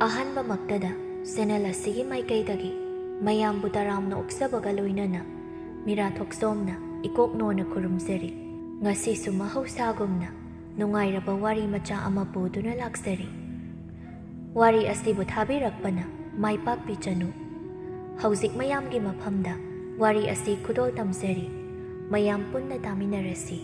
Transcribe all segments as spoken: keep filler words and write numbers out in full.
ꯑꯍꯥꯟꯕꯃꯛꯇꯗ channel ꯑꯁꯤꯒꯤ ꯃꯥꯏꯀꯩꯗꯒꯤ ꯃꯌꯥꯝꯕꯨ ꯇꯔꯥꯝꯅ ꯑꯣꯛꯆꯕꯒ ꯂꯣꯏꯅꯅ ꯃꯤꯔꯥ ꯊꯣꯛꯆꯣꯝꯅ ꯏꯀꯣꯛ ꯅꯣꯟꯅ ꯈꯨꯔꯨꯝꯖꯔꯤ꯫ ꯉꯁꯤꯁꯨ ꯃꯍꯧꯁꯥꯒꯨꯝꯅ ꯅꯨꯡꯉꯥꯏꯔꯕ ꯋꯥꯔꯤ ꯃꯆꯥ ꯑꯃ ꯄꯨꯗꯨꯅ ꯂꯥꯛꯆꯔꯤ꯫ ꯋꯥꯔꯤ ꯑꯁꯤꯕꯨ ꯊꯥꯕꯤꯔꯛꯄꯅ ꯃꯥꯏ ꯄꯥꯛꯄꯤꯆꯅꯨ꯫ ꯍꯧꯖꯤꯛ ꯃꯌꯥꯝꯒꯤ ꯃꯐꯝꯗ ꯋꯥꯔꯤ ꯑꯁꯤ ꯈꯨꯗꯣꯜ ꯇꯝꯖꯔꯤ꯫ ꯃꯌꯥꯝ ꯄꯨꯟꯅ ꯇꯥꯃꯤꯟꯅꯔꯁꯤ꯫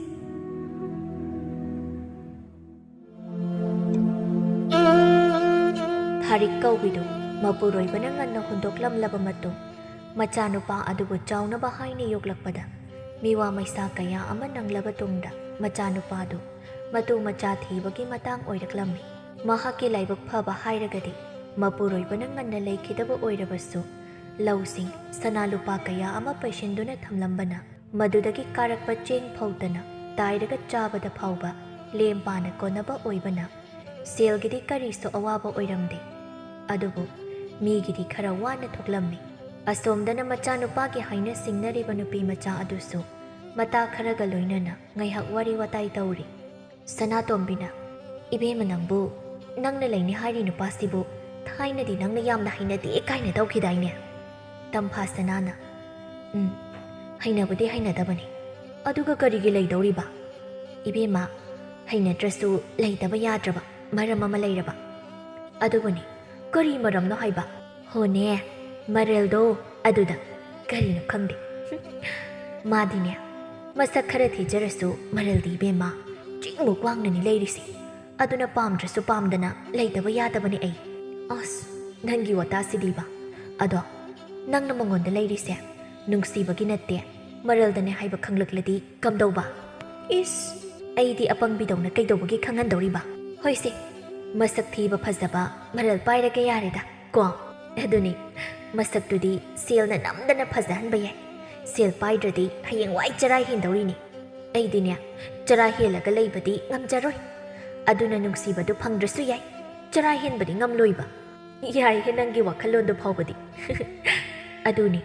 ꯊꯥꯔꯤꯛ ꯀꯧꯕꯤꯗꯨ ꯃꯄꯨꯔꯣꯏꯕꯅ ꯉꯟꯅ ꯍꯨꯟꯗꯣꯛꯂꯝꯂꯕ ꯃꯇꯨꯡ, ꯃꯆꯥꯅꯨꯄꯥ ꯑꯗꯨꯕꯨ ꯆꯥꯎꯅꯕ ꯍꯥꯏꯅ ꯌꯣꯛꯂꯛꯄꯗ, ꯃꯤꯋꯥ ꯃꯩꯁꯥ ꯀꯌꯥ ꯑꯃ ꯅꯪꯂꯕ ꯇꯨꯡꯗ, ꯃꯆꯥꯅꯨꯄꯥꯗꯨ ꯃꯇꯨ ꯃꯆꯥ ꯊꯤꯕꯒꯤ ꯃꯇꯥꯡ ꯑꯣꯏꯔꯛꯂꯝꯃꯤ꯫ ꯃꯍꯥꯛꯀꯤ ꯂꯥꯏꯕꯛ ꯐꯕ ꯍꯥꯏꯔꯒꯗꯤ, ꯃꯄꯨꯔꯣꯏꯕꯅ ꯉꯟꯅ ꯂꯩꯈꯤꯗꯕ ꯑꯣꯏꯔꯕꯁꯨ, ꯂꯧꯁꯤꯡ, ꯁꯅꯥ ꯂꯨꯄꯥ ꯀꯌꯥ ꯑꯃ ꯄꯩꯁꯤꯟꯗꯨꯅ ꯊꯝꯂꯝꯕꯅ, ꯃꯗꯨꯗꯒꯤ ꯀꯥꯔꯛꯄ ꯆꯦꯡ ꯐꯧꯇꯅ ꯇꯥꯏꯔꯒ ꯆꯥꯕꯗ ꯐꯥꯎꯕ ꯂꯦꯝ ꯄꯥꯅ ꯀꯣꯟꯅꯕ ꯑꯣꯏꯕꯅ, ꯁꯦꯜꯒꯤꯗꯤ ꯀꯔꯤꯁꯨ ꯑꯋꯥꯕ ꯑꯣꯏꯔꯝꯗꯦ꯫ ꯑꯗꯨꯕꯨ ꯃꯤꯒꯤꯗꯤ ꯈꯔ ꯋꯥꯅ ꯊꯣꯛꯂꯝꯃꯤ꯫ ꯑꯁꯣꯝꯗꯅ ꯃꯆꯥꯅꯨꯄꯥꯒꯤ ꯍꯥꯏꯅ ꯁꯤꯡꯅꯔꯤꯕ ꯅꯨꯄꯤ ꯃꯆꯥ ꯑꯗꯨꯁꯨ ꯃꯇꯥ ꯈꯔꯒ ꯂꯣꯏꯅꯅ ꯉꯥꯏꯍꯥꯛ ꯋꯥꯔꯤ ꯋꯥꯇꯥꯏ ꯇꯧꯔꯤ꯫ ꯁꯅꯥꯇꯣꯝꯕꯤꯅ, "ꯏꯕꯦꯝꯃ, ꯅꯪꯕꯨ, ꯅꯪꯅ ꯂꯩꯅꯤ ꯍꯥꯏꯔꯤ ꯅꯨꯄꯥꯁꯤꯕꯨ ꯊꯥꯏꯅꯗꯤ ꯅꯪꯅ ꯌꯥꯝꯅ ꯍꯩꯅꯗꯦ ꯀꯥꯏꯅ ꯇꯧꯈꯤꯗꯥꯏꯅꯦ?" ꯇꯝꯐꯥ ꯁꯅꯥꯅ, "ꯎꯝ, ꯍꯩꯅꯕꯗꯤ ꯍꯩꯅꯗꯕꯅꯤ꯫ ꯑꯗꯨꯒ ꯀꯔꯤꯒꯤ ꯂꯩꯗꯧꯔꯤꯕ? ꯏꯕꯦꯝꯃ, ꯍꯩꯅꯗ꯭ꯔꯁꯨ ꯂꯩꯇꯕ ꯌꯥꯗ꯭ꯔꯕ ꯃꯔꯝ ꯑꯃ ꯂꯩꯔꯕ꯫ ꯑꯗꯨꯕꯨꯅꯤ, ꯀꯔꯤ ꯃꯔꯝꯅꯣ ꯍꯥꯏꯕ?" "ꯍꯣꯅꯦ, ꯃꯔꯜꯗꯣ ꯑꯗꯨꯗ꯫ ꯀꯔꯤꯅꯣ ꯈꯪꯗꯦ꯫ ꯃꯥꯗꯤꯅꯦ, ꯃꯁꯛ ꯈꯔ ꯊꯤꯖꯔꯁꯨ ꯃꯔꯜꯗꯤ, ꯏꯕꯦꯝꯃ, ꯆꯤꯡꯃꯨꯛ ꯋꯥꯡꯅꯅꯤ ꯂꯩꯔꯤꯁꯦ꯫ ꯑꯗꯨꯅ ꯄꯥꯝꯗ꯭ꯔꯁꯨ ꯄꯥꯝꯗꯅ ꯂꯩꯇꯕ ꯌꯥꯗꯕꯅꯤ ꯑꯩ꯫" "ꯑꯁ, ꯅꯪꯒꯤ ꯋꯥꯇꯥꯁꯤꯗꯤꯕ꯫ ꯑꯗꯣ ꯅꯪꯅ ꯃꯉꯣꯟꯗ ꯂꯩꯔꯤꯁꯦ ꯅꯨꯡꯁꯤꯕꯒꯤ ꯅꯠꯇꯦ, ꯃꯔꯜꯗꯅꯦ ꯍꯥꯏꯕ ꯈꯪꯂꯛꯂꯗꯤ ꯀꯝꯗꯧꯕ?" "ꯏꯁ, ꯑꯩꯗꯤ ꯑꯄꯪꯕꯤꯗꯧꯅ ꯀꯩꯗꯧꯕꯒꯤ ꯈꯪꯍꯟꯗꯧꯔꯤꯕ? ꯍꯣꯏꯁꯦ, ꯃꯁꯛ ꯊꯤꯕ ꯐꯖꯕ ꯃꯔꯜ ꯄꯥꯏꯔꯒꯦ ꯌꯥꯔꯦꯗ ꯀꯣ꯫ ꯑꯗꯨꯅꯤ, ꯃꯁꯛꯇꯨꯗꯤ ꯁꯦꯜꯅ ꯅꯝꯗꯅ ꯐꯖꯍꯟꯕ ꯌꯥꯏ꯫ ꯁꯦꯜ ꯄꯥꯏꯗ꯭ꯔꯗꯤ ꯍꯌꯦꯡꯋꯥꯏ ꯆꯔꯥ ꯍꯦꯟꯗꯧꯔꯤꯅꯤ꯫ ꯑꯩꯗꯤꯅꯦ, ꯆꯔꯥ ꯍꯦꯜꯂꯒ ꯂꯩꯕꯗꯤ ꯉꯝꯖꯔꯣꯏ꯫ ꯑꯗꯨꯅ ꯅꯨꯡꯁꯤꯕꯗꯨ ꯐꯪꯗ꯭ꯔꯁꯨ ꯌꯥꯏ, ꯆꯔꯥ ꯍꯦꯟꯕꯗꯤ ꯉꯝꯂꯣꯏꯕ꯫" "ꯌꯥꯏꯍꯦ, ꯅꯪꯒꯤ ꯋꯥꯈꯜꯂꯣꯟꯗꯨ ꯐꯥꯎꯕꯗꯤ꯫" "ꯑꯗꯨꯅꯤ,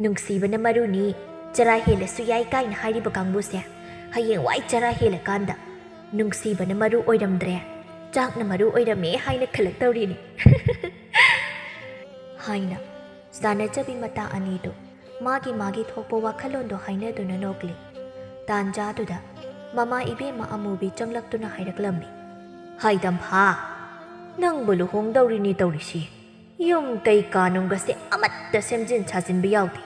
ꯅꯨꯡꯁꯤꯕꯅ ꯃꯔꯨꯅꯤ, ꯆꯔꯥ ꯍꯦꯜꯂꯁꯨ ꯌꯥꯏ ꯀꯥꯏꯅ ꯍꯥꯏꯔꯤꯕ ꯀꯥꯡꯕꯨꯁꯦ, ꯍꯌꯦꯡꯋꯥꯏ ꯆꯔꯥ ꯍꯦꯜꯂꯀꯥꯟꯗ ꯅꯨꯡꯁꯤꯕꯅ ꯃꯔꯨ ꯑꯣꯏꯔꯝꯗ꯭ꯔꯦ, ꯆꯥꯛꯅ ꯃꯔꯨ ꯑꯣꯏꯔꯝꯃꯦ ꯍꯥꯏꯅ ꯈꯜꯂꯛꯇꯧꯔꯤꯅꯤ꯫ ꯍꯥꯏꯅ ꯆꯥꯅꯖꯕꯤ ꯃꯇꯥ ꯑꯅꯤꯗꯨ ꯃꯥꯒꯤ ꯃꯥꯒꯤ ꯊꯣꯛꯄ ꯋꯥꯈꯜꯂꯣꯟꯗꯣ ꯍꯥꯏꯅꯗꯨꯅ ꯅꯣꯛꯂꯤ꯫ ꯇꯥꯟꯖꯥꯗꯨꯗ ꯃꯃꯥ ꯏꯕꯦꯝꯃ ꯑꯃꯨꯕꯤ ꯆꯪꯂꯛꯇꯨꯅ ꯍꯥꯏꯔꯛꯂꯝꯃꯤ, "ꯍꯥꯏꯗꯝꯐꯥ, ꯅꯪꯕꯨ ꯂꯨꯍꯣꯡꯗꯧꯔꯤꯅꯤ ꯇꯧꯔꯤꯁꯤ꯫ ꯌꯨꯝ ꯀꯩ ꯀꯥꯅꯨꯡꯒꯁꯦ ꯑꯃꯠꯇ ꯁꯦꯝꯖꯤꯟ ꯁꯥꯖꯤꯟꯕ ꯌꯥꯎꯗꯦ꯫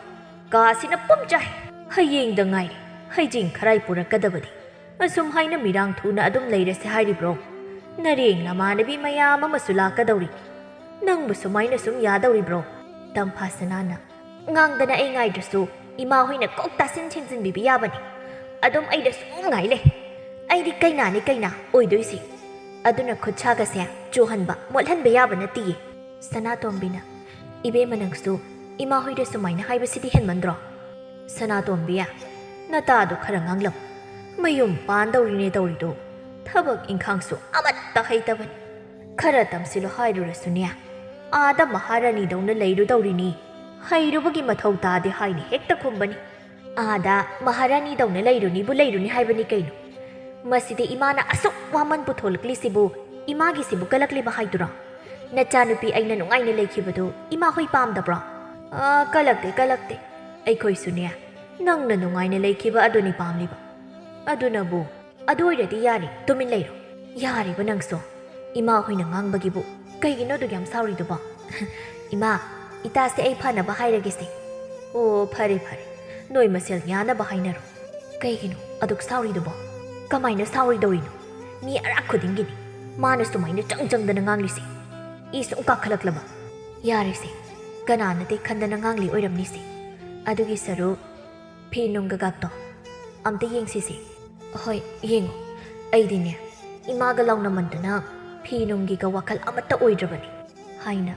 ꯀꯥꯁꯤꯅ ꯄꯨꯝꯆꯥꯏ꯫ ꯍꯌꯦꯡꯗ ꯉꯥꯏꯔꯦ ꯍꯩꯖꯤꯡ ꯈꯔꯥꯏ ꯄꯨꯔꯛꯀꯗꯕꯗꯤ꯫ ꯑꯁꯨꯝ ꯍꯥꯏꯅ ꯃꯤꯔꯥꯡ ꯊꯨꯅ ꯑꯗꯨꯝ ꯂꯩꯔꯁꯦ ꯍꯥꯏꯔꯤꯕ꯭ꯔꯣ? ꯅꯔꯦꯡ ꯅꯃꯥꯟꯅꯕꯤ ꯃꯌꯥꯝ ꯑꯃꯁꯨ ꯂꯥꯛꯀꯗꯧꯔꯤ꯫ ꯅꯪꯕꯨ ꯁꯨꯃꯥꯏꯅ ꯁꯨꯝ ꯌꯥꯗꯧꯔꯤꯕ꯭ꯔꯣ?" ꯇꯝꯐꯥ ꯁꯅꯥꯅ, "ꯉꯥꯡꯗꯅ ꯑꯩ ꯉꯥꯏꯗ꯭ꯔꯁꯨ ꯏꯃꯥ ꯍꯣꯏꯅ ꯀꯣꯛ ꯇꯥꯁꯤꯟ ꯁꯤꯟꯖꯤꯟꯕꯤꯕ ꯌꯥꯕꯅꯤ꯫ ꯑꯗꯨꯝ ꯑꯩꯗ ꯁꯨꯝ ꯉꯥꯏ ꯂꯩ꯫ ꯑꯩꯗꯤ ꯀꯩꯅꯥꯅꯤ ꯀꯩꯅꯥ ꯑꯣꯏꯗꯣꯏꯁꯤ꯫ ꯑꯗꯨꯅ ꯈꯨꯠꯁꯥꯒꯁꯦ ꯆꯨꯍꯟꯕ, ꯃꯣꯠꯍꯟꯕ ꯌꯥꯕ ꯅꯠꯇꯤꯌꯦ꯫" ꯁꯅꯥꯇꯣꯝꯕꯤꯅ, "ꯏꯕꯦꯝꯃ, ꯅꯪꯁꯨ ꯏꯃꯥ ꯍꯣꯏꯗ ꯁꯨꯃꯥꯏꯅ ꯍꯥꯏꯕꯁꯤꯗꯤ ꯍꯦꯟꯃꯟꯗ꯭ꯔꯣ?" "ꯁꯅꯥꯇꯣꯝꯕꯤ, ꯅꯇꯥꯗꯣ ꯈꯔ ꯉꯥꯡꯂꯝ꯫ ꯃꯌꯨꯝ ꯄꯥꯟꯗꯧꯔꯤꯅꯦ ꯇꯧꯔꯤꯗꯣ꯫ ꯊꯕꯛ ꯏꯪꯈꯥꯡꯁꯨ ꯑꯃꯠꯇ ꯍꯩꯇꯕꯅꯤ꯫ ꯈꯔ ꯇꯝꯁꯤꯜꯂꯣ ꯍꯥꯏꯔꯨꯔꯁꯨꯅꯦ, ꯑꯥꯗ ꯃꯍꯥꯔꯥꯅꯤꯗꯧꯅ ꯂꯩꯔꯨꯗꯧꯔꯤꯅꯤ꯫ ꯍꯩꯔꯨꯕꯒꯤ ꯃꯊꯧ ꯇꯥꯗꯦ ꯍꯥꯏꯅ ꯍꯦꯛꯇ ꯈꯨꯝꯕꯅꯤ꯫ ꯑꯥꯗ ꯃꯍꯥꯔꯥꯅꯤꯗꯧꯅ ꯂꯩꯔꯨꯅꯤꯕꯨ ꯂꯩꯔꯨꯅꯤ ꯍꯥꯏꯕꯅꯤ ꯀꯩꯅꯣ? ꯃꯁꯤꯗꯤ ꯏꯃꯥꯅ ꯑꯁꯨꯛ ꯋꯥꯃꯟ ꯄꯨꯊꯣꯂꯛꯂꯤꯁꯤꯕꯨ ꯏꯃꯥꯒꯤꯁꯤꯕꯨ ꯀꯜꯂꯛꯂꯤꯕ ꯍꯥꯏꯗꯨꯔꯣ? ꯅꯆꯥꯅꯨꯄꯤ ꯑꯩꯅ ꯅꯨꯡꯉꯥꯏꯅ ꯂꯩꯈꯤꯕꯗꯨ ꯏꯃꯥ ꯍꯣꯏ ꯄꯥꯝꯗꯕ꯭ꯔꯣ?" "ꯑꯥ, ꯀꯜꯂꯛꯇꯦ, ꯀꯜꯂꯛꯇꯦ꯫ ꯑꯩꯈꯣꯏꯁꯨꯅꯦ, ꯅꯪꯅ ꯅꯨꯡꯉꯥꯏꯅ ꯂꯩꯈꯤꯕ ꯑꯗꯨꯅꯤ ꯄꯥꯝꯂꯤꯕ꯫ ꯑꯗꯨꯅꯕꯨ, ꯑꯗꯨ ꯑꯣꯏꯔꯗꯤ ꯌꯥꯔꯦ, ꯇꯨꯃꯤꯟ ꯂꯩꯔꯣ꯫ ꯌꯥꯔꯦꯕ ꯅꯪꯁꯨ꯫ ꯏꯃꯥ ꯍꯣꯏꯅ ꯉꯥꯡꯕꯒꯤꯕꯨ ꯀꯩꯒꯤꯅꯣ ꯑꯗꯨꯛ ꯌꯥꯝ ꯁꯥꯎꯔꯤꯗꯨꯕꯣ?" "ꯏꯃꯥ, ꯏꯇꯥꯁꯦ ꯑꯩ ꯐꯅꯕ ꯍꯥꯏꯔꯒꯦꯁꯦ꯫" "ꯑꯣ, ꯐꯔꯦ, ꯐꯔꯦ꯫ ꯅꯣꯏ ꯃꯁꯦꯜ ꯌꯥꯅꯕ ꯍꯥꯏꯅꯔꯣ꯫" "ꯀꯩꯒꯤꯅꯣ ꯑꯗꯨꯛ ꯁꯥꯎꯔꯤꯗꯨꯕꯣ? ꯀꯃꯥꯏꯅ ꯁꯥꯎꯔꯣꯏꯗꯧꯔꯤꯅꯣ? ꯃꯤ ꯑꯔꯥꯛ ꯈꯨꯗꯤꯡꯒꯤꯅꯤ ꯃꯥꯅ ꯁꯨꯃꯥꯏꯅ ꯆꯪ ꯆꯪꯗꯅ ꯉꯥꯡꯂꯤꯁꯦ꯫ ꯏ ꯁꯨꯝ ꯀꯥꯈꯠꯂꯛꯂꯕ꯫" "ꯌꯥꯔꯦꯁꯦ, ꯀꯅꯥꯅꯗꯤ ꯈꯟꯗꯅ ꯉꯥꯡꯂꯤ ꯑꯣꯏꯔꯝꯅꯤꯁꯦ꯫ ꯑꯗꯨꯒꯤ ꯁꯔꯨꯛ ꯐꯤ ꯅꯨꯡ ꯀꯩꯀꯥꯗꯣ ꯑꯝꯇ ꯌꯦꯡꯁꯤꯁꯦ꯫" "ꯍꯣꯏ, ꯌꯦꯡꯉꯣ꯫ ꯑꯩꯗꯤꯅꯦ, ꯏꯃꯥꯒ ꯂꯥꯎꯅꯃꯟꯗꯅ ꯐꯤ ꯅꯨꯡꯒꯤꯒ ꯋꯥꯈꯜ ꯑꯃꯠꯇ ꯑꯣꯏꯗ꯭ꯔꯕꯅꯤ꯫" ꯍꯥꯏꯅ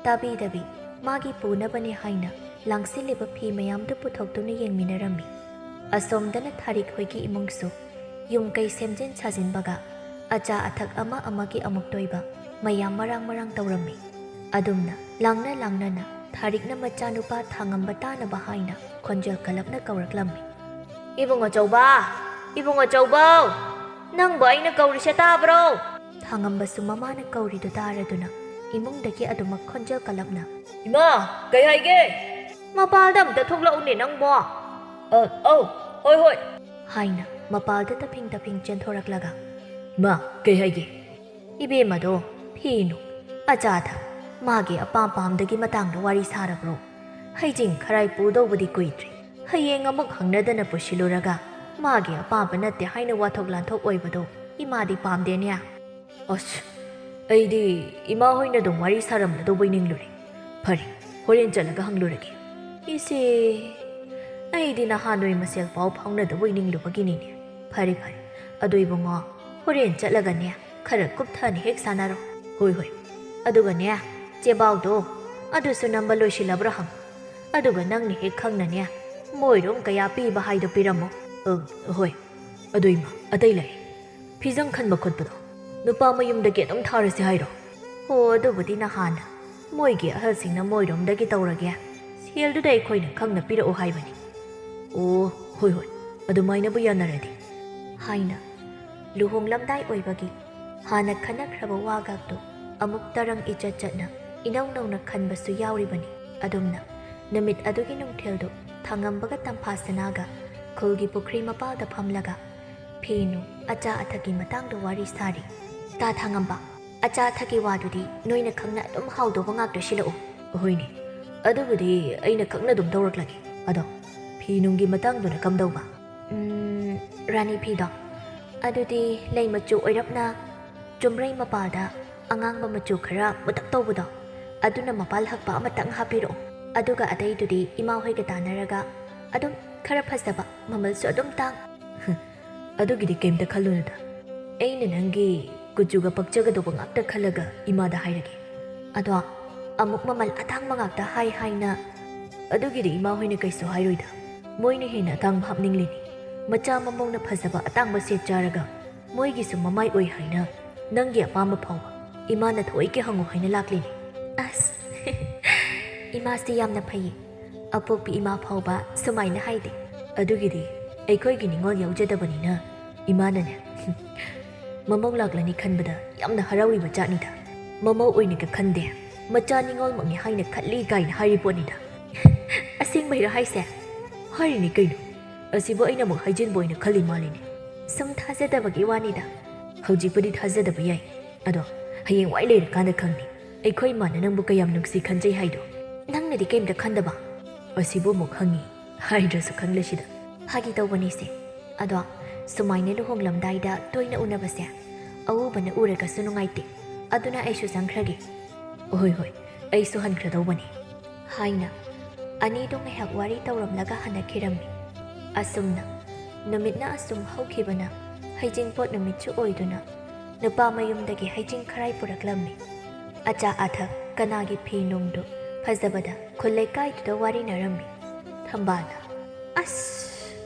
ꯇꯥꯕꯤꯗꯕꯤ ꯃꯥꯒꯤ ꯄꯨꯅꯕꯅꯦ ꯍꯥꯏꯅ ꯂꯥꯡꯁꯤꯜꯂꯤꯕ ꯐꯤ ꯃꯌꯥꯝꯗꯨ ꯄꯨꯊꯣꯛꯇꯨꯅ ꯌꯦꯡꯃꯤꯟꯅꯔꯝꯃꯤ꯫ ꯑꯁꯣꯝꯗꯅ ꯊꯥꯔꯤꯛ ꯍꯣꯏꯒꯤ ꯏꯃꯨꯡꯁꯨ ꯌꯨꯝ ꯀꯩ ꯁꯦꯝꯖꯤꯟ ꯁꯥꯖꯤꯟꯕꯒ ꯑꯆꯥ ꯑꯊꯛ ꯑꯃ ꯑꯃꯒꯤ ꯑꯃꯨꯛ ꯇꯣꯏꯕ ꯃꯌꯥꯝ ꯃꯔꯥꯡ ꯃꯔꯥꯡ ꯇꯧꯔꯝꯃꯤ꯫ ꯑꯗꯨꯝꯅ ꯂꯥꯡꯅ ꯂꯥꯡꯅꯅ ꯊꯥꯔꯤꯛꯅ ꯃꯆꯥꯅꯨꯄꯥ ꯊꯥꯉꯝꯕ ꯇꯥꯅꯕ ꯍꯥꯏꯅ ꯈꯣꯟꯖꯦꯜ ꯀꯜꯂꯞꯅ ꯀꯧꯔꯛꯂꯝꯃꯤ꯫ "ꯏꯕꯨꯡ ꯑꯆꯧꯕ! ꯏꯕꯨꯡ ꯑꯆꯧꯕꯧ! ꯅꯪꯕꯨ ꯑꯩꯅ ꯀꯧꯔꯤꯁꯦ ꯇꯥꯕ꯭ꯔꯣ?" ꯊꯥꯉꯝꯕꯁꯨ ꯃꯃꯥꯅ ꯀꯧꯔꯤꯗꯨ ꯇꯥꯔꯗꯨꯅ ꯏꯃꯨꯡꯗꯒꯤ ꯑꯗꯨꯃꯛ ꯈꯣꯟꯖꯦꯜ ꯀꯜꯂꯞꯅ, "ꯏꯃꯥ, ꯀꯩ ꯍꯥꯏꯒꯦ?" "ꯃꯄꯥꯜꯗ ꯑꯝꯇ ꯊꯣꯛꯂꯛꯎꯅꯦ ꯅꯪꯕꯣ!" "ꯑ, ꯑꯧ, ꯍꯣꯏ, ꯍꯣꯏ," ꯍꯥꯏꯅ ꯃꯄꯥꯜꯗ ꯇꯞꯐꯤꯡ ꯇꯞꯐꯤꯡ ꯆꯦꯟꯊꯣꯔꯛꯂꯒ, "ꯏꯃꯥ, ꯀꯩ ꯍꯥꯏꯒꯦ?" "ꯏꯕꯦꯝꯃꯗꯣ ꯐꯤꯅꯨ, ꯑꯆꯥ ꯑꯊꯛ, ꯃꯥꯒꯤ ꯑꯄꯥꯝ ꯄꯥꯝꯗꯒꯤ ꯃꯇꯥꯡꯗ ꯋꯥꯔꯤ ꯁꯥꯔꯕ꯭ꯔꯣ? ꯍꯩꯖꯤꯡ ꯈꯔꯥꯏ ꯄꯨꯗꯧꯕꯗꯤ ꯀꯨꯏꯗ꯭ꯔꯤ꯫ ꯍꯌꯦꯡ ꯑꯃꯨꯛ ꯍꯪꯅꯗꯅ ꯄꯨꯁꯤꯜꯂꯨꯔꯒ ꯃꯥꯒꯤ ꯑꯄꯥꯝꯕ ꯅꯠꯇꯦ ꯍꯥꯏꯅ ꯋꯥꯊꯣꯛ ꯂꯥꯟꯊꯣꯛ ꯑꯣꯏꯕꯗꯣ ꯏꯃꯥꯗꯤ ꯄꯥꯝꯗꯦꯅꯦ꯫" "ꯑꯁ, ꯑꯩꯗꯤ ꯏꯃꯥ ꯍꯣꯏꯅ ꯑꯗꯨꯝ ꯋꯥꯔꯤ ꯁꯥꯔꯝꯂꯗꯧꯕꯩ ꯅꯤꯡꯂꯨꯔꯦ꯫ ꯐꯔꯦ, ꯍꯣꯔꯦꯟ ꯆꯠꯂꯒ ꯍꯪꯂꯨꯔꯒꯦ꯫" "ꯏꯆꯦ, ꯑꯩꯗꯤ ꯅꯍꯥꯟ ꯅꯣꯏ ꯃꯁꯦꯜ ꯄꯥꯎ ꯐꯥꯎꯅꯗꯕꯣꯏ ꯅꯤꯡꯂꯨꯕꯒꯤꯅꯤꯅꯦ꯫ ꯐꯔꯦ, ꯐꯔꯦ꯫ ꯑꯗꯣ ꯏꯕꯨꯡꯉꯣ, ꯍꯣꯔꯦꯟ ꯆꯠꯂꯒꯅꯦ, ꯈꯔ ꯀꯨꯞꯊꯅ ꯍꯦꯛ ꯁꯥꯟꯅꯔꯣ꯫" "ꯍꯣꯏ, ꯍꯣꯏ꯫ ꯑꯗꯨꯒꯅꯦ, ꯆꯦꯕꯥꯎꯗꯣ ꯑꯗꯨꯁꯨ ꯅꯝꯕ ꯂꯣꯏꯁꯤꯜꯂꯕ꯭ꯔꯥ ꯍꯪꯉꯨ꯫ ꯑꯗꯨꯒ ꯅꯪꯅ ꯍꯦꯛ ꯈꯪꯅꯅꯦ, ꯃꯣꯏꯔꯣꯝ ꯀꯌꯥ ꯄꯤꯕ ꯍꯥꯏꯗꯣ ꯄꯤꯔꯝꯃꯣ꯫" "ꯑ, ꯍꯣꯏ꯫ ꯑꯗꯣ ꯏꯃꯥ, ꯑꯇꯩ ꯂꯩ?" "ꯐꯤꯖꯪ ꯈꯟꯕ ꯈꯣꯠꯄꯗꯣ ꯅꯨꯄꯥ ꯃꯌꯨꯝꯗꯒꯤ ꯑꯗꯨꯝ ꯊꯥꯔꯁꯤ ꯍꯥꯏꯔꯣ?" "ꯍꯣ, ꯑꯗꯨꯕꯨꯗꯤ ꯅꯍꯥꯟꯅ ꯃꯣꯏꯒꯤ ꯑꯍꯜꯁꯤꯡꯅ ꯃꯣꯏꯔꯣꯝꯗꯒꯤ ꯇꯧꯔꯒꯦ꯫ ꯁꯦꯜꯗꯨꯗ ꯑꯩꯈꯣꯏꯅ ꯈꯪꯅ ꯄꯤꯔꯛꯑꯣ ꯍꯥꯏꯕꯅꯤ꯫" "ꯑꯣ, ꯍꯣꯏ, ꯍꯣꯏ꯫ ꯑꯗꯨꯃꯥꯏꯅꯕꯨ ꯌꯥꯅꯔꯗꯤ," ꯍꯥꯏꯅ ꯂꯨꯍꯣꯡꯂꯝꯗꯥꯏ ꯑꯣꯏꯕꯒꯤ ꯍꯥꯟꯅ ꯈꯟꯅꯈ꯭ꯔꯕ ꯋꯥꯒꯥꯛꯇꯨ ꯑꯃꯨꯛ ꯇꯔꯪ ꯏꯆꯠ ꯆꯠꯅ ꯏꯅꯧ ꯅꯧꯅ ꯈꯟꯕꯁꯨ ꯌꯥꯎꯔꯤꯕꯅꯤ꯫ ꯑꯗꯨꯝꯅ ꯅꯨꯃꯤꯠ ꯑꯗꯨꯒꯤ ꯅꯨꯡꯊꯤꯜꯗꯨ ꯊꯥꯉꯝꯕꯒ ꯇꯝꯐꯥ ꯁꯅꯥꯒ ꯈꯨꯜꯒꯤ ꯄꯨꯈ꯭ꯔꯤ ꯃꯄꯥꯜꯗ ꯐꯝꯂꯒ ꯐꯤꯅꯨ ꯑꯆꯥ ꯑꯊꯛꯀꯤ ꯃꯇꯥꯡꯗ ꯋꯥꯔꯤ ꯁꯥꯔꯤ꯫ "ꯇꯥ ꯊꯥꯉꯝꯕ, ꯑꯆꯥ ꯑꯊꯛꯀꯤ ꯋꯥꯗꯨꯗꯤ ꯅꯣꯏꯅ ꯈꯪꯅ ꯑꯗꯨꯝ ꯍꯥꯎꯗꯧꯕ ꯉꯥꯛꯇ ꯁꯤꯜꯂꯛꯎ꯫" "ꯍꯣꯏꯅꯦ, ꯑꯗꯨꯕꯨꯗꯤ ꯑꯩꯅ ꯈꯪꯅ ꯑꯗꯨꯝ ꯇꯧꯔꯛꯂꯒꯦ꯫ ꯑꯗꯣ ꯐꯤ ꯅꯨꯡꯒꯤ ꯃꯇꯥꯡꯗꯨꯅ ꯀꯝꯗꯧꯕ?" "ꯎꯝ, ꯔꯥꯅꯤ ꯐꯤꯗꯣ, ꯑꯗꯨꯗꯤ ꯂꯩ ꯃꯆꯨ ꯑꯣꯏꯔꯞꯅ ꯆꯨꯝꯕ꯭ꯔꯩ ꯃꯄꯥꯜꯗ ꯑꯉꯥꯡꯕ ꯃꯆꯨ ꯈꯔ ꯃꯨꯇꯛ ꯇꯧꯕꯗꯣ, ꯑꯗꯨꯅ ꯃꯄꯥꯜ ꯍꯛꯄ ꯑꯃꯇꯪ ꯍꯥꯞꯄꯤꯔꯛꯑꯣ꯫ ꯑꯗꯨꯒ ꯑꯇꯩꯗꯨꯗꯤ ꯏꯃꯥ ꯍꯣꯏꯒ ꯇꯥꯟꯅꯔꯒ ꯑꯗꯨꯝ ꯈꯔ ꯐꯖꯕ, ꯃꯃꯜꯁꯨ ꯑꯗꯨꯝ ꯇꯥꯡ..." "ꯑꯗꯨꯒꯤꯗꯤ ꯀꯩꯝꯇ ꯈꯜꯂꯨꯅꯨꯗ꯫ ꯑꯩꯅ ꯅꯪꯒꯤ ꯀꯨꯆꯨꯒ ꯄꯛꯆꯒꯗꯧꯕ ꯉꯥꯛꯇ ꯈꯜꯂꯒ ꯏꯃꯥꯗ ꯍꯥꯏꯔꯒꯦ꯫" "ꯑꯗꯣ ꯑꯃꯨꯛ ꯃꯃꯜ ꯑꯇꯥꯡꯕ ꯉꯥꯛꯇ ꯍꯥꯏ ꯍꯥꯏꯅ..." "ꯑꯗꯨꯒꯤꯗꯤ ꯏꯃꯥ ꯍꯣꯏꯅ ꯀꯩꯁꯨ ꯍꯥꯏꯔꯣꯏꯗ꯫ ꯃꯣꯏꯅ ꯍꯦꯟꯅ ꯑꯇꯥꯡꯕ ꯍꯥꯞꯅꯤꯡꯂꯤꯅꯤ꯫ ꯃꯆꯥ ꯃꯃꯧꯅ ꯐꯖꯕ ꯑꯇꯥꯡꯕ ꯁꯦꯠ ꯆꯥꯔꯒ ꯃꯣꯏꯒꯤꯁꯨ ꯃꯃꯥꯏ ꯑꯣꯏ ꯍꯥꯏꯅ ꯅꯪꯒꯤ ꯑꯄꯥꯝꯕ ꯐꯥꯎꯕ ꯏꯃꯥꯅ ꯊꯑꯣꯏꯀꯤ ꯍꯪꯉꯨ ꯍꯥꯏꯅ ꯂꯥꯛꯂꯤꯅꯤ꯫" "ꯑꯁ, ꯏꯃꯥꯁꯤ ꯌꯥꯝꯅ ꯐꯩꯌꯦ꯫ ꯑꯄꯣꯛꯄꯤ ꯏꯃꯥ ꯐꯥꯎꯕ ꯁꯨꯃꯥꯏꯅ ꯍꯥꯏꯗꯦ꯫" "ꯑꯗꯨꯒꯤꯗꯤ ꯑꯩꯈꯣꯏꯒꯤ ꯅꯤꯡꯉꯣꯜ ꯌꯥꯎꯖꯗꯕꯅꯤꯅ ꯏꯃꯥꯅꯅꯦ ꯃꯃꯧ ꯂꯥꯛꯂꯅꯤ ꯈꯟꯕꯗ ꯌꯥꯝꯅ ꯍꯔꯥꯎꯔꯤꯕ ꯖꯥꯠꯅꯤꯗ꯫ ꯃꯃꯧ ꯑꯣꯏꯅꯒ ꯈꯟꯗꯦ, ꯃꯆꯥ ꯅꯤꯉꯣꯜꯃꯛꯅꯤ ꯍꯥꯏꯅ ꯈꯜꯂꯤ ꯀꯥꯏꯅ ꯍꯥꯏꯔꯤ ꯄꯣꯠꯅꯤꯗ꯫ ꯑꯁꯦꯡꯕꯩꯔꯣ ꯍꯥꯏꯁꯦ? ꯍꯥꯏꯔꯤꯅꯤ ꯀꯩꯅꯣ꯫ ꯑꯁꯤꯕꯨ ꯑꯩꯅ ꯑꯃꯨꯛ ꯍꯥꯏꯖꯤꯟꯕ ꯑꯣꯏꯅ ꯈꯜꯂꯤ ꯃꯥꯜꯂꯤꯅꯦ꯫ ꯁꯨꯝ ꯊꯥꯖꯗꯕꯒꯤ ꯋꯥꯅꯤꯗ꯫ ꯍꯧꯖꯤꯛꯄꯨꯗꯤ ꯊꯥꯖꯗꯕ ꯌꯥꯏ, ꯑꯗꯣ ꯍꯌꯦꯡꯋꯥꯏ ꯂꯩꯔꯀꯥꯟꯗ ꯈꯪꯅꯤ ꯑꯩꯈꯣꯏ ꯏꯃꯥꯅ ꯅꯪꯕꯨ ꯀꯌꯥꯝ ꯅꯨꯡꯁꯤ ꯈꯟꯖꯩ ꯍꯥꯏꯗꯣ꯫ ꯅꯪꯅꯗꯤ ꯀꯩꯝꯇ ꯈꯟꯗꯕ? ꯑꯁꯤꯕꯨ ꯑꯃꯨꯛ ꯍꯪꯉꯤ, ꯍꯥꯏꯗ꯭ꯔꯁꯨ ꯈꯪꯂꯦ ꯁꯤꯗ꯫ ꯐꯥꯒꯤ ꯇꯧꯕꯅꯤꯁꯦ꯫ ꯑꯗꯣ ꯁꯨꯃꯥꯏꯅ ꯂꯨꯍꯣꯡꯂꯝꯗꯥꯏꯗ ꯇꯣꯏꯅ ꯎꯅꯕꯁꯦ ꯑꯎꯕꯅ ꯎꯔꯒꯁꯨ ꯅꯨꯡꯉꯥꯏꯇꯦ꯫ ꯑꯗꯨꯅ ꯑꯩꯁꯨ ꯆꯪꯈ꯭ꯔꯒꯦ꯫ ꯍꯣꯏ ꯍꯣꯏ, ꯑꯩꯁꯨ ꯍꯟꯈ꯭ꯔꯗꯧꯕꯅꯤ꯫ ꯍꯥꯏꯅ ꯑꯅꯤꯗꯣ ꯉꯥꯏꯍꯥꯛ ꯋꯥꯔꯤ ꯇꯧꯔꯝꯂꯒ ꯍꯟꯅꯈꯤꯔꯝꯃꯤ꯫ ꯑꯁꯨꯝꯅ ꯅꯨꯃꯤꯠꯅ ꯑꯁꯨꯝ ꯍꯧꯈꯤꯕꯅ ꯍꯩꯖꯤꯡꯄꯣꯠ ꯅꯨꯃꯤꯠꯁꯨ ꯑꯣꯏꯗꯨꯅ ꯅꯨꯄꯥ ꯃꯌꯨꯝꯗꯒꯤ ꯍꯩꯖꯤꯡ ꯈꯔꯥꯏ ꯄꯨꯔꯛꯂꯝꯃꯤ꯫ ꯑꯆꯥ ꯑꯊꯛ, ꯀꯅꯥꯒꯤ ꯐꯤ ꯅꯨꯡꯗꯨ ꯐꯖꯕꯗ ꯈꯨꯜ ꯂꯩꯀꯥꯏꯗꯨꯗ ꯋꯥꯔꯤꯅꯔꯝꯃꯤ꯫ ꯊꯝꯕꯥꯜꯅ, "ꯑꯁ,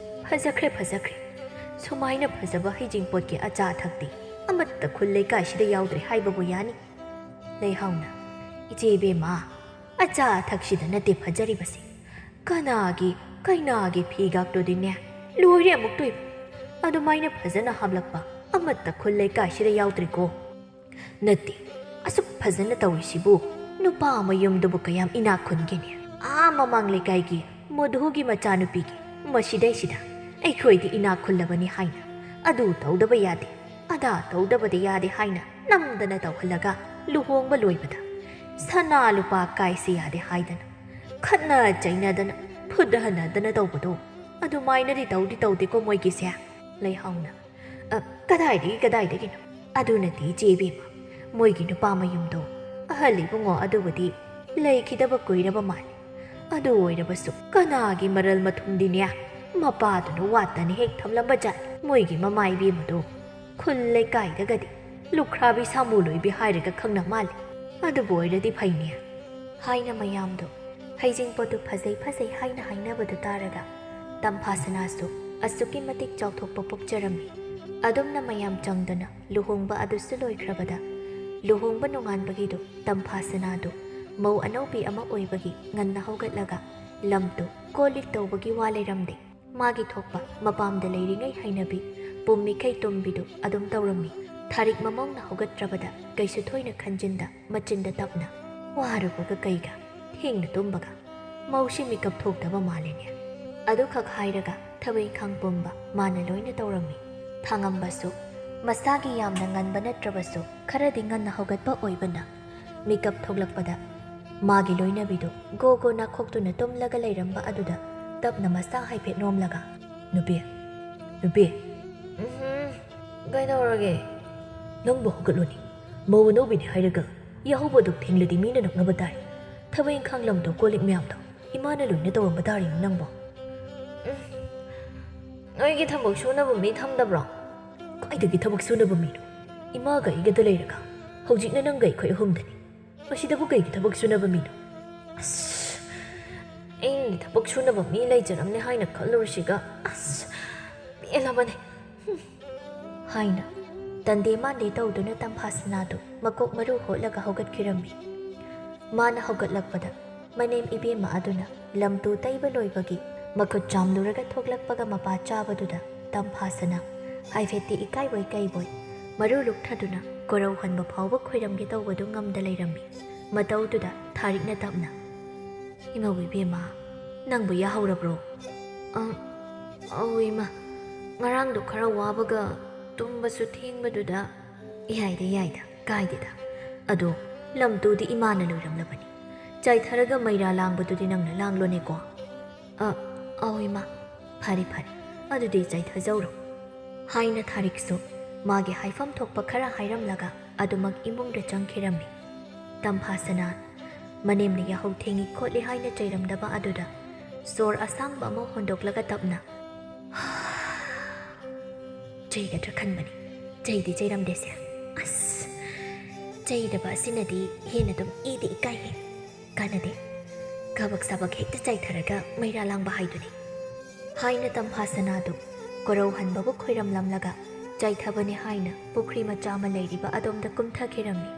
ꯐꯖꯈ꯭ꯔꯦ, ꯐꯖꯈ꯭ꯔꯦ꯫ ꯁꯨꯃꯥꯏꯅ ꯐꯖꯕ ꯍꯩꯖꯤꯡꯄꯣꯠꯀꯤ ꯑꯆꯥ ꯑꯊꯛꯇꯤ ꯑꯃꯠꯇ ꯈꯨꯜ ꯂꯩꯀꯥꯏꯁꯤꯗ ꯌꯥꯎꯗ꯭ꯔꯦ ꯍꯥꯏꯕꯕꯨ ꯌꯥꯅꯤ꯫" ꯂꯩꯍꯥꯎꯅ, "ꯏꯆꯦ ꯏꯕꯦꯝꯃ, ꯑꯆꯥ ꯑꯊꯛꯁꯤꯗ ꯅꯠꯇꯦ ꯐꯖꯔꯤꯕꯁꯤ꯫ ꯀꯅꯥꯒꯤ ꯀꯩꯅꯥꯒꯤ ꯐꯤꯒꯥꯛꯇꯨꯗꯤꯅꯦ, ꯂꯣꯏꯔꯦ ꯑꯃꯨꯛꯇꯣꯏꯕ꯫ ꯑꯗꯨꯃꯥꯏꯅ ꯐꯖꯅ ꯍꯥꯞꯂꯛꯄ ꯑꯃꯠꯇ ꯈꯨꯜ ꯂꯩꯀꯥꯏꯁꯤꯗ ꯌꯥꯎꯗ꯭ꯔꯤꯀꯣ꯫ ꯅꯠꯇꯦ, ꯑꯁꯨꯛ ꯐꯖꯅ ꯇꯧꯔꯤꯁꯤꯕꯨ ꯅꯨꯄꯥ ꯃꯌꯨꯝꯗꯨꯕꯨ ꯀꯌꯥꯝ ꯏꯅꯥꯛ ꯈꯨꯟꯒꯦꯅꯦ? ꯑꯥ ꯃꯃꯥꯡ ꯂꯩꯀꯥꯏꯒꯤ ꯃꯣꯙꯨꯒꯤ ꯃꯆꯥꯅꯨꯄꯤꯒꯤ ꯃꯁꯤꯗꯩꯁꯤꯗ ꯑꯩꯈꯣꯏꯗꯤ ꯏꯅꯥꯛ ꯈꯨꯜꯂꯕꯅꯤ ꯍꯥꯏꯅ ꯑꯗꯨ ꯇꯧꯗꯕ ꯌꯥꯗꯦ, ꯑꯗꯥ ꯇꯧꯗꯕꯗꯤ ꯌꯥꯗꯦ ꯍꯥꯏꯅ ꯅꯝꯗꯅ ꯇꯧꯍꯜꯂꯒ ꯂꯨꯍꯣꯡꯕ ꯂꯣꯏꯕꯗ ꯁꯅꯥ ꯂꯨꯄꯥ ꯀꯥꯏꯁꯤ ꯌꯥꯗꯦ ꯍꯥꯏꯗꯅ ꯈꯠꯅ ꯆꯩꯅꯗꯅ ꯐꯨꯠꯍꯟꯅꯗꯅ ꯇꯧꯕꯗꯣ ꯑꯗꯨꯃꯥꯏꯅꯗꯤ ꯇꯧꯗꯤ ꯇꯧꯗꯦꯀꯣ ꯃꯣꯏꯒꯤꯁꯦ꯫" ꯂꯩꯍꯥꯎꯅ, "ꯑ, ꯀꯗꯥꯏꯗꯒꯤ, ꯀꯗꯥꯏꯗꯒꯤꯅꯣ? ꯑꯗꯨꯅꯗꯤ ꯏꯆꯦ ꯏꯕꯦꯝꯃ, ꯃꯣꯏꯒꯤ ꯅꯨꯄꯥ ꯃꯌꯨꯝꯗꯣ ꯑꯍꯜ ꯏꯕꯨꯡꯉꯣ ꯑꯗꯨꯕꯨꯗꯤ ꯂꯩꯈꯤꯗꯕ ꯀꯨꯏꯔꯕ ꯃꯥꯜꯂꯤ꯫ ꯑꯗꯨ ꯑꯣꯏꯔꯕꯁꯨ ꯀꯅꯥꯒꯤ ꯃꯔꯜ ꯃꯊꯨꯝꯗꯤꯅꯦ ꯃꯄꯥꯗꯨꯅ ꯋꯥꯠꯇꯅ ꯍꯦꯛ ꯊꯝꯂꯝꯕ ꯖꯥꯠꯅꯤ꯫ ꯃꯣꯏꯒꯤ ꯃꯃꯥ ꯏꯕꯦꯝꯃꯗꯣ ꯈꯨꯜ ꯂꯩꯀꯥꯏꯗꯒꯗꯤ ꯂꯨꯈ꯭ꯔꯥꯕꯤ ꯁꯥꯃꯨ ꯂꯣꯏꯕꯤ ꯍꯥꯏꯔꯒ ꯈꯪꯅ ꯃꯥꯜꯂꯤ꯫ ꯑꯗꯨꯕꯨ ꯑꯣꯏꯔꯗꯤ ꯐꯩꯅꯦ꯫" ꯍꯥꯏꯅ ꯃꯌꯥꯝꯗꯣ ꯍꯩꯖꯤꯡꯄꯣꯠꯇꯨ ꯐꯖꯩ ꯐꯖꯩ ꯍꯥꯏꯅ ꯍꯥꯏꯅꯕꯗꯨ ꯇꯥꯔꯒ ꯇꯝꯐꯥꯁꯅꯥꯁꯨ ꯑꯁꯨꯛꯀꯤ ꯃꯇꯤꯛ ꯆꯥꯎꯊꯣꯛꯄ ꯄꯣꯛꯆꯔꯝꯃꯤ꯫ ꯑꯗꯨꯝꯅ ꯃꯌꯥꯝ ꯆꯪꯗꯅ ꯂꯨꯍꯣꯡꯕ ꯑꯗꯨꯁꯨ ꯂꯣꯏꯈ꯭ꯔꯕꯗ ꯂꯨꯍꯣꯡꯕ ꯅꯣꯡꯉꯥꯟꯕꯒꯤꯗꯨ ꯇꯝꯐꯥꯁꯅꯥꯗꯨ ꯃꯧ ꯑꯅꯧꯕꯤ ꯑꯃ ꯑꯣꯏꯕꯒꯤ ꯉꯟꯅ ꯍꯧꯒꯠꯂꯒ ꯂꯝꯇꯨ ꯀꯣꯜ ꯂꯤꯛ ꯇꯧꯕꯒꯤ ꯋꯥ ꯂꯩꯔꯝꯗꯦ꯫ ꯃꯥꯒꯤ ꯊꯣꯛꯄ ꯃꯄꯥꯝꯗ ꯂꯩꯔꯤꯉꯩ ꯍꯩꯅꯕꯤ ꯄꯨꯝꯃꯤꯈꯩ ꯇꯨꯝꯕꯤꯗꯨ ꯑꯗꯨꯝ ꯇꯧꯔꯝꯃꯤ꯫ ꯊꯥꯔꯤꯛ ꯃꯃꯧꯅ ꯍꯧꯒꯠꯇ꯭ꯔꯕꯗ ꯀꯩꯁꯨ ꯊꯣꯏꯅ ꯈꯟꯖꯤꯟꯗ ꯃꯆꯤꯟꯗ ꯇꯞꯅ, "ꯋꯥꯔꯨꯕꯒ ꯀꯩꯒ, ꯊꯦꯡꯅ ꯇꯨꯝꯕꯒ, ꯃꯧꯁꯤ ꯃꯤꯀꯞ ꯊꯣꯛꯇꯕ ꯃꯥꯜꯂꯤꯅꯦ"꯫ ꯑꯗꯨꯈꯛ ꯍꯥꯏꯔꯒ ꯊꯕꯛ ꯏꯪꯈꯥꯡ ꯄꯨꯝꯕ ꯃꯥꯅ ꯂꯣꯏꯅ ꯇꯧꯔꯝꯃꯤ꯫ ꯊꯥꯉꯝꯕꯁꯨ ꯃꯁꯥꯒꯤ ꯌꯥꯝꯅ ꯉꯟꯕ ꯅꯠꯇ꯭ꯔꯕꯁꯨ ꯈꯔꯗꯤ ꯉꯟꯅ ꯍꯧꯒꯠꯄ ꯑꯣꯏꯕꯅ ꯃꯤꯀꯞ ꯊꯣꯛꯂꯛꯄꯗ ꯃꯥꯒꯤ ꯂꯣꯏꯅꯕꯤꯗꯨ ꯒꯣ ꯒꯣ ꯅꯥꯈꯣꯛꯇꯨꯅ ꯇꯨꯝꯂꯒ ꯂꯩꯔꯝꯕ ꯑꯗꯨꯗ ꯇꯞꯅ ꯃꯁꯥ ꯍꯥꯏꯐꯦꯠ ꯅꯣꯝꯂꯒ, "ꯅꯨꯄꯤ, ꯅꯨꯄꯤ, ꯎꯝꯍꯨꯝ, ꯀꯩꯗꯧꯔꯒꯦ? ꯅꯪꯕꯨ ꯍꯧꯒꯠꯂꯨꯅꯦ꯫ ꯃꯧ ꯑꯅꯧꯕꯤꯅꯤ ꯍꯥꯏꯔꯒ ꯌꯥꯍꯧꯕ ꯑꯗꯨꯛ ꯊꯦꯡꯂꯗꯤ ꯃꯤꯅ ꯅꯣꯛꯅꯕ ꯇꯥꯔꯦ꯫ ꯊꯕꯛ ꯏꯪꯈꯥꯡ ꯂꯝꯗꯣ ꯀꯣꯜ ꯂꯤꯛ ꯃꯌꯥꯝꯗꯣ ꯏꯃꯥꯅ ꯂꯣꯏꯅ ꯇꯧꯔꯝꯕ ꯇꯥꯔꯦꯅꯦ ꯅꯪꯕꯣ"꯫ "ꯎꯝ, ꯅꯣꯏꯒꯤ ꯊꯕꯛ ꯁꯨꯅꯕ ꯃꯤ ꯊꯝꯗꯕ꯭ꯔꯣ?" "ꯀꯥꯏꯗꯒꯤ ꯊꯕꯛ ꯁꯨꯅꯕ ꯃꯤꯅꯣ? ꯏꯃꯥꯒ ꯑꯩꯒꯗ ꯂꯩꯔꯒ ꯍꯧꯖꯤꯛꯅ ꯅꯪꯒ ꯑꯩꯈꯣꯏ ꯑꯍꯨꯝꯗꯅꯤ꯫ ꯃꯁꯤꯗꯕꯨ ꯀꯩꯒꯤ ꯊꯕꯛ ꯁꯨꯅꯕ ꯃꯤꯅꯣ? ꯑꯁ, ꯑꯩꯒꯤ ꯊꯕꯛ ꯁꯨꯅꯕ ꯃꯤ ꯂꯩꯖꯔꯝꯅꯤ ꯍꯥꯏꯅ ꯈꯜꯂꯨꯔꯤꯁꯤꯒ, ꯑꯁ, ꯄꯦꯜꯂꯕꯅꯦ"꯫ ꯍꯥꯏꯅ ꯇꯟꯗꯦ ꯃꯥꯟꯗꯦ ꯇꯧꯗꯨꯅ ꯇꯝꯐꯥ ꯁꯅꯥꯗꯨ ꯃꯀꯣꯛ ꯃꯔꯨ ꯍꯣꯠꯂꯒ ꯍꯧꯒꯠꯈꯤꯔꯝꯃꯤ꯫ ꯃꯥꯅ ꯍꯧꯒꯠꯂꯛꯄꯗ ꯃꯅꯦꯝ ꯏꯕꯦꯝꯃ ꯑꯗꯨꯅ ꯂꯝꯇꯨ ꯇꯩꯕ ꯂꯣꯏꯕꯒꯤ ꯃꯈꯨꯠ ꯆꯥꯝꯂꯨꯔꯒ ꯊꯣꯛꯂꯛꯄꯒ ꯃꯄꯥ ꯆꯥꯕꯗꯨꯗ ꯇꯝꯐꯥ ꯁꯅꯥ ꯍꯥꯏꯐꯦꯠꯇꯤ ꯏꯀꯥꯏꯕꯣꯏ ꯀꯩꯕꯣꯏ ꯃꯔꯨ ꯂꯨꯛꯊꯗꯨꯅ ꯀꯣꯔꯧ ꯍꯟꯕ ꯐꯥꯎꯕ ꯈꯣꯏꯔꯝꯒꯦ ꯇꯧꯕꯗꯨ ꯉꯝꯗ ꯂꯩꯔꯝꯃꯤ꯫ ꯃꯇꯧꯗꯨꯗ ꯊꯥꯔꯤꯛꯅ ꯇꯞꯅ, "ꯏꯃꯧ ꯏꯕꯦꯝꯃ, ꯅꯪꯕꯨ ꯌꯥꯍꯧꯔꯕ꯭ꯔꯣ?" "ꯑ, ꯑꯧ ꯏꯃꯥ, ꯉꯔꯥꯡꯗꯣ ꯈꯔ ꯋꯥꯕꯒ ꯇꯨꯝꯕꯁꯨ ꯊꯦꯡꯕꯗꯨꯗ"꯫ "ꯌꯥꯏꯗ, ꯌꯥꯏꯗ, ꯀꯥꯏꯗꯦꯗ꯫ ꯑꯗꯣ ꯂꯝꯇꯨꯗꯤ ꯏꯃꯥꯅ ꯂꯣꯏꯔꯝꯂꯕꯅꯤ꯫ ꯆꯥꯏꯊꯔꯒ ꯃꯩꯔꯥ ꯂꯥꯡꯕꯗꯨꯗꯤ ꯅꯪꯅ ꯂꯥꯡꯂꯣꯅꯦꯀꯣ"꯫ "ꯑ, ꯑꯧ ꯏꯃꯥ, ꯐꯔꯦ ꯐꯔꯦ, ꯑꯗꯨꯗꯤ ꯆꯥꯏꯊꯖꯧꯔꯣ"꯫ ꯍꯥꯏꯅ ꯊꯥꯔꯤꯛꯁꯨ ꯃꯥꯒꯤ ꯍꯥꯏꯐꯝ ꯊꯣꯛꯄ ꯈꯔ ꯍꯥꯏꯔꯝꯂꯒ ꯑꯗꯨꯃꯛ ꯏꯃꯨꯡꯗ ꯆꯪꯈꯤꯔꯝꯃꯤ꯫ ꯇꯝꯐꯥꯁꯅꯥ ꯃꯅꯦꯝꯅ ꯌꯥꯍꯧ ꯊꯦꯡꯏ ꯈꯣꯠꯂꯤ ꯍꯥꯏꯅ ꯆꯩꯔꯝꯗꯕ ꯑꯗꯨꯗ ꯁꯣꯔ ꯑꯁꯥꯡꯕ ꯑꯃ ꯍꯣꯟꯗꯣꯛꯂꯒ ꯇꯞꯅ ꯆꯩꯒꯗ꯭ꯔꯥ ꯈꯟꯕꯅꯤ꯫ ꯆꯩꯗꯤ ꯆꯩꯔꯝꯗꯦꯁꯦ꯫ ꯑꯁ, ꯆꯩꯗꯕ ꯑꯁꯤꯅꯗꯤ ꯍꯦꯟꯅ ꯑꯗꯨꯝ ꯏꯗꯤ ꯏꯀꯥꯏꯍꯦ꯫ ꯀꯥꯟꯅꯗꯦ꯫ ꯀꯥꯕꯛ ꯁꯥꯕꯛ ꯍꯦꯛꯇ ꯆꯥꯏꯊꯔꯒ ꯃꯩꯔꯥ ꯂꯥꯡꯕ ꯍꯥꯏꯗꯨꯅꯤ꯫ ꯍꯥꯏꯅ ꯇꯝꯐꯥ ꯁꯅꯥꯗꯨ ꯀꯣꯔꯧ ꯍꯟꯕꯕꯨ ꯈꯣꯏꯔꯝꯂꯝꯂꯒ ꯆꯥꯏꯊꯕꯅꯤ ꯍꯥꯏꯅ ꯄꯨꯈ꯭ꯔꯤ ꯃꯆꯥ ꯑꯃ ꯂꯩꯔꯤꯕ ꯑꯗꯣꯝꯗ ꯀꯨꯝꯊꯈꯤꯔꯝꯃꯤ꯫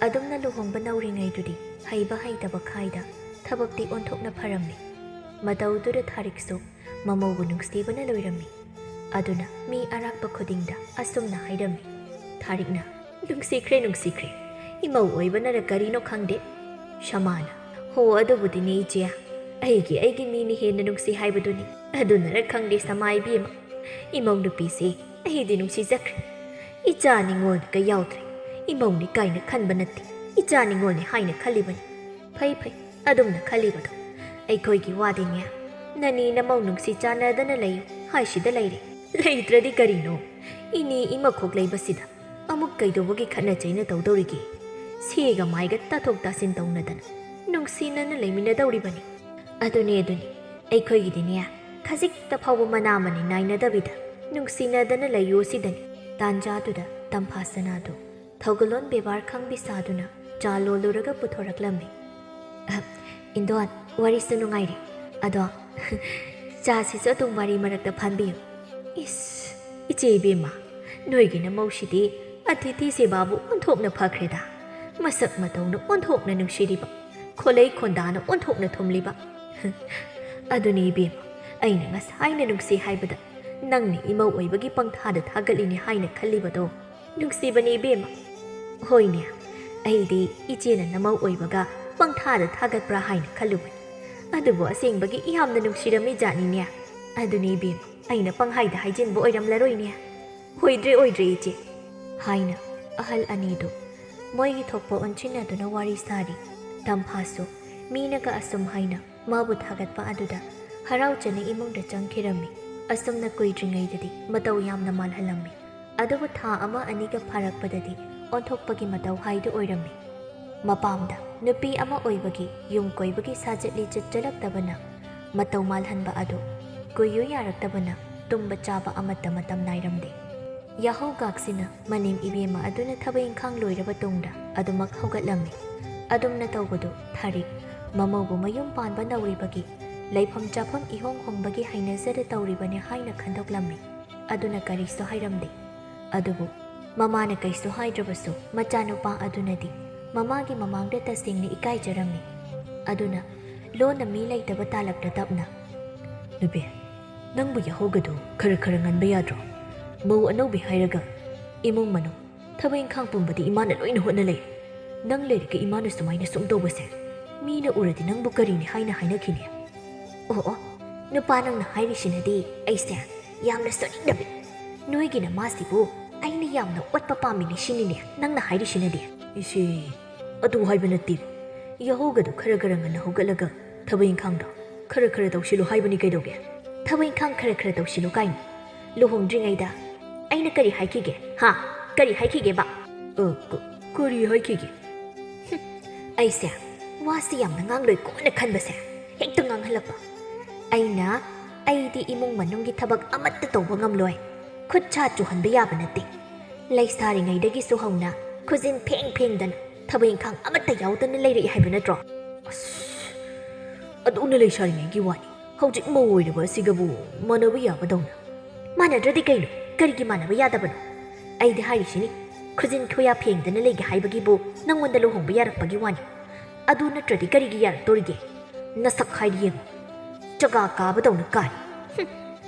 ꯑꯗꯨꯝꯅ ꯂꯨꯍꯣꯡꯕ ꯅꯧꯔꯤꯉꯩꯗꯨꯗꯤ ꯍꯩꯕ ꯍꯩꯇꯕ ꯈꯥꯏꯗ ꯊꯕꯛꯇꯤ ꯑꯣꯟꯊꯣꯛꯅ ꯐꯔꯝꯃꯤ꯫ ꯃꯇꯧꯗꯨꯗ ꯊꯥꯔꯤꯛꯁꯨ ꯃꯃꯧꯕꯨ ꯅꯨꯡꯁꯤꯕꯅ ꯂꯣꯏꯔꯝꯃꯤ꯫ ꯑꯗꯨꯅ ꯃꯤ ꯑꯔꯥꯛꯄ ꯈꯨꯗꯤꯡꯗ ꯑꯁꯨꯝꯅ ꯍꯥꯏꯔꯝꯃꯤ, ꯊꯥꯔꯤꯛꯅ, "ꯅꯨꯡꯁꯤꯈ꯭ꯔꯦ, ꯅꯨꯡꯁꯤꯈ꯭ꯔꯦ꯫ ꯏꯃꯧ ꯑꯣꯏꯕꯅꯔ ꯀꯔꯤꯅꯣ ꯈꯪꯗꯦ꯫" ꯁꯃꯥꯅ, "ꯍꯣ, ꯑꯗꯨꯕꯨꯗꯤꯅꯦ ꯏꯆꯦ, ꯑꯩꯒꯤ, ꯑꯩꯒꯤ ꯃꯤꯅ ꯍꯦꯟꯅ ꯅꯨꯡꯁꯤ ꯍꯥꯏꯕꯗꯨꯅꯤ꯫ ꯑꯗꯨꯅꯔ ꯈꯪꯗꯦ ꯁꯃꯥ ꯏꯕꯦꯝꯃ, ꯏꯃꯧ ꯅꯨꯄꯤꯁꯦ ꯑꯩꯗꯤ ꯅꯨꯡꯁꯤꯖꯈ꯭ꯔꯦ꯫ ꯏꯆꯥ ꯅꯤꯉꯣꯜꯒ ꯌꯥꯎꯗ꯭ꯔꯦ꯫ ꯏꯃꯧꯅꯤ ꯀꯥꯏꯅ ꯈꯟꯕ ꯅꯠꯇꯦ, ꯏꯆꯥ ꯅꯤꯉꯣꯜꯅꯤ ꯍꯥꯏꯅ ꯈꯜꯂꯤꯕꯅꯤ꯫ ꯐꯩ, ꯐꯩ, ꯑꯗꯨꯝꯅ ꯈꯜꯂꯤꯕꯗꯣ꯫ ꯑꯩꯈꯣꯏꯒꯤ ꯋꯥꯗꯤꯅꯦ, ꯅꯅꯤ ꯅꯃꯧ ꯅꯨꯡꯁꯤ ꯆꯥꯟꯅꯗꯅ ꯂꯩꯌꯨ ꯍꯥꯏꯁꯤꯗ ꯂꯩꯔꯦ꯫ ꯂꯩꯇ꯭ꯔꯗꯤ ꯀꯔꯤꯅꯣ? ꯏꯅꯤ ꯏꯃꯈꯣꯛ ꯂꯩꯕꯁꯤꯗ ꯑꯃꯨꯛ ꯀꯩꯗꯧꯕꯒꯤ ꯈꯠꯅ ꯆꯩꯅ ꯇꯧꯗꯧꯔꯤꯒꯦ? ꯁꯤꯒ ꯃꯥꯏꯒ ꯇꯥꯊꯣꯛ ꯇꯥꯁꯤꯟ ꯇꯧꯅꯗꯅ ꯅꯨꯡꯁꯤꯅꯅ ꯂꯩꯃꯤꯟꯅꯗꯧꯔꯤꯕꯅꯤ꯫" "ꯑꯗꯨꯅꯦ, ꯑꯗꯨꯅꯦ, ꯑꯩꯈꯣꯏꯒꯤꯗꯤꯅꯦ, ꯈꯖꯤꯛꯇ ꯐꯥꯎꯕ ꯃꯅꯥ ꯃꯅꯤ ꯅꯥꯏꯅꯗꯕꯤꯗ ꯅꯨꯡꯁꯤꯅꯗꯅ ꯂꯩꯌꯨ ꯁꯤꯗꯅꯤ꯫" ꯇꯥꯟꯖꯥꯗꯨꯗ ꯇꯝꯐꯥ ꯁꯅꯥꯗꯨ ꯊꯧꯒꯜꯂꯣꯟ ꯕꯦꯕꯥꯔ ꯈꯪꯕꯤ ꯁꯥꯗꯨꯅ ꯆꯥ ꯂꯣꯜꯂꯨꯔꯒ ꯄꯨꯊꯣꯔꯛꯂꯝꯃꯤ꯫ "ꯑꯍ, ꯏꯟꯗꯣꯟ, ꯋꯥꯔꯤꯁꯨ ꯅꯨꯡꯉꯥꯏꯔꯤ꯫ ꯑꯗꯣ, ꯆꯥꯁꯤꯁꯨ ꯑꯗꯨꯝ ꯋꯥꯔꯤ ꯃꯔꯛꯇ ꯐꯥꯟꯕꯤꯌꯨ꯫" "ꯏꯁ, ꯏꯆꯦ ꯏꯕꯦꯝꯃ, ꯅꯣꯏꯒꯤ ꯅꯃꯧꯁꯤꯗꯤ ꯑꯇꯤꯊꯤ ꯁꯦꯕꯥꯕꯨ ꯑꯣꯟꯊꯣꯛꯅ ꯐꯈ꯭ꯔꯦꯗ꯫ ꯃꯁꯛ ꯃꯇꯧꯅ ꯑꯣꯟꯊꯣꯛꯅ ꯅꯨꯡꯁꯤꯔꯤꯕ, ꯈꯣꯂꯩ ꯈꯣꯟꯗꯥꯅ ꯑꯣꯟꯊꯣꯛꯅ ꯊꯨꯝꯂꯤꯕ꯫" "ꯑꯗꯨꯅꯤ ꯏꯕꯦꯝꯃ, ꯑꯩꯅ ꯉꯁꯥꯏꯅ ꯅꯨꯡꯁꯤ ꯍꯥꯏꯕꯗ ꯅꯪꯅ ꯏꯃꯧ ꯑꯣꯏꯕꯒꯤ ꯄꯪꯊꯥꯗ ꯊꯥꯒꯠꯂꯤꯅꯤ ꯍꯥꯏꯅ ꯈꯜꯂꯤꯕꯗꯣ ꯅꯨꯡꯁꯤꯕꯅꯤ ꯏꯕꯦꯝꯃ꯫" "ꯍꯣꯏꯅꯦ, ꯑꯩꯗꯤ ꯏꯆꯦꯅ ꯅꯃꯧ ꯑꯣꯏꯕꯒ ꯄꯪꯊꯥꯗ ꯊꯥꯒꯠꯄ꯭ꯔꯥ ꯍꯥꯏꯅ ꯈꯜꯂꯨꯕꯅꯤ꯫ ꯑꯗꯨꯕꯨ ꯑꯁꯦꯡꯕꯒꯤ ꯌꯥꯝꯅ ꯅꯨꯡꯁꯤꯔꯝꯃꯤ ꯖꯥꯠꯅꯤꯅꯦ꯫ ꯑꯗꯨꯅꯤ ꯏꯕꯦꯝꯃ, ꯑꯩꯅ ꯄꯪꯍꯥꯏꯗ ꯍꯥꯏꯖꯤꯟꯕ ꯑꯣꯏꯔꯝꯂꯔꯣꯏꯅꯦ꯫ ꯑꯣꯏꯗ꯭ꯔꯦ, ꯑꯣꯏꯗ꯭ꯔꯦ ꯏꯆꯦ," ꯍꯥꯏꯅ ꯑꯍꯜ ꯑꯅꯤꯗꯨ ꯃꯣꯏꯒꯤ ꯊꯣꯛꯄ ꯑꯣꯟꯁꯤꯟꯅꯗꯨꯅ ꯋꯥꯔꯤ ꯁꯥꯔꯤ꯫ ꯇꯝꯐꯥꯁꯨ ꯃꯤꯅꯒ ꯑꯁꯨꯝ ꯍꯥꯏꯅ ꯃꯥꯕꯨ ꯊꯥꯒꯠꯄ ꯑꯗꯨꯗ ꯍꯔꯥꯎꯖꯅ ꯏꯃꯨꯡꯗ ꯆꯪꯈꯤꯔꯝꯃꯤ꯫ ꯑꯁꯨꯝꯅ ꯀꯨꯏꯗ꯭ꯔꯤꯉꯩꯗꯗꯤ ꯃꯇꯧ ꯌꯥꯝꯅ ꯃꯥꯜꯍꯜꯂꯝꯃꯤ꯫ ꯑꯗꯨꯕꯨ ꯊꯥ ꯑꯃ ꯑꯅꯤꯒ ꯐꯥꯔꯛꯄꯗꯗꯤ ꯑꯣꯟꯊꯣꯛꯄꯒꯤ ꯃꯇꯧ ꯍꯥꯏꯗꯨ ꯑꯣꯏꯔꯝꯃꯤ꯫ ꯃꯄꯥꯝꯗ ꯅꯨꯄꯤ ꯑꯃ ꯑꯣꯏꯕꯒꯤ ꯌꯨꯝ ꯀꯣꯏꯕꯒꯤ ꯁꯥꯖꯠ ꯂꯤꯆꯠ ꯆꯠꯂꯛꯇꯕꯅ ꯃꯇꯧ ꯃꯥꯜꯍꯟꯕ ꯑꯗꯨ ꯀꯨꯏꯌꯨ ꯌꯥꯔꯛꯇꯕꯅ ꯇꯨꯝꯕ ꯆꯥꯕ ꯑꯃꯠꯇ ꯃꯇꯝ ꯅꯥꯏꯔꯝꯗꯦ꯫ ꯌꯥꯍꯧꯒꯥꯛꯁꯤꯅ ꯃꯅꯦꯝ ꯏꯕꯦꯝꯃ ꯑꯗꯨꯅ ꯊꯕꯛ ꯏꯪꯈꯥꯡ ꯂꯣꯏꯔꯕ ꯇꯨꯡꯗ ꯑꯗꯨꯃꯛ ꯍꯧꯒꯠꯂꯝꯃꯤ꯫ ꯑꯗꯨꯝꯅ ꯇꯧꯕꯗꯨ ꯊꯥꯔꯤꯛ ꯃꯃꯧꯕꯨ ꯃꯌꯨꯝ ꯄꯥꯟꯕ ꯅꯧꯔꯤꯕꯒꯤ ꯂꯩꯐꯝ ꯆꯥꯐꯝ ꯏꯍꯣꯡ ꯍꯣꯡꯕꯒꯤ ꯍꯩꯅꯖꯗ ꯇꯧꯔꯤꯕꯅꯤ ꯍꯥꯏꯅ ꯈꯟꯗꯣꯛꯂꯝꯃꯤ꯫ ꯑꯗꯨꯅ ꯀꯔꯤꯁꯨ ꯍꯥꯏꯔꯝꯗꯦ꯫ ꯑꯗꯨꯕꯨ ꯃꯃꯥꯅ ꯀꯩꯁꯨ ꯍꯥꯏꯗ꯭ꯔꯕꯁꯨ ꯃꯆꯥꯅꯨꯄꯥ ꯑꯗꯨꯅꯗꯤ ꯃꯃꯥꯒꯤ ꯃꯃꯥꯡꯗ ꯇꯁꯦꯡꯅ ꯏꯀꯥꯏꯖꯔꯝꯃꯤ꯫ ꯑꯗꯨꯅ ꯂꯣꯟꯅ ꯃꯤ ꯂꯩꯇꯕ ꯇꯥꯂꯛꯇ ꯇꯞꯅ, "ꯅꯨꯄꯤ, ꯅꯪꯕꯨ ꯌꯥꯍꯧꯒꯗꯨ ꯈꯔ ꯈꯔ ꯉꯟꯕ ꯌꯥꯗ꯭ꯔꯣ? ꯃꯧ ꯑꯅꯧꯕꯤ ꯍꯥꯏꯔꯒ ꯏꯃꯨꯡ ꯃꯅꯨꯡ ꯊꯕꯛ ꯏꯪꯈꯥꯡ ꯄꯨꯝꯕꯗꯤ ꯏꯃꯥꯅ ꯂꯣꯏꯅ ꯍꯣꯠꯅ ꯂꯩꯔꯦ꯫ ꯅꯪ ꯂꯩꯔꯒ ꯏꯃꯥꯅ ꯁꯨꯃꯥꯏꯅ ꯁꯨꯝ ꯇꯧꯕꯁꯦ ꯃꯤꯅ ꯎꯔꯗꯤ ꯅꯪꯕꯨ ꯀꯔꯤꯅꯤ ꯍꯥꯏꯅ ꯍꯥꯏꯅꯈꯤꯅꯤ꯫ ꯑꯣ ꯑꯣ, ꯅꯨꯄꯥ ꯅꯪꯅ ꯍꯥꯏꯔꯤꯁꯤꯅꯗꯤ ꯑꯩꯁꯦ ꯌꯥꯝꯅ ꯁꯣꯏꯅꯤꯡꯗꯕꯤ꯫ ꯅꯣꯏꯒꯤ ꯅꯃꯥꯁꯤꯕꯨ ꯑꯩꯅ ꯌꯥꯝꯅ ꯑꯣꯠꯄ ꯄꯥꯝꯃꯤꯅꯤ ꯁꯤꯅꯤꯅꯦ ꯅꯪꯅ ꯍꯥꯏꯔꯤꯁꯤꯅꯗꯤ꯫ ꯏꯆꯦ, ꯑꯗꯨ ꯍꯥꯏꯕ ꯅꯠꯇꯦ꯫ ꯌꯥꯍꯧꯒꯗꯨ ꯈꯔ ꯈꯔ ꯉꯟꯅ ꯍꯧꯒꯠꯂꯒ ꯊꯕꯛ ꯏꯪꯈꯥꯡꯗꯣ ꯈꯔ ꯈꯔ ꯇꯧꯁꯤꯜꯂꯨ ꯍꯥꯏꯕꯅꯤ ꯀꯩꯗꯧꯒꯦ? ꯊꯕꯛ ꯏꯪꯈꯥꯡ ꯈꯔ ꯈꯔ ꯇꯧꯁꯤꯜꯂꯨ ꯀꯥꯏꯅ? ꯂꯨꯍꯣꯡꯗ꯭ꯔꯤꯉꯩꯗ ꯑꯩꯅ ꯀꯔꯤ ꯍꯥꯏꯈꯤꯒꯦ? ꯍꯥ? ꯀꯔꯤ ꯍꯥꯏꯈꯤꯒꯦꯕ? ꯑ, ꯀ-, ꯀꯔꯤ ꯍꯥꯏꯈꯤꯒꯦ? ꯍꯨꯝ, ꯑꯩꯁꯦ ꯋꯥꯁꯤ ꯌꯥꯝꯅ ꯉꯥꯡꯂꯣꯏ ꯀꯣꯟꯅ ꯈꯟꯕꯁꯦ ꯍꯦꯛꯇ ꯉꯥꯡꯍꯜꯂꯛꯄ꯫ ꯑꯩꯅ ꯑꯩꯗꯤ ꯏꯃꯨꯡ ꯃꯅꯨꯡꯒꯤ ꯊꯕꯛ ꯑꯃꯠꯇ ꯇꯧꯕ ꯉꯝꯂꯣꯏ꯫ ꯈꯨꯠ ꯁꯥ ꯆꯨꯍꯟꯕ ꯌꯥꯕ ꯅꯠꯇꯦ꯫ ꯂꯩꯁꯥꯔꯤꯉꯩꯗꯒꯤꯁꯨ ꯍꯧꯅ ꯈꯨꯖꯤꯟ ꯐꯦꯡ ꯐꯦꯡꯗꯅ ꯊꯕꯛ ꯏꯪꯈꯥꯡ ꯑꯃꯠꯇ ꯌꯥꯎꯗꯅ ꯂꯩꯔꯛꯏ ꯍꯥꯏꯕ ꯅꯠꯇ꯭ꯔꯣ? ꯑꯁ, ꯑꯗꯨꯅ ꯂꯩꯁꯥꯔꯤꯉꯩꯒꯤ ꯋꯥꯅꯤ꯫ ꯍꯧꯖꯤꯛ ꯃꯧ ꯑꯣꯏꯔꯕ ꯑꯁꯤꯒꯕꯨ ꯃꯥꯟꯅꯕ ꯌꯥꯕꯗꯧꯅ꯫ ꯃꯥꯟꯅꯗ꯭ꯔꯗꯤ ꯀꯩꯅꯣ? ꯀꯔꯤꯒꯤ ꯃꯥꯟꯅꯕ ꯌꯥꯗꯕꯅꯣ? ꯑꯩꯗꯤ ꯍꯥꯏꯔꯤꯁꯤꯅꯤ, ꯈꯨꯖꯤꯟ ꯈꯨꯌꯥ ꯐꯦꯡꯗꯅ ꯂꯩꯒꯦ ꯍꯥꯏꯕꯒꯤꯕꯨ ꯅꯪꯉꯣꯟꯗ ꯂꯨꯍꯣꯡꯕ ꯌꯥꯔꯛꯄꯒꯤ ꯋꯥꯅꯤ꯫ ꯑꯗꯨ ꯅꯠꯇ꯭ꯔꯗꯤ ꯀꯔꯤꯒꯤ ꯌꯥꯔꯛꯇꯣꯔꯤꯒꯦ? ꯅꯁꯛ ꯍꯥꯏꯔꯤ ꯌꯦꯡꯉꯨ, ꯆꯒꯥ ꯀꯥꯕꯗꯧꯅ ꯀꯥꯔꯤ꯫ ꯍꯨꯝ,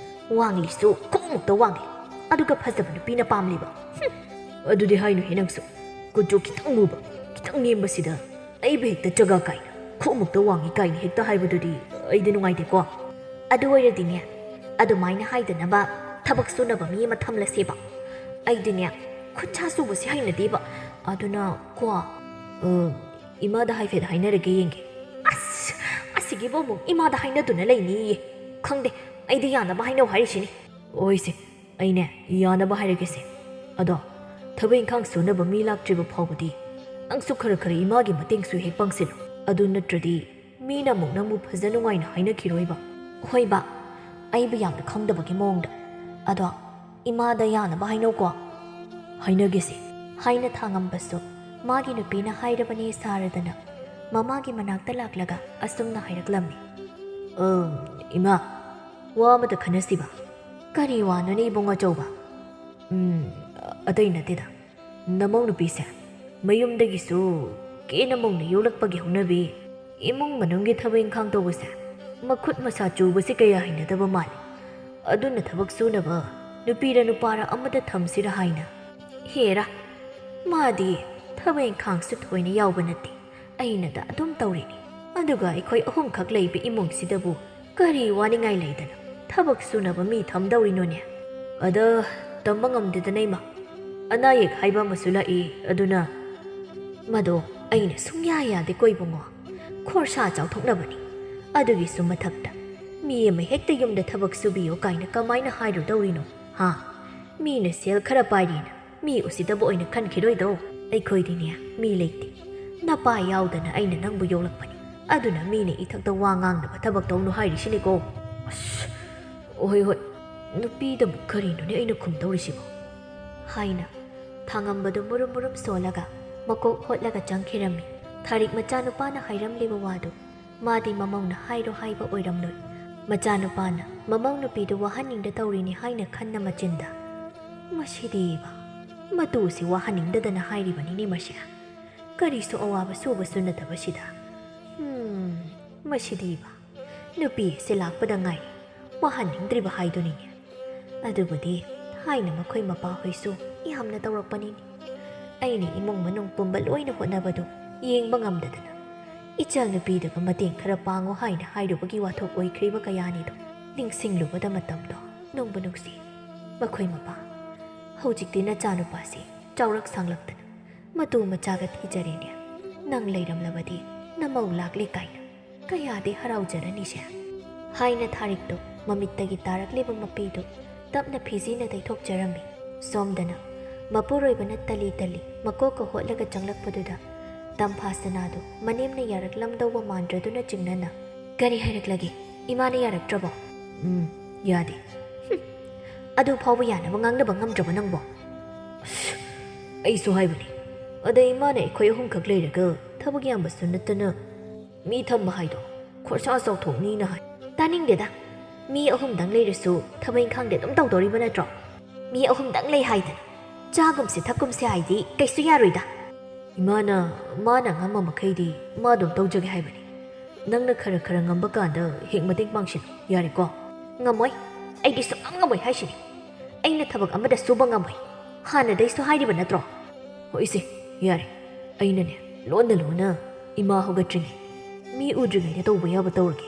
ꯋꯥꯡꯂꯤꯁꯨ ꯈꯣꯡꯃꯨꯛꯇ ꯋꯥꯡꯂꯤ, ꯑꯗꯨꯒ ꯐꯖꯕ ꯅꯨꯄꯤꯅ ꯄꯥꯝꯂꯤꯕ꯫ ꯍꯨꯝ, ꯑꯗꯨꯗꯤ ꯍꯥꯏꯅꯨꯍꯦ ꯅꯪꯁꯨ꯫ ꯀꯨꯆꯨ ꯈꯤꯇꯪ ꯃꯨꯕ, ꯈꯤꯇꯪ ꯅꯦꯝꯕꯁꯤꯗ ꯑꯩꯕꯨ ꯍꯦꯛꯇ ꯆꯒꯥ ꯀꯥꯏꯅ, ꯈꯣꯡꯃꯨꯛꯇ ꯋꯥꯡꯉꯤ ꯀꯥꯏꯅ ꯍꯦꯛꯇ ꯍꯥꯏꯕꯗꯨꯗꯤ ꯑꯩꯗꯤ ꯅꯨꯡꯉꯥꯏꯇꯦꯀꯣ꯫ ꯑꯗꯨ ꯑꯣꯏꯔꯗꯤꯅꯦ, ꯑꯗꯨꯃꯥꯏꯅ ꯍꯥꯏꯗꯅꯕ ꯊꯕꯛ ꯁꯨꯅꯕ ꯃꯤ ꯑꯃ ꯊꯝꯂꯁꯦꯕ꯫ ꯑꯩꯗꯤꯅꯦ, ꯈꯨꯠ ꯁꯥ ꯁꯨꯕꯁꯦ ꯍꯩꯅꯗꯦꯕ꯫ ꯑꯗꯨꯅ ꯀꯣ, ꯑ, ꯏꯃꯥꯗ ꯍꯥꯏꯐꯦꯠ ꯍꯥꯏꯅꯔꯒꯦ ꯌꯦꯡꯒꯦ꯫ ꯑꯁ, ꯑꯁꯤꯒꯤꯕꯨ ꯑꯃꯨꯛ ꯏꯃꯥꯗ ꯍꯥꯏꯅꯗꯨꯅ ꯂꯩꯅꯤꯌꯦ꯫ ꯈꯪꯗꯦ, ꯑꯩꯗꯤ ꯌꯥꯅꯕ ꯍꯥꯏꯅꯧ ꯍꯥꯏꯔꯤꯁꯤꯅꯤ꯫ ꯍꯣꯏꯁꯦ, ꯑꯩꯅꯦ ꯌꯥꯅꯕ ꯍꯥꯏꯔꯒꯦꯁꯦ꯫ ꯑꯗꯣ ꯊꯕꯛ ꯏꯪꯈꯥꯡ ꯁꯨꯅꯕ ꯃꯤ ꯂꯥꯛꯇ꯭ꯔꯤꯕ ꯐꯥꯎꯕꯗꯤ ꯅꯪꯁꯨ ꯈꯔ ꯈꯔ ꯏꯃꯥꯒꯤ ꯃꯇꯦꯡꯁꯨ ꯍꯦꯛ ꯄꯥꯡꯁꯤꯜꯂꯨ꯫ ꯑꯗꯨ ꯅꯠꯇ꯭ꯔꯗꯤ ꯃꯤꯅ ꯑꯃꯨꯛ ꯅꯪꯕꯨ ꯐꯖ ꯅꯨꯡꯉꯥꯏꯅ ꯍꯥꯏꯅꯈꯤꯔꯣꯏꯕ꯫ ꯍꯣꯏꯕ, ꯑꯩꯕꯨ ꯌꯥꯝꯅ ꯈꯪꯗꯕꯒꯤ ꯃꯑꯣꯡꯗ꯫ ꯑꯗꯣ ꯏꯃꯥꯗ ꯌꯥꯅꯕ ꯍꯥꯏꯅꯧꯀꯣ꯫ ꯍꯥꯏꯅꯒꯦꯁꯦ꯫ ꯍꯥꯏꯅ ꯊꯥꯉꯝꯕꯁꯨ ꯃꯥꯒꯤ ꯅꯨꯄꯤꯅ ꯍꯥꯏꯔꯕꯅꯦ ꯁꯥꯔꯗꯅ ꯃꯃꯥꯒꯤ ꯃꯅꯥꯛꯇ ꯂꯥꯛꯂꯒ ꯑꯁꯨꯝꯅ ꯍꯥꯏꯔꯛꯂꯝꯃꯤ꯫ ꯑꯝ, ꯏꯃꯥ, ꯋꯥ ꯑꯃꯇ ꯈꯟꯅꯁꯤꯕ꯫ ꯀꯔꯤ ꯋꯥꯅꯣꯅꯦ ꯏꯕꯨꯡ ꯑꯆꯧꯕ? ꯎꯝ, ꯑꯇꯩ ꯅꯠꯇꯦꯗ꯫ ꯅꯃꯧ ꯅꯨꯄꯤꯁꯦ ꯃꯌꯨꯝꯗꯒꯤꯁꯨ ꯀꯦꯅ ꯃꯧꯅ ꯌꯣꯛꯂꯛꯄꯒꯤ ꯍꯧꯅꯕꯤ, ꯏꯃꯨꯡ ꯃꯅꯨꯡꯒꯤ ꯊꯕꯛ ꯏꯪꯈꯥꯡ ꯇꯧꯕꯁꯦ ꯃꯈꯨꯠ ꯃꯁꯥ ꯆꯨꯕꯁꯦ ꯀꯌꯥ ꯍꯩꯅꯗꯕ ꯃꯥꯜꯂꯤ꯫ ꯑꯗꯨꯅ ꯊꯕꯛ ꯁꯨꯅꯕ ꯅꯨꯄꯤꯔ ꯅꯨꯄꯥꯔ ꯑꯃꯗ ꯊꯝꯁꯤꯔ ꯍꯥꯏꯅ꯫ ꯍꯦꯔꯥ, ꯃꯥꯗꯤ ꯊꯕꯛ ꯏꯪꯈꯥꯡꯁꯨ ꯊꯣꯏꯅ ꯌꯥꯎꯕ ꯅꯠꯇꯦ, ꯑꯩꯅꯗ ꯑꯗꯨꯝ ꯇꯧꯔꯤꯅꯤ꯫ ꯑꯗꯨꯒ ꯑꯩꯈꯣꯏ ꯑꯍꯨꯝꯈꯛ ꯂꯩꯕ ꯏꯃꯨꯡꯁꯤꯗꯕꯨ ꯀꯔꯤ ꯋꯥꯅꯤꯡꯉꯥꯏ ꯂꯩꯗꯅ ꯊꯕꯛ ꯁꯨꯅꯕ ꯃꯤ ꯊꯝꯗꯧꯔꯤꯅꯣꯅꯦ? ꯑꯗ ꯇꯝꯕ ꯉꯝꯗꯦꯗꯅ ꯏꯃꯥ, ꯑꯅꯥ ꯑꯌꯦꯛ ꯍꯥꯏꯕ ꯑꯃꯁꯨ ꯂꯥꯛꯏ꯫ ꯑꯗꯨꯅ ꯃꯗꯣ ꯑꯩꯅ ꯁꯨꯡꯌꯥ ꯌꯥꯗꯦꯀꯣ ꯏꯕꯨꯡꯉꯣ꯫ ꯈꯣꯔꯁꯥ ꯆꯥꯎꯊꯣꯛꯅꯕꯅꯤ꯫ ꯑꯗꯨꯒꯤꯁꯨ ꯃꯊꯛꯇ ꯃꯤ ꯑꯃ ꯍꯦꯛꯇ ꯌꯨꯝꯗ ꯊꯕꯛ ꯁꯨꯕꯤꯌꯣ ꯀꯥꯏꯅ ꯀꯃꯥꯏꯅ ꯍꯥꯏꯔꯨꯗꯧꯔꯤꯅꯣ? ꯍꯥ? ꯃꯤꯅ ꯁꯦꯜ ꯈꯔ ꯄꯥꯏꯔꯦꯅ ꯃꯤ ꯎꯁꯤꯠꯇꯕ ꯑꯣꯏꯅ ꯈꯟꯈꯤꯔꯣꯏꯗ꯭ꯔꯣ? ꯑꯩꯈꯣꯏꯗꯤꯅꯦ, ꯃꯤ ꯂꯩꯇꯦ꯫ ꯅꯄꯥ ꯌꯥꯎꯗꯅ ꯑꯩꯅ ꯅꯪꯕꯨ ꯌꯣꯛꯂꯛꯄꯅꯤ꯫ ꯑꯗꯨꯅ ꯃꯤꯅ ꯏꯊꯛꯇ ꯋꯥ ꯉꯥꯡꯅꯕ ꯊꯕꯛ ꯇꯧꯅꯨ ꯍꯥꯏꯔꯤꯁꯤꯅꯤꯀꯣ꯫ ꯑꯁ, ꯍꯣꯏ, ꯍꯣꯏ, ꯅꯨꯄꯤꯗꯕꯨ ꯀꯔꯤꯅꯣꯅꯦ ꯑꯩꯅ ꯈꯨꯝꯗꯧꯔꯤꯁꯤꯕꯣ? ꯍꯥꯏꯅ ꯊꯥꯉꯝꯕꯗꯨ ꯃꯨꯔꯨꯝ ꯃꯨꯔꯨꯝ ꯁꯣꯜꯂꯒ ꯃꯀꯣꯛ ꯍꯣꯠꯂꯒ ꯆꯪꯈꯤꯔꯝꯃꯤ꯫ ꯊꯥꯔꯤꯛ ꯃꯆꯥꯅꯨꯄꯥꯅ ꯍꯥꯏꯔꯝꯂꯤꯕ ꯋꯥꯗꯨ ꯃꯥꯗꯤ ꯃꯃꯧꯅ ꯍꯥꯏꯔꯣ ꯍꯥꯏꯕ ꯑꯣꯏꯔꯝꯂꯣꯏ꯫ ꯃꯆꯥꯅꯨꯄꯥꯅ ꯃꯃꯧ ꯅꯨꯄꯤꯗꯨ ꯋꯥꯍꯟꯅꯤꯡꯗ ꯇꯧꯔꯤꯅꯤ ꯍꯥꯏꯅ ꯈꯟꯅ ꯃꯆꯤꯟꯗ, "ꯃꯁꯤꯗꯤꯕ, ꯃꯇꯨꯁꯤ ꯋꯥꯍꯟꯅꯤꯡꯗꯗꯅ ꯍꯥꯏꯔꯤꯕꯅꯤꯅꯦ ꯃꯁꯤ꯫ ꯀꯔꯤꯁꯨ ꯑꯋꯥꯕ ꯁꯨꯕꯁꯨ ꯅꯠꯇꯕꯁꯤꯗ꯫ ꯍꯝ, ꯃꯁꯤꯗꯤꯕ, ꯅꯨꯄꯤ ꯑꯁꯤ ꯂꯥꯛꯄꯗ ꯉꯥꯏꯔꯤ, ꯋꯥꯍꯟꯅꯤꯡꯗ꯭ꯔꯤꯕ ꯍꯥꯏꯗꯨꯅꯤꯅꯦ꯫ ꯑꯗꯨꯕꯨꯗꯤ ꯊꯥꯏꯅ ꯃꯈꯣꯏ ꯃꯄꯥꯍꯣꯏꯁꯨ ꯌꯥꯝꯅ ꯇꯧꯔꯛꯄꯅꯤꯅꯦ꯫ ꯑꯩꯅ ꯏꯃꯨꯡ ꯃꯅꯨꯡ ꯄꯨꯝꯕ ꯂꯣꯏꯅ ꯍꯣꯠꯅꯕꯗꯨ ꯌꯦꯡꯕ ꯉꯝꯗꯗꯅ ꯏꯆꯜꯅꯨꯄꯤꯗꯒ ꯃꯇꯦꯡ ꯈꯔ ꯄꯥꯡꯉꯨ ꯍꯥꯏꯅ ꯍꯥꯏꯔꯨꯕꯒꯤ ꯋꯥꯊꯣꯛ ꯑꯣꯏꯈ꯭ꯔꯤꯕ ꯀꯌꯥꯅꯤꯗꯣ ꯅꯤꯡꯁꯤꯡꯂꯨꯕꯗ ꯃꯇꯝꯗꯣ ꯅꯨꯡꯕꯨ ꯅꯨꯡꯁꯤ꯫ ꯃꯈꯣꯏ ꯃꯄꯥ, ꯍꯧꯖꯤꯛꯇꯤ ꯅꯆꯥꯅꯨꯄꯥꯁꯤ ꯆꯥꯎꯔꯛ ꯁꯥꯡꯂꯛꯇꯅ ꯃꯇꯨ ꯃꯆꯥꯒ ꯊꯤꯖꯔꯦꯅꯦ꯫ ꯅꯪ ꯂꯩꯔꯝꯂꯕꯗꯤ ꯅꯃꯧ ꯂꯥꯛꯂꯦ ꯀꯥꯏꯅ ꯀꯌꯥꯗꯤ ꯍꯔꯥꯎꯖꯔꯅꯤꯁꯦ" ꯍꯥꯏꯅ ꯊꯥꯔꯤꯛꯇꯣ ꯃꯃꯤꯠꯇꯒꯤ ꯇꯥꯔꯛꯂꯤꯕ ꯃꯄꯤꯗꯨ ꯇꯞꯅ ꯐꯤꯖꯤꯅ ꯇꯩꯊꯣꯛꯆꯔꯝꯃꯤ꯫ ꯁꯣꯝꯗꯅ ꯃꯄꯨꯔꯣꯏꯕꯅ ꯇꯂꯤ ꯇꯂꯤ ꯃꯀꯣꯛꯀ ꯍꯣꯠꯂꯒ ꯆꯪꯂꯛꯄꯗꯨꯗ ꯇꯝꯐꯥ ꯁꯅꯥꯗꯨ ꯃꯅꯦꯝꯅ ꯌꯥꯔꯛꯂꯝꯗꯧꯕ ꯃꯥꯟꯗ꯭ꯔꯗꯨꯅ ꯆꯤꯡꯅꯅ, "ꯀꯔꯤ ꯍꯥꯏꯔꯛꯂꯒꯦ? ꯏꯃꯥꯅ ꯌꯥꯔꯛꯇ꯭ꯔꯕꯣ?" "ꯎꯝ, ꯌꯥꯗꯦ꯫" "ꯍꯨꯝ, ꯑꯗꯨ ꯐꯥꯎꯕ ꯌꯥꯅꯕ ꯉꯥꯡꯅꯕ ꯉꯝꯗ꯭ꯔꯕ ꯅꯪꯕꯣ?" "ꯑꯁ, ꯑꯩꯁꯨ ꯍꯥꯏꯕꯅꯤ꯫ ꯑꯗ ꯏꯃꯥꯅ ꯑꯩꯈꯣꯏ ꯑꯍꯨꯝꯈꯛ ꯂꯩꯔꯒ ꯊꯕꯛ ꯌꯥꯝꯕꯁꯨ ꯅꯠꯇꯅ ꯃꯤ ꯊꯝꯕ ꯍꯥꯏꯗꯣ ꯈꯣꯔꯁꯥ ꯆꯥꯎꯊꯣꯛꯅꯤꯅ ꯍꯥꯏ꯫" "ꯇꯥꯅꯤꯡꯗꯦꯗ꯫ ꯃꯤ ꯑꯍꯨꯝꯗꯪ ꯂꯩꯔꯁꯨ ꯊꯕꯛ ꯏꯪꯈꯥꯡꯗꯤ ꯑꯗꯨꯝ ꯇꯧꯗꯧꯔꯤꯕ ꯅꯠꯇ꯭ꯔꯣ? ꯃꯤ ꯑꯍꯨꯝꯗꯪ ꯂꯩ ꯍꯥꯏꯗꯅ ꯆꯥꯒꯨꯝꯁꯦ ꯊꯛꯀꯨꯝꯁꯦ ꯍꯥꯏꯗꯤ ꯀꯩꯁꯨ ꯌꯥꯔꯣꯏꯗ꯫" "ꯏꯃꯥꯅ, ꯃꯥꯅ ꯑꯉꯝꯕ ꯃꯈꯩꯗꯤ ꯃꯥ ꯑꯗꯨꯝ ꯇꯧꯖꯒꯦ ꯍꯥꯏꯕꯅꯤ꯫ ꯅꯪꯅ ꯈꯔ ꯈꯔ ꯉꯝꯕ ꯀꯥꯟꯗ ꯍꯦꯛ ꯃꯇꯦꯡ ꯄꯥꯡꯁꯤꯜꯂꯨ, ꯌꯥꯔꯦꯀꯣ?" "ꯉꯝꯃꯣꯏ꯫ ꯑꯩꯗꯤ ꯁꯨꯡꯉꯝ ꯉꯝꯃꯣꯏ ꯍꯥꯏꯁꯤꯅꯤ꯫ ꯑꯩꯅ ꯊꯕꯛ ꯑꯃꯗ ꯁꯨꯕ ꯉꯝꯃꯣꯏ꯫ ꯍꯥꯟꯅꯗꯩꯁꯨ ꯍꯥꯏꯔꯤꯕ ꯅꯠꯇ꯭ꯔꯣ?" ꯍꯣꯏꯁꯦ, ꯌꯥꯔꯦ꯫ ꯑꯩꯅꯅꯦ, ꯂꯣꯟꯅ ꯂꯣꯟꯅ ꯏꯃꯥ ꯍꯧꯒꯠꯇ꯭ꯔꯤꯉꯩ, ꯃꯤ ꯎꯗ꯭ꯔꯤꯉꯩꯗ ꯇꯧꯕ ꯌꯥꯕ ꯇꯧꯔꯒꯦ꯫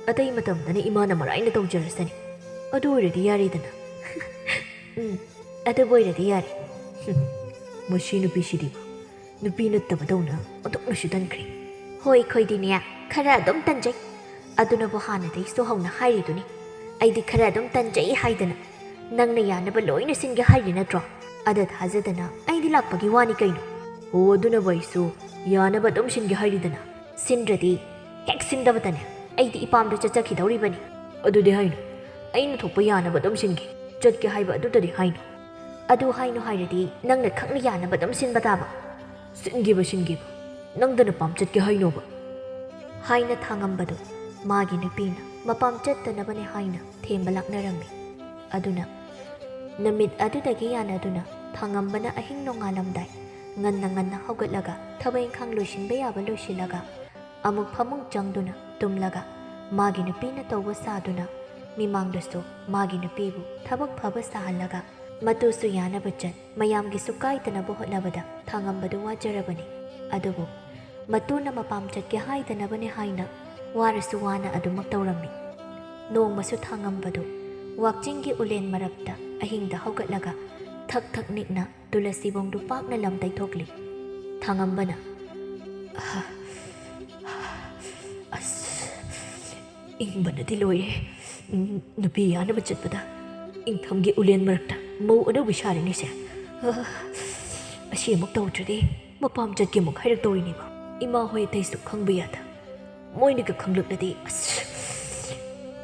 ꯑꯇꯩ ꯃꯇꯝꯗꯅ ꯏꯃꯥꯅ ꯃꯔꯥꯏꯅ ꯇꯧꯖꯔꯁꯅꯤ꯫ ꯑꯗꯨ ꯑꯣꯏꯔꯗꯤ ꯌꯥꯔꯦꯗꯅ꯫ ꯎꯝ, ꯑꯗꯨꯕꯨ ꯑꯣꯏꯔꯗꯤ ꯌꯥꯔꯦ꯫ ꯍꯨꯝ, ꯃꯁꯤ ꯅꯨꯄꯤꯁꯤꯗꯤꯕ, ꯅꯨꯄꯤ ꯅꯠꯇꯕꯗꯧꯅ ꯑꯣꯟꯊꯣꯛꯅꯁꯨ ꯇꯟꯈ꯭ꯔꯦ꯫ ꯍꯣꯏ, ꯑꯩꯈꯣꯏꯗꯤꯅꯦ, ꯈꯔ ꯑꯗꯨꯝ ꯇꯟꯖꯩ꯫ ꯑꯗꯨꯅꯕꯨ ꯍꯥꯟꯅꯗꯒꯤꯁꯨ ꯍꯧꯅ ꯍꯥꯏꯔꯤꯗꯨꯅꯤ, ꯑꯩꯗꯤ ꯈꯔ ꯑꯗꯨꯝ ꯇꯟꯖꯩ ꯍꯥꯏꯗꯅ꯫ ꯅꯪꯅ ꯌꯥꯅꯕ ꯂꯣꯏꯅ ꯁꯤꯟꯒꯦ ꯍꯥꯏꯔꯤ ꯅꯠꯇ꯭ꯔꯣ? ꯑꯗ ꯊꯥꯖꯗꯅ ꯑꯩꯗꯤ ꯂꯥꯛꯄꯒꯤ ꯋꯥꯅꯤ ꯀꯩꯅꯣ꯫ ꯑꯣ, ꯑꯗꯨꯅꯕꯨ ꯑꯩꯁꯨ ꯌꯥꯅꯕ ꯑꯗꯨꯝ ꯁꯤꯟꯒꯦ ꯍꯥꯏꯔꯤꯗꯅ꯫ ꯁꯤꯟꯗ꯭ꯔꯗꯤ ꯍꯦꯛ ꯁꯤꯟꯗꯕꯇꯅꯦ, ꯑꯩꯗꯤ ꯏꯄꯥꯝꯗ ꯆꯠꯆꯈꯤꯗꯧꯔꯤꯕꯅꯤ꯫ ꯑꯗꯨꯗꯤ ꯍꯥꯏꯅꯨ, ꯑꯩꯅ ꯊꯣꯛꯄ ꯌꯥꯅꯕ ꯑꯗꯨꯝ ꯁꯤꯟꯒꯦ꯫ ꯆꯠꯀꯦ ꯍꯥꯏꯕ ꯑꯗꯨꯗꯗꯤ ꯍꯥꯏꯅꯨ꯫ ꯑꯗꯨ ꯍꯥꯏꯅꯨ ꯍꯥꯏꯔꯗꯤ ꯅꯪꯅ ꯈꯪꯅ ꯌꯥꯅꯕ ꯑꯗꯨꯝ ꯁꯤꯟꯕ ꯇꯥꯕ꯫ ꯁꯤꯟꯒꯦꯕ, ꯁꯤꯟꯒꯦꯕ, ꯅꯪꯗ ꯅꯄꯥꯝ ꯆꯠꯀꯦ ꯍꯥꯏꯅꯣꯕ? ꯍꯥꯏꯅ ꯊꯥꯉꯝꯕꯗꯨ ꯃꯥꯒꯤ ꯅꯨꯄꯤꯅ ꯃꯄꯥꯝ ꯆꯠꯇꯅꯕꯅꯦ ꯍꯥꯏꯅ ꯊꯦꯝꯕ ꯂꯥꯛꯅꯔꯝꯃꯤ꯫ ꯑꯗꯨꯅ ꯅꯨꯃꯤꯠ ꯑꯗꯨꯗꯒꯤ ꯌꯥꯅꯗꯨꯅ ꯊꯥꯉꯝꯕꯅ ꯑꯍꯤꯡ ꯅꯣꯡꯉꯥꯜꯂꯝꯗꯥꯏ ꯉꯟꯅ ꯉꯟꯅ ꯍꯧꯒꯠꯂꯒ ꯊꯕꯛ ꯏꯪꯈꯥꯡ ꯂꯣꯏꯁꯤꯟꯕ ꯌꯥꯕ ꯂꯣꯏꯁꯤꯜꯂꯒ ꯑꯃꯨꯛ ꯐꯃꯨꯡ ꯆꯪꯗꯨꯅ ꯇꯨꯝꯂꯒ ꯃꯥꯒꯤ ꯅꯨꯄꯤꯅ ꯇꯧꯕ ꯁꯥꯗꯨꯅ ꯃꯤꯃꯥꯡꯗꯁꯨ ꯃꯥꯒꯤ ꯅꯨꯄꯤꯕꯨ ꯊꯕꯛ ꯐꯕ ꯁꯥꯍꯜꯂꯒ ꯃꯇꯨꯁꯨ ꯌꯥꯅꯕ ꯆꯠ, ꯃꯌꯥꯝꯒꯤꯁꯨ ꯀꯥꯏꯗꯅꯕ ꯍꯣꯠꯅꯕꯗ ꯊꯥꯉꯝꯕꯗꯨ ꯋꯥꯖꯔꯕꯅꯤ꯫ ꯑꯗꯨꯕꯨ ꯃꯇꯨꯅ ꯃꯄꯥꯝ ꯆꯠꯀꯦ ꯍꯥꯏꯗꯅꯕꯅꯦ ꯍꯥꯏꯅ ꯋꯥꯔꯁꯨ ꯋꯥꯅ ꯑꯗꯨꯃꯛ ꯇꯧꯔꯝꯃꯤ꯫ ꯅꯣꯡꯃꯁꯨ ꯊꯥꯉꯝꯕꯗꯨ ꯋꯥꯛꯆꯤꯡꯒꯤ ꯎꯂꯦꯟ ꯃꯔꯛꯇ ꯑꯍꯤꯡꯗ ꯍꯧꯒꯠꯂꯒ ꯊꯛ ꯊꯛ ꯅꯤꯛꯅ ꯇꯨꯂꯁꯤꯕꯣꯡꯗꯨ ꯄꯥꯛꯅ ꯂꯝ ꯇꯩꯊꯣꯛꯂꯤ꯫ ꯊꯥꯉꯝꯕꯅ, "ꯑꯁ, ꯏꯪꯕꯅꯗꯤ ꯂꯣꯏꯔꯦ꯫ ꯎꯝ, ꯅꯨꯄꯤ ꯌꯥꯅꯕ ꯆꯠꯄꯗ ꯏꯪꯊꯝꯒꯤ ꯎꯂꯦꯟ ꯃꯔꯛꯇ ꯃꯧ ꯑꯅꯧꯕꯤ ꯁꯥꯔꯤꯅꯤꯁꯦ꯫ ꯑ, ꯑꯁꯤ ꯑꯃꯨꯛ ꯇꯧꯗ꯭ꯔꯗꯤ ꯃꯄꯥꯝ ꯆꯠꯀꯦ ꯑꯃꯨꯛ ꯍꯥꯏꯔꯛꯇꯧꯔꯤꯅꯤꯕ꯫ ꯏꯃꯥ ꯍꯣꯏ ꯑꯇꯩꯁꯨ ꯈꯪꯕ ꯌꯥꯗ꯫ ꯃꯣꯏꯅꯒ ꯈꯪꯂꯛꯂꯗꯤ, ꯑꯁ,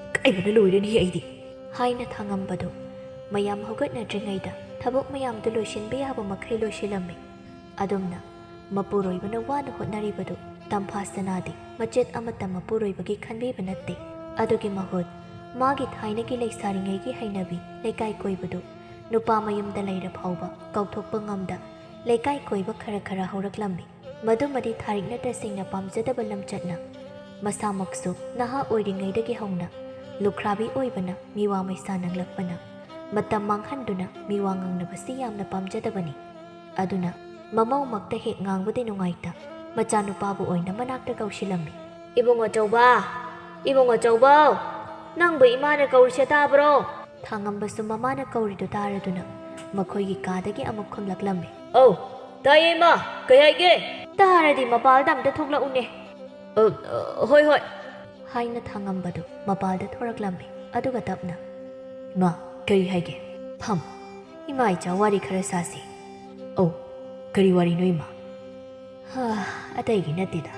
ꯏꯀꯥꯏꯕꯅ ꯂꯣꯏꯔꯅꯤ ꯑꯩꯗꯤ," ꯍꯥꯏꯅ ꯊꯥꯉꯝꯕꯗꯨ ꯃꯌꯥꯝ ꯍꯧꯒꯠꯅꯗ꯭ꯔꯤꯉꯩꯗ ꯊꯕꯛ ꯃꯌꯥꯝꯗꯨ ꯂꯣꯏꯁꯤꯟꯕ ꯌꯥꯕ ꯃꯈꯩ ꯂꯣꯏꯁꯤꯜꯂꯝꯃꯤ꯫ ꯑꯗꯨꯝꯅ ꯃꯄꯨꯔꯣꯏꯕꯅ ꯋꯥꯅ ꯍꯣꯠꯅꯔꯤꯕꯗꯨ ꯇꯝꯐꯥ ꯁꯅꯥꯗꯤ ꯃꯆꯦꯠ ꯑꯃꯠꯇ ꯃꯄꯨꯔꯣꯏꯕꯒꯤ ꯈꯟꯕꯤꯕ ꯅꯠꯇꯦ꯫ ꯑꯗꯨꯒꯤ ꯃꯍꯨꯠ ꯃꯥꯒꯤ ꯊꯥꯏꯅꯒꯤ ꯂꯩꯁꯥꯔꯤꯉꯩꯒꯤ ꯍꯩꯅꯕꯤ ꯂꯩꯀꯥꯏ ꯀꯣꯏꯕꯗꯨ ꯅꯨꯄꯥ ꯃꯌꯨꯝꯗ ꯂꯩꯔ ꯐꯥꯎꯕ ꯀꯥꯎꯊꯣꯛꯄ ꯉꯝꯗ ꯂꯩꯀꯥꯏ ꯀꯣꯏꯕ ꯈꯔ ꯈꯔ ꯍꯧꯔꯛꯂꯝꯃꯤ꯫ ꯃꯗꯨꯃꯗꯤ ꯊꯥꯔꯤꯛ ꯅꯠꯇ꯭ꯔꯁꯤꯡꯅ ꯄꯥꯝꯖꯗꯕ ꯂꯝꯆꯠꯅ ꯃꯁꯥꯃꯛꯁꯨ ꯅꯍꯥ ꯑꯣꯏꯔꯤꯉꯩꯗꯒꯤ ꯍꯧꯅ ꯂꯨꯈ꯭ꯔꯥꯕꯤ ꯑꯣꯏꯕꯅ ꯃꯤꯋꯥ ꯃꯩꯁꯥ ꯅꯪꯂꯛꯄꯅ ꯃꯇꯝ ꯃꯥꯡꯍꯟꯗꯨꯅ ꯃꯤꯋꯥ ꯉꯥꯡꯅꯕꯁꯤ ꯌꯥꯝꯅ ꯄꯥꯝꯖꯗꯕꯅꯤ꯫ ꯑꯗꯨꯅ ꯃꯃꯧꯃꯛꯇ ꯍꯦꯛ ꯉꯥꯡꯕꯗꯤ ꯅꯨꯡꯉꯥꯏꯇ, ꯃꯆꯥꯅꯨꯄꯥꯕꯨ ꯑꯣꯏꯅ ꯃꯅꯥꯛꯇ ꯀꯧꯁꯤꯜꯂꯝꯃꯤ꯫ "ꯏꯕꯨꯡ ꯑꯆꯧꯕ! ꯏꯕꯨꯡ ꯑꯆꯧꯕꯧ! ꯅꯪꯕꯨ ꯏꯃꯥꯅ ꯀꯧꯔꯤꯁꯦ ꯇꯥꯕ꯭ꯔꯣ?" ꯊꯥꯉꯝꯕꯁꯨ ꯃꯃꯥꯅ ꯀꯧꯔꯤꯗꯨ ꯇꯥꯔꯗꯨꯅ ꯃꯈꯣꯏꯒꯤ ꯀꯥꯗꯒꯤ ꯑꯃꯨꯛ ꯈꯨꯝꯂꯛꯂꯝꯃꯤ꯫ "ꯑꯧ, ꯇꯥꯏꯌꯦ ꯏꯃꯥ, ꯀꯩ ꯍꯥꯏꯒꯦ?" "ꯇꯥꯔꯗꯤ ꯃꯄꯥꯜꯗ ꯑꯝꯇ ꯊꯣꯛꯂꯛꯎꯅꯦ꯫" "ꯑ, ꯑ, ꯍꯣꯏ, ꯍꯣꯏ꯫" ꯍꯥꯏꯅ ꯊꯥꯉꯝꯕꯗꯨ ꯃꯄꯥꯜꯗ ꯊꯣꯔꯛꯂꯝꯃꯤ꯫ ꯑꯗꯨꯒ ꯇꯞꯅ, "ꯏꯃꯥ, ꯀꯔꯤ ꯍꯥꯏꯒꯦ? ꯐꯝ, ꯏꯃꯥ ꯏꯆꯥ ꯋꯥꯔꯤ ꯈꯔ ꯁꯥꯁꯤ꯫" "ꯑꯧ, ꯀꯔꯤ ꯋꯥꯔꯤꯅꯣ ꯏꯃꯥ?" "ꯍꯥ, ꯑꯇꯩꯒꯤ ꯅꯠꯇꯦꯗ꯫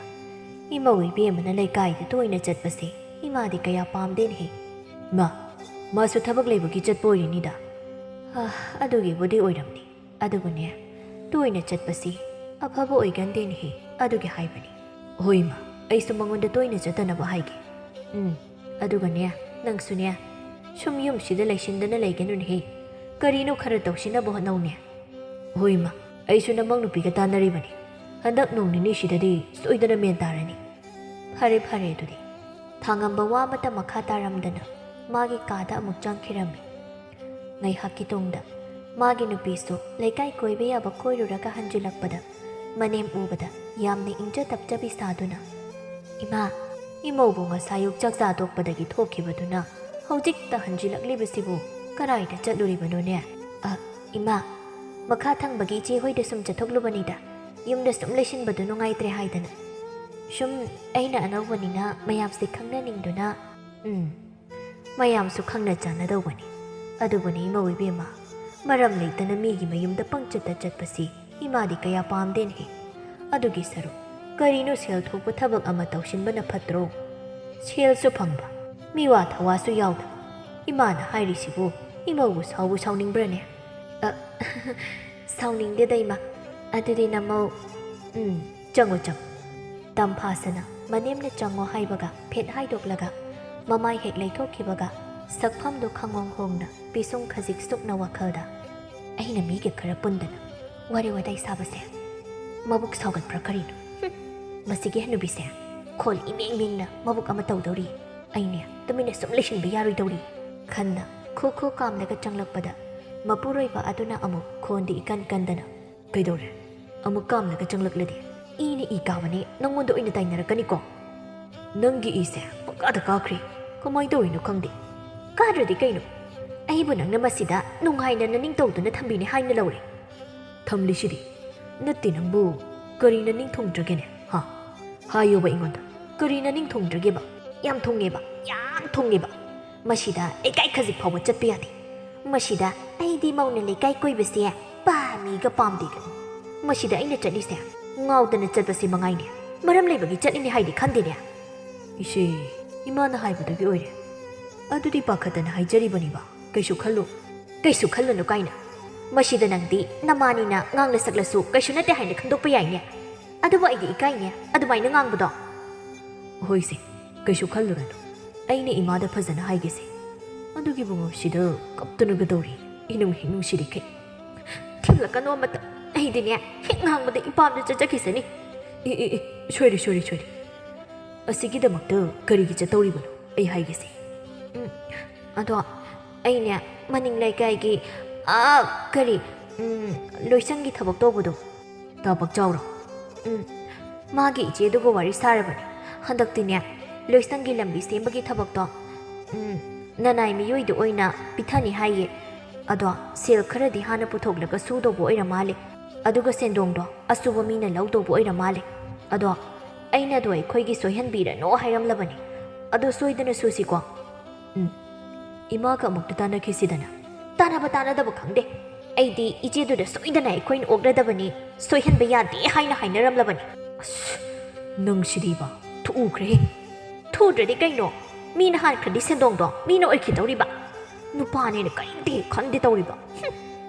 ꯏꯃꯧ ꯏꯕꯦꯝꯃꯅ ꯂꯩꯀꯥꯏꯗ ꯇꯣꯏꯅ ꯆꯠꯄꯁꯦ ꯏꯃꯥꯗꯤ ꯀꯌꯥ ꯄꯥꯝꯗꯦꯅꯦꯍꯦ꯫" "ꯏꯃꯥ, ꯃꯥꯁꯨ ꯊꯕꯛ ꯂꯩꯕꯒꯤ ꯆꯠꯄ ꯑꯣꯏꯔꯤꯅꯤꯗ꯫" "ꯍꯥ, ꯑꯗꯨꯒꯤꯕꯨꯗꯤ ꯑꯣꯏꯔꯝꯅꯤ꯫ ꯑꯗꯨꯕꯨꯅꯦ, ꯇꯣꯏꯅ ꯆꯠꯄꯁꯤ ꯑꯐꯕ ꯑꯣꯏꯒꯟꯗꯦꯅꯦꯍꯦ, ꯑꯗꯨꯒꯤ ꯍꯥꯏꯕꯅꯤ꯫" "ꯍꯣꯏ ꯏꯃꯥ, ꯑꯩꯁꯨ ꯃꯉꯣꯟꯗ ꯇꯣꯏꯅ ꯆꯠꯇꯅꯕ ꯍꯥꯏꯒꯦ꯫" "ꯎꯝ, ꯑꯗꯨꯒꯅꯦ, ꯅꯪꯁꯨꯅꯦ, ꯁꯨꯝ ꯌꯨꯝꯁꯤꯗ ꯂꯩꯁꯤꯟꯗꯅ ꯂꯩꯒꯅꯨꯅꯦꯍꯦ꯫ ꯀꯔꯤꯅꯣ ꯈꯔ ꯇꯧꯁꯤꯟꯅꯕ ꯍꯣꯠꯅꯧꯅꯦ꯫" "ꯍꯣꯏ ꯏꯃꯥ, ꯑꯩꯁꯨ ꯅꯃꯧ ꯅꯨꯄꯤꯒ ꯇꯥꯟꯅꯔꯤꯕꯅꯤ꯫ ꯍꯟꯗꯛ ꯅꯣꯡ ꯅꯤꯅꯤꯁꯤꯗꯗꯤ ꯁꯣꯏꯗꯅ ꯃꯦꯟ ꯇꯥꯔꯅꯤ꯫" "ꯐꯔꯦ, ꯐꯔꯦ ꯑꯗꯨꯗꯤ꯫" ꯊꯥꯉꯝꯕ ꯋꯥ ꯑꯃꯠꯇ ꯃꯈꯥ ꯇꯥꯔꯝꯗꯅ ꯃꯥꯒꯤ ꯀꯥꯗ ꯑꯃꯨꯛ ꯆꯪꯈꯤꯔꯝꯃꯤ꯫ ꯉꯥꯏꯍꯥꯛꯀꯤ ꯇꯨꯡꯗ ꯃꯥꯒꯤ ꯅꯨꯄꯤꯁꯨ ꯂꯩꯀꯥꯏ ꯀꯣꯏꯕ ꯌꯥꯕ ꯀꯣꯏꯔꯨꯔꯒ ꯍꯟꯖꯤꯜꯂꯛꯄꯗ ꯃꯅꯦꯝ ꯎꯕꯗ ꯌꯥꯝꯅ ꯏꯪꯖ ꯇꯞꯆꯕꯤ ꯁꯥꯗꯨꯅ, "ꯏꯃꯥ, ꯏꯃꯧꯕꯨ ꯉꯁꯥꯏꯌꯨꯛ ꯆꯥꯛ ꯆꯥ ꯇꯣꯛꯄꯗꯒꯤ ꯊꯣꯛꯈꯤꯕꯗꯨꯅ ꯍꯧꯖꯤꯛꯇ ꯍꯟꯖꯤꯜꯂꯛꯂꯤꯕꯁꯤꯕꯨ ꯀꯔꯥꯏꯗ ꯆꯠꯂꯨꯔꯤꯕꯅꯣꯅꯦ?" "ꯑ, ꯏꯃꯥ, ꯃꯈꯥ ꯊꯪꯕꯒꯤ ꯏꯆꯦ ꯍꯣꯏꯗ ꯁꯨꯝ ꯆꯠꯊꯣꯛꯂꯨꯕꯅꯤꯗ꯫ ꯌꯨꯝꯗ ꯁꯨꯝ ꯂꯩꯁꯤꯟꯕꯗꯨ ꯅꯨꯡꯉꯥꯏꯇ꯭ꯔꯦ ꯍꯥꯏꯗꯅ꯫ ꯁꯨꯝ ꯑꯩꯅ ꯑꯅꯧꯕꯅꯤꯅ ꯃꯌꯥꯝꯁꯦ ꯈꯪꯅꯅꯤꯡꯗꯨꯅ꯫" "ꯎꯝ, ꯃꯌꯥꯝꯁꯨ ꯈꯪꯅ ꯆꯥꯟꯅꯗꯧꯕꯅꯤ꯫ ꯑꯗꯨꯕꯨꯅꯤ ꯏꯃꯧ ꯏꯕꯦꯝꯃ, ꯃꯔꯝ ꯂꯩꯇꯅ ꯃꯤꯒꯤ ꯃꯌꯨꯝꯗ ꯄꯪꯆꯠꯇ ꯆꯠꯄꯁꯤ ꯏꯃꯥꯗꯤ ꯀꯌꯥ ꯄꯥꯝꯗꯦꯅꯦꯍꯦ꯫ ꯑꯗꯨꯒꯤ ꯁꯔꯨꯛ ꯀꯔꯤꯅꯣ ꯁꯦꯜ ꯊꯣꯛꯄ ꯊꯕꯛ ꯑꯃ ꯇꯧꯁꯤꯟꯕꯅ ꯐꯠꯇ꯭ꯔꯣ? ꯁꯦꯜꯁꯨ ꯐꯪꯕ, ꯃꯤꯋꯥ ꯊꯋꯥꯁꯨ ꯌꯥꯎꯗꯕ꯫ ꯏꯃꯥꯅ ꯍꯥꯏꯔꯤꯁꯤꯕꯨ ꯏꯃꯧꯕꯨ ꯁꯥꯎꯕꯨ ꯁꯥꯎꯅꯤꯡꯕ꯭ꯔꯅꯦ?" "ꯑ, ꯁꯥꯎꯅꯤꯡꯗꯦꯗ ꯏꯃꯥ꯫ ꯑꯗꯨꯗꯤ ꯅꯃꯧ, ꯎꯝ, ꯆꯪꯉꯣ, ꯆꯪꯉꯣ꯫" ꯇꯝꯐꯥꯁꯅ ꯃꯅꯦꯝꯅ ꯆꯪꯉꯣ ꯍꯥꯏꯕꯒ ꯐꯦꯠ ꯍꯥꯏꯗꯣꯛꯂꯒ ꯃꯃꯥꯏ ꯍꯦꯛ ꯂꯩꯊꯣꯛꯈꯤꯕꯒ ꯁꯛꯐꯝꯗꯨ ꯈꯪꯍꯣꯡ ꯍꯣꯡꯅ ꯄꯤꯁꯨꯝ ꯈꯖꯤꯛ ꯁꯨꯛꯅ ꯋꯥꯈꯜꯗ, "ꯑꯩꯅ ꯃꯤꯒ ꯈꯔ ꯄꯨꯟꯗꯅ ꯋꯥꯔꯤ ꯋꯥꯇꯥꯏ ꯁꯥꯕꯁꯦ ꯃꯕꯨꯛ ꯁꯥꯎꯒꯠꯄ꯭ꯔꯥ ꯀꯔꯤꯅꯣ? ꯍꯨꯝ, ꯃꯁꯤꯒꯤ ꯍꯅꯨꯕꯤꯁꯦ ꯈꯣꯜ ꯏꯃꯦꯡ ꯃꯦꯡꯅ ꯃꯕꯨꯛ ꯑꯃ ꯇꯧꯗꯧꯔꯤ꯫ ꯑꯩꯅꯦ ꯇꯨꯃꯤꯟꯅ ꯁꯨꯝ ꯂꯩꯁꯤꯟꯕ ꯌꯥꯔꯣꯏꯗꯧꯔꯤ꯫" ꯈꯟꯅ ꯈꯨ ꯈꯨ ꯀꯥꯝꯂꯒ ꯆꯪꯂꯛꯄꯗ ꯃꯄꯨꯔꯣꯏꯕ ꯑꯗꯨꯅ ꯑꯃꯨꯛ ꯈꯣꯟꯗꯤ ꯏꯀꯟ ꯀꯟꯗꯅ, "ꯀꯩꯗꯧꯔꯦ? ꯑꯃꯨꯛ ꯀꯥꯝꯂꯒ ꯆꯪꯂꯛꯂꯗꯤ ꯏꯅ ꯏ ꯀꯥꯕꯅꯦ, ꯅꯪꯉꯣꯟꯗ ꯑꯣꯏꯅ ꯇꯥꯏꯅꯔꯛꯀꯅꯤꯀꯣ꯫ ꯅꯪꯒꯤ ꯏꯁꯦ ꯄꯪꯀꯥꯗ ꯀꯥꯈ꯭ꯔꯦ꯫ ꯀꯃꯥꯏ ꯇꯧꯔꯤꯅꯣ ꯈꯪꯗꯦ꯫ ꯀꯥꯗ꯭ꯔꯗꯤ ꯀꯩꯅꯣ? ꯑꯩꯕꯨ ꯅꯪꯅ ꯃꯁꯤꯗ ꯅꯨꯡꯉꯥꯏꯅ ꯅꯅꯤꯡ ꯇꯧꯗꯨꯅ ꯊꯝꯕꯤꯅꯤ ꯍꯥꯏꯅ ꯂꯧꯔꯦ꯫ ꯊꯝꯂꯤꯁꯤꯗꯤ꯫ ꯅꯠꯇꯦ ꯅꯪꯕꯨ, ꯀꯔꯤ ꯅꯅꯤꯡ ꯊꯨꯡꯗ꯭ꯔꯒꯦꯅꯦ? ꯍꯥ? ꯍꯥꯏꯌꯣꯕ ꯑꯩꯉꯣꯟꯗ꯫ ꯀꯔꯤ ꯅꯅꯤꯡ ꯊꯨꯡꯗ꯭ꯔꯒꯦꯕ? ꯌꯥꯝ ꯊꯨꯡꯉꯦꯕ, ꯌꯥꯝ ꯊꯨꯡꯉꯦꯕ꯫ ꯃꯁꯤꯗ ꯂꯩꯀꯥꯏ ꯈꯖꯤꯛ ꯐꯥꯎꯕ ꯆꯠꯄ ꯌꯥꯗꯦ꯫ ꯃꯁꯤꯗ ꯑꯩꯗꯤ ꯃꯧꯅ ꯂꯩꯀꯥꯏ ꯀꯣꯏꯕꯁꯦ ꯄꯥꯝꯃꯤꯒ ꯄꯥꯝꯗꯦꯒ꯫ ꯃꯁꯤꯗ ꯑꯩꯅ ꯆꯠꯂꯤꯁꯦ ꯉꯥꯎꯗꯅ ꯆꯠꯄꯁꯦ ꯃꯉꯥꯏꯅꯦ꯫ ꯃꯔꯝ ꯂꯩꯕꯒꯤ ꯆꯠꯂꯤꯅꯦ ꯍꯥꯏꯗꯤ ꯈꯟꯗꯦꯅꯦ꯫ ꯏꯆꯦ, ꯏꯃꯥꯅ ꯍꯥꯏꯕꯗꯨꯒꯤ ꯑꯣꯏꯔꯦ꯫ ꯑꯗꯨꯗꯤ ꯄꯥꯈꯠꯇꯅ ꯍꯥꯏꯖꯔꯤꯕꯅꯤꯕ꯫ ꯀꯩꯁꯨ ꯈꯜꯂꯨ꯫ ꯀꯩꯁꯨ ꯈꯜꯂꯨꯅꯨ ꯀꯥꯏꯅ꯫ ꯃꯁꯤꯗ ꯅꯪꯗꯤ ꯅꯃꯥꯅꯤꯅ ꯉꯥꯡꯅ ꯁꯛꯂꯁꯨ ꯀꯩꯁꯨ ꯅꯠꯇꯦ ꯍꯥꯏꯅ ꯈꯟꯗꯣꯛꯄ ꯌꯥꯏꯅꯦ꯫ ꯑꯗꯨꯕꯨ ꯑꯩꯗꯤ ꯏꯀꯥꯏꯅꯦ ꯑꯗꯨꯃꯥꯏꯅ ꯉꯥꯡꯕꯗꯣ꯫ ꯍꯣꯏꯁꯦ, ꯀꯩꯁꯨ ꯈꯜꯂꯨꯔꯅꯨ꯫ ꯑꯩꯅ ꯏꯃꯥꯗ ꯐꯖꯅ ꯍꯥꯏꯒꯦꯁꯦ꯫ ꯑꯗꯨꯒꯤꯕꯨ ꯃꯁꯤꯗ ꯀꯞꯇꯨꯅꯒ ꯇꯧꯔꯤ꯫ ꯏꯅꯨꯡ ꯍꯦꯛ ꯅꯨꯡꯁꯤꯔꯤꯈꯩ꯫ ꯊꯦꯝꯂꯛꯀꯅꯣ ꯑꯃꯇ꯫ ꯑꯩꯗꯤꯅꯦ, ꯍꯦꯛ ꯉꯥꯡꯕꯗ ꯏꯄꯥꯝꯗ ꯆꯠꯆꯈꯤꯁꯅꯤ꯫ ꯑꯦ, ꯑꯦ, ꯑꯦ, ꯁꯣꯏꯔꯦ, ꯁꯣꯏꯔꯦ, ꯁꯣꯏꯔꯦ꯫ ꯑꯁꯤꯒꯤꯗꯃꯛꯇ ꯀꯔꯤꯒꯤ ꯆꯠꯇꯧꯔꯤꯕꯅꯣ? ꯑꯩ ꯍꯥꯏꯒꯦꯁꯦ꯫ ꯎꯝ, ꯑꯗꯣ ꯑꯩꯅꯦ, ꯃꯅꯤꯡ ꯂꯩꯀꯥꯏꯒꯤ, ꯑꯥ, ꯀꯔꯤ, ꯎꯝ, ꯂꯣꯏꯁꯪꯒꯤ ꯊꯕꯛ ꯇꯧꯕꯗꯣ꯫ ꯇꯥ ꯄꯥꯛꯆꯥꯎꯔꯣ? ꯎꯝ, ꯃꯥꯒꯤ ꯏꯆꯦꯗꯨꯒ ꯋꯥꯔꯤ ꯁꯥꯔꯕꯅꯦ꯫ ꯍꯟꯗꯛꯇꯤꯅꯦ, ꯂꯣꯏꯁꯪꯒꯤ ꯂꯝꯕꯤ ꯁꯦꯝꯕꯒꯤ ꯊꯕꯛꯇꯣ, ꯎꯝ, ꯅꯅꯥꯏ ꯃꯤꯑꯣꯏꯗ ꯑꯣꯏꯅ ꯄꯤꯊꯅꯤ ꯍꯥꯏꯌꯦ꯫ ꯑꯗꯣ ꯁꯦꯜ ꯈꯔꯗꯤ ꯍꯥꯟꯅ ꯄꯨꯊꯣꯛꯂꯒ ꯁꯨꯗꯧꯕ ꯑꯣꯏꯔ ꯃꯥꯜꯂꯦ꯫ ꯑꯗꯨꯒ ꯁꯦꯟꯗꯣꯡꯗꯣ ꯑꯁꯨꯕ ꯃꯤꯅ ꯂꯧꯗꯧꯕ ꯑꯣꯏꯔ ꯃꯥꯜꯂꯦ꯫ ꯑꯗꯣ ꯑꯩꯅ ꯑꯗꯣ ꯑꯩꯈꯣꯏꯒꯤ ꯁꯣꯏꯍꯟꯕꯤꯔꯅꯣ ꯍꯥꯏꯔꯝꯂꯕꯅꯤ꯫ ꯑꯗꯣ ꯁꯣꯏꯗꯅ ꯁꯨꯁꯤꯀꯣ꯫ ꯎꯝ꯫ ꯏꯃꯥꯒ ꯑꯃꯨꯛꯇ ꯇꯥꯟꯅꯈꯤꯁꯤꯗꯅ꯫ ꯇꯥꯟꯅꯕ ꯇꯥꯟꯅꯗꯕ ꯈꯪꯗꯦ꯫ ꯑꯩꯗꯤ ꯏꯆꯦꯗꯨꯗ ꯁꯣꯏꯗꯅ ꯑꯩꯈꯣꯏꯅ ꯑꯣꯛꯂꯗꯕꯅꯤ, ꯁꯣꯏꯍꯟꯕ ꯌꯥꯗꯦ ꯍꯥꯏꯅ ꯍꯥꯏꯅꯔꯝꯂꯕꯅꯤ꯫ ꯑꯁ, ꯅꯪꯁꯤꯗꯤꯕ, ꯊꯨꯎꯈ꯭ꯔꯦꯍꯦ꯫ ꯊꯨꯗ꯭ꯔꯗꯤ ꯀꯩꯅꯣ? ꯃꯤꯅ ꯍꯥꯟꯈ꯭ꯔꯗꯤ ꯁꯦꯟꯗꯣꯡꯗꯣ ꯃꯤꯅ ꯑꯣꯏꯈꯤꯗꯧꯔꯤꯕ꯫ ꯅꯨꯄꯥꯅꯦꯅ ꯀꯔꯤꯝꯇ ꯍꯦꯛ ꯈꯟꯗꯦ ꯇꯧꯔꯤꯕ꯫ ꯍꯨꯝ꯫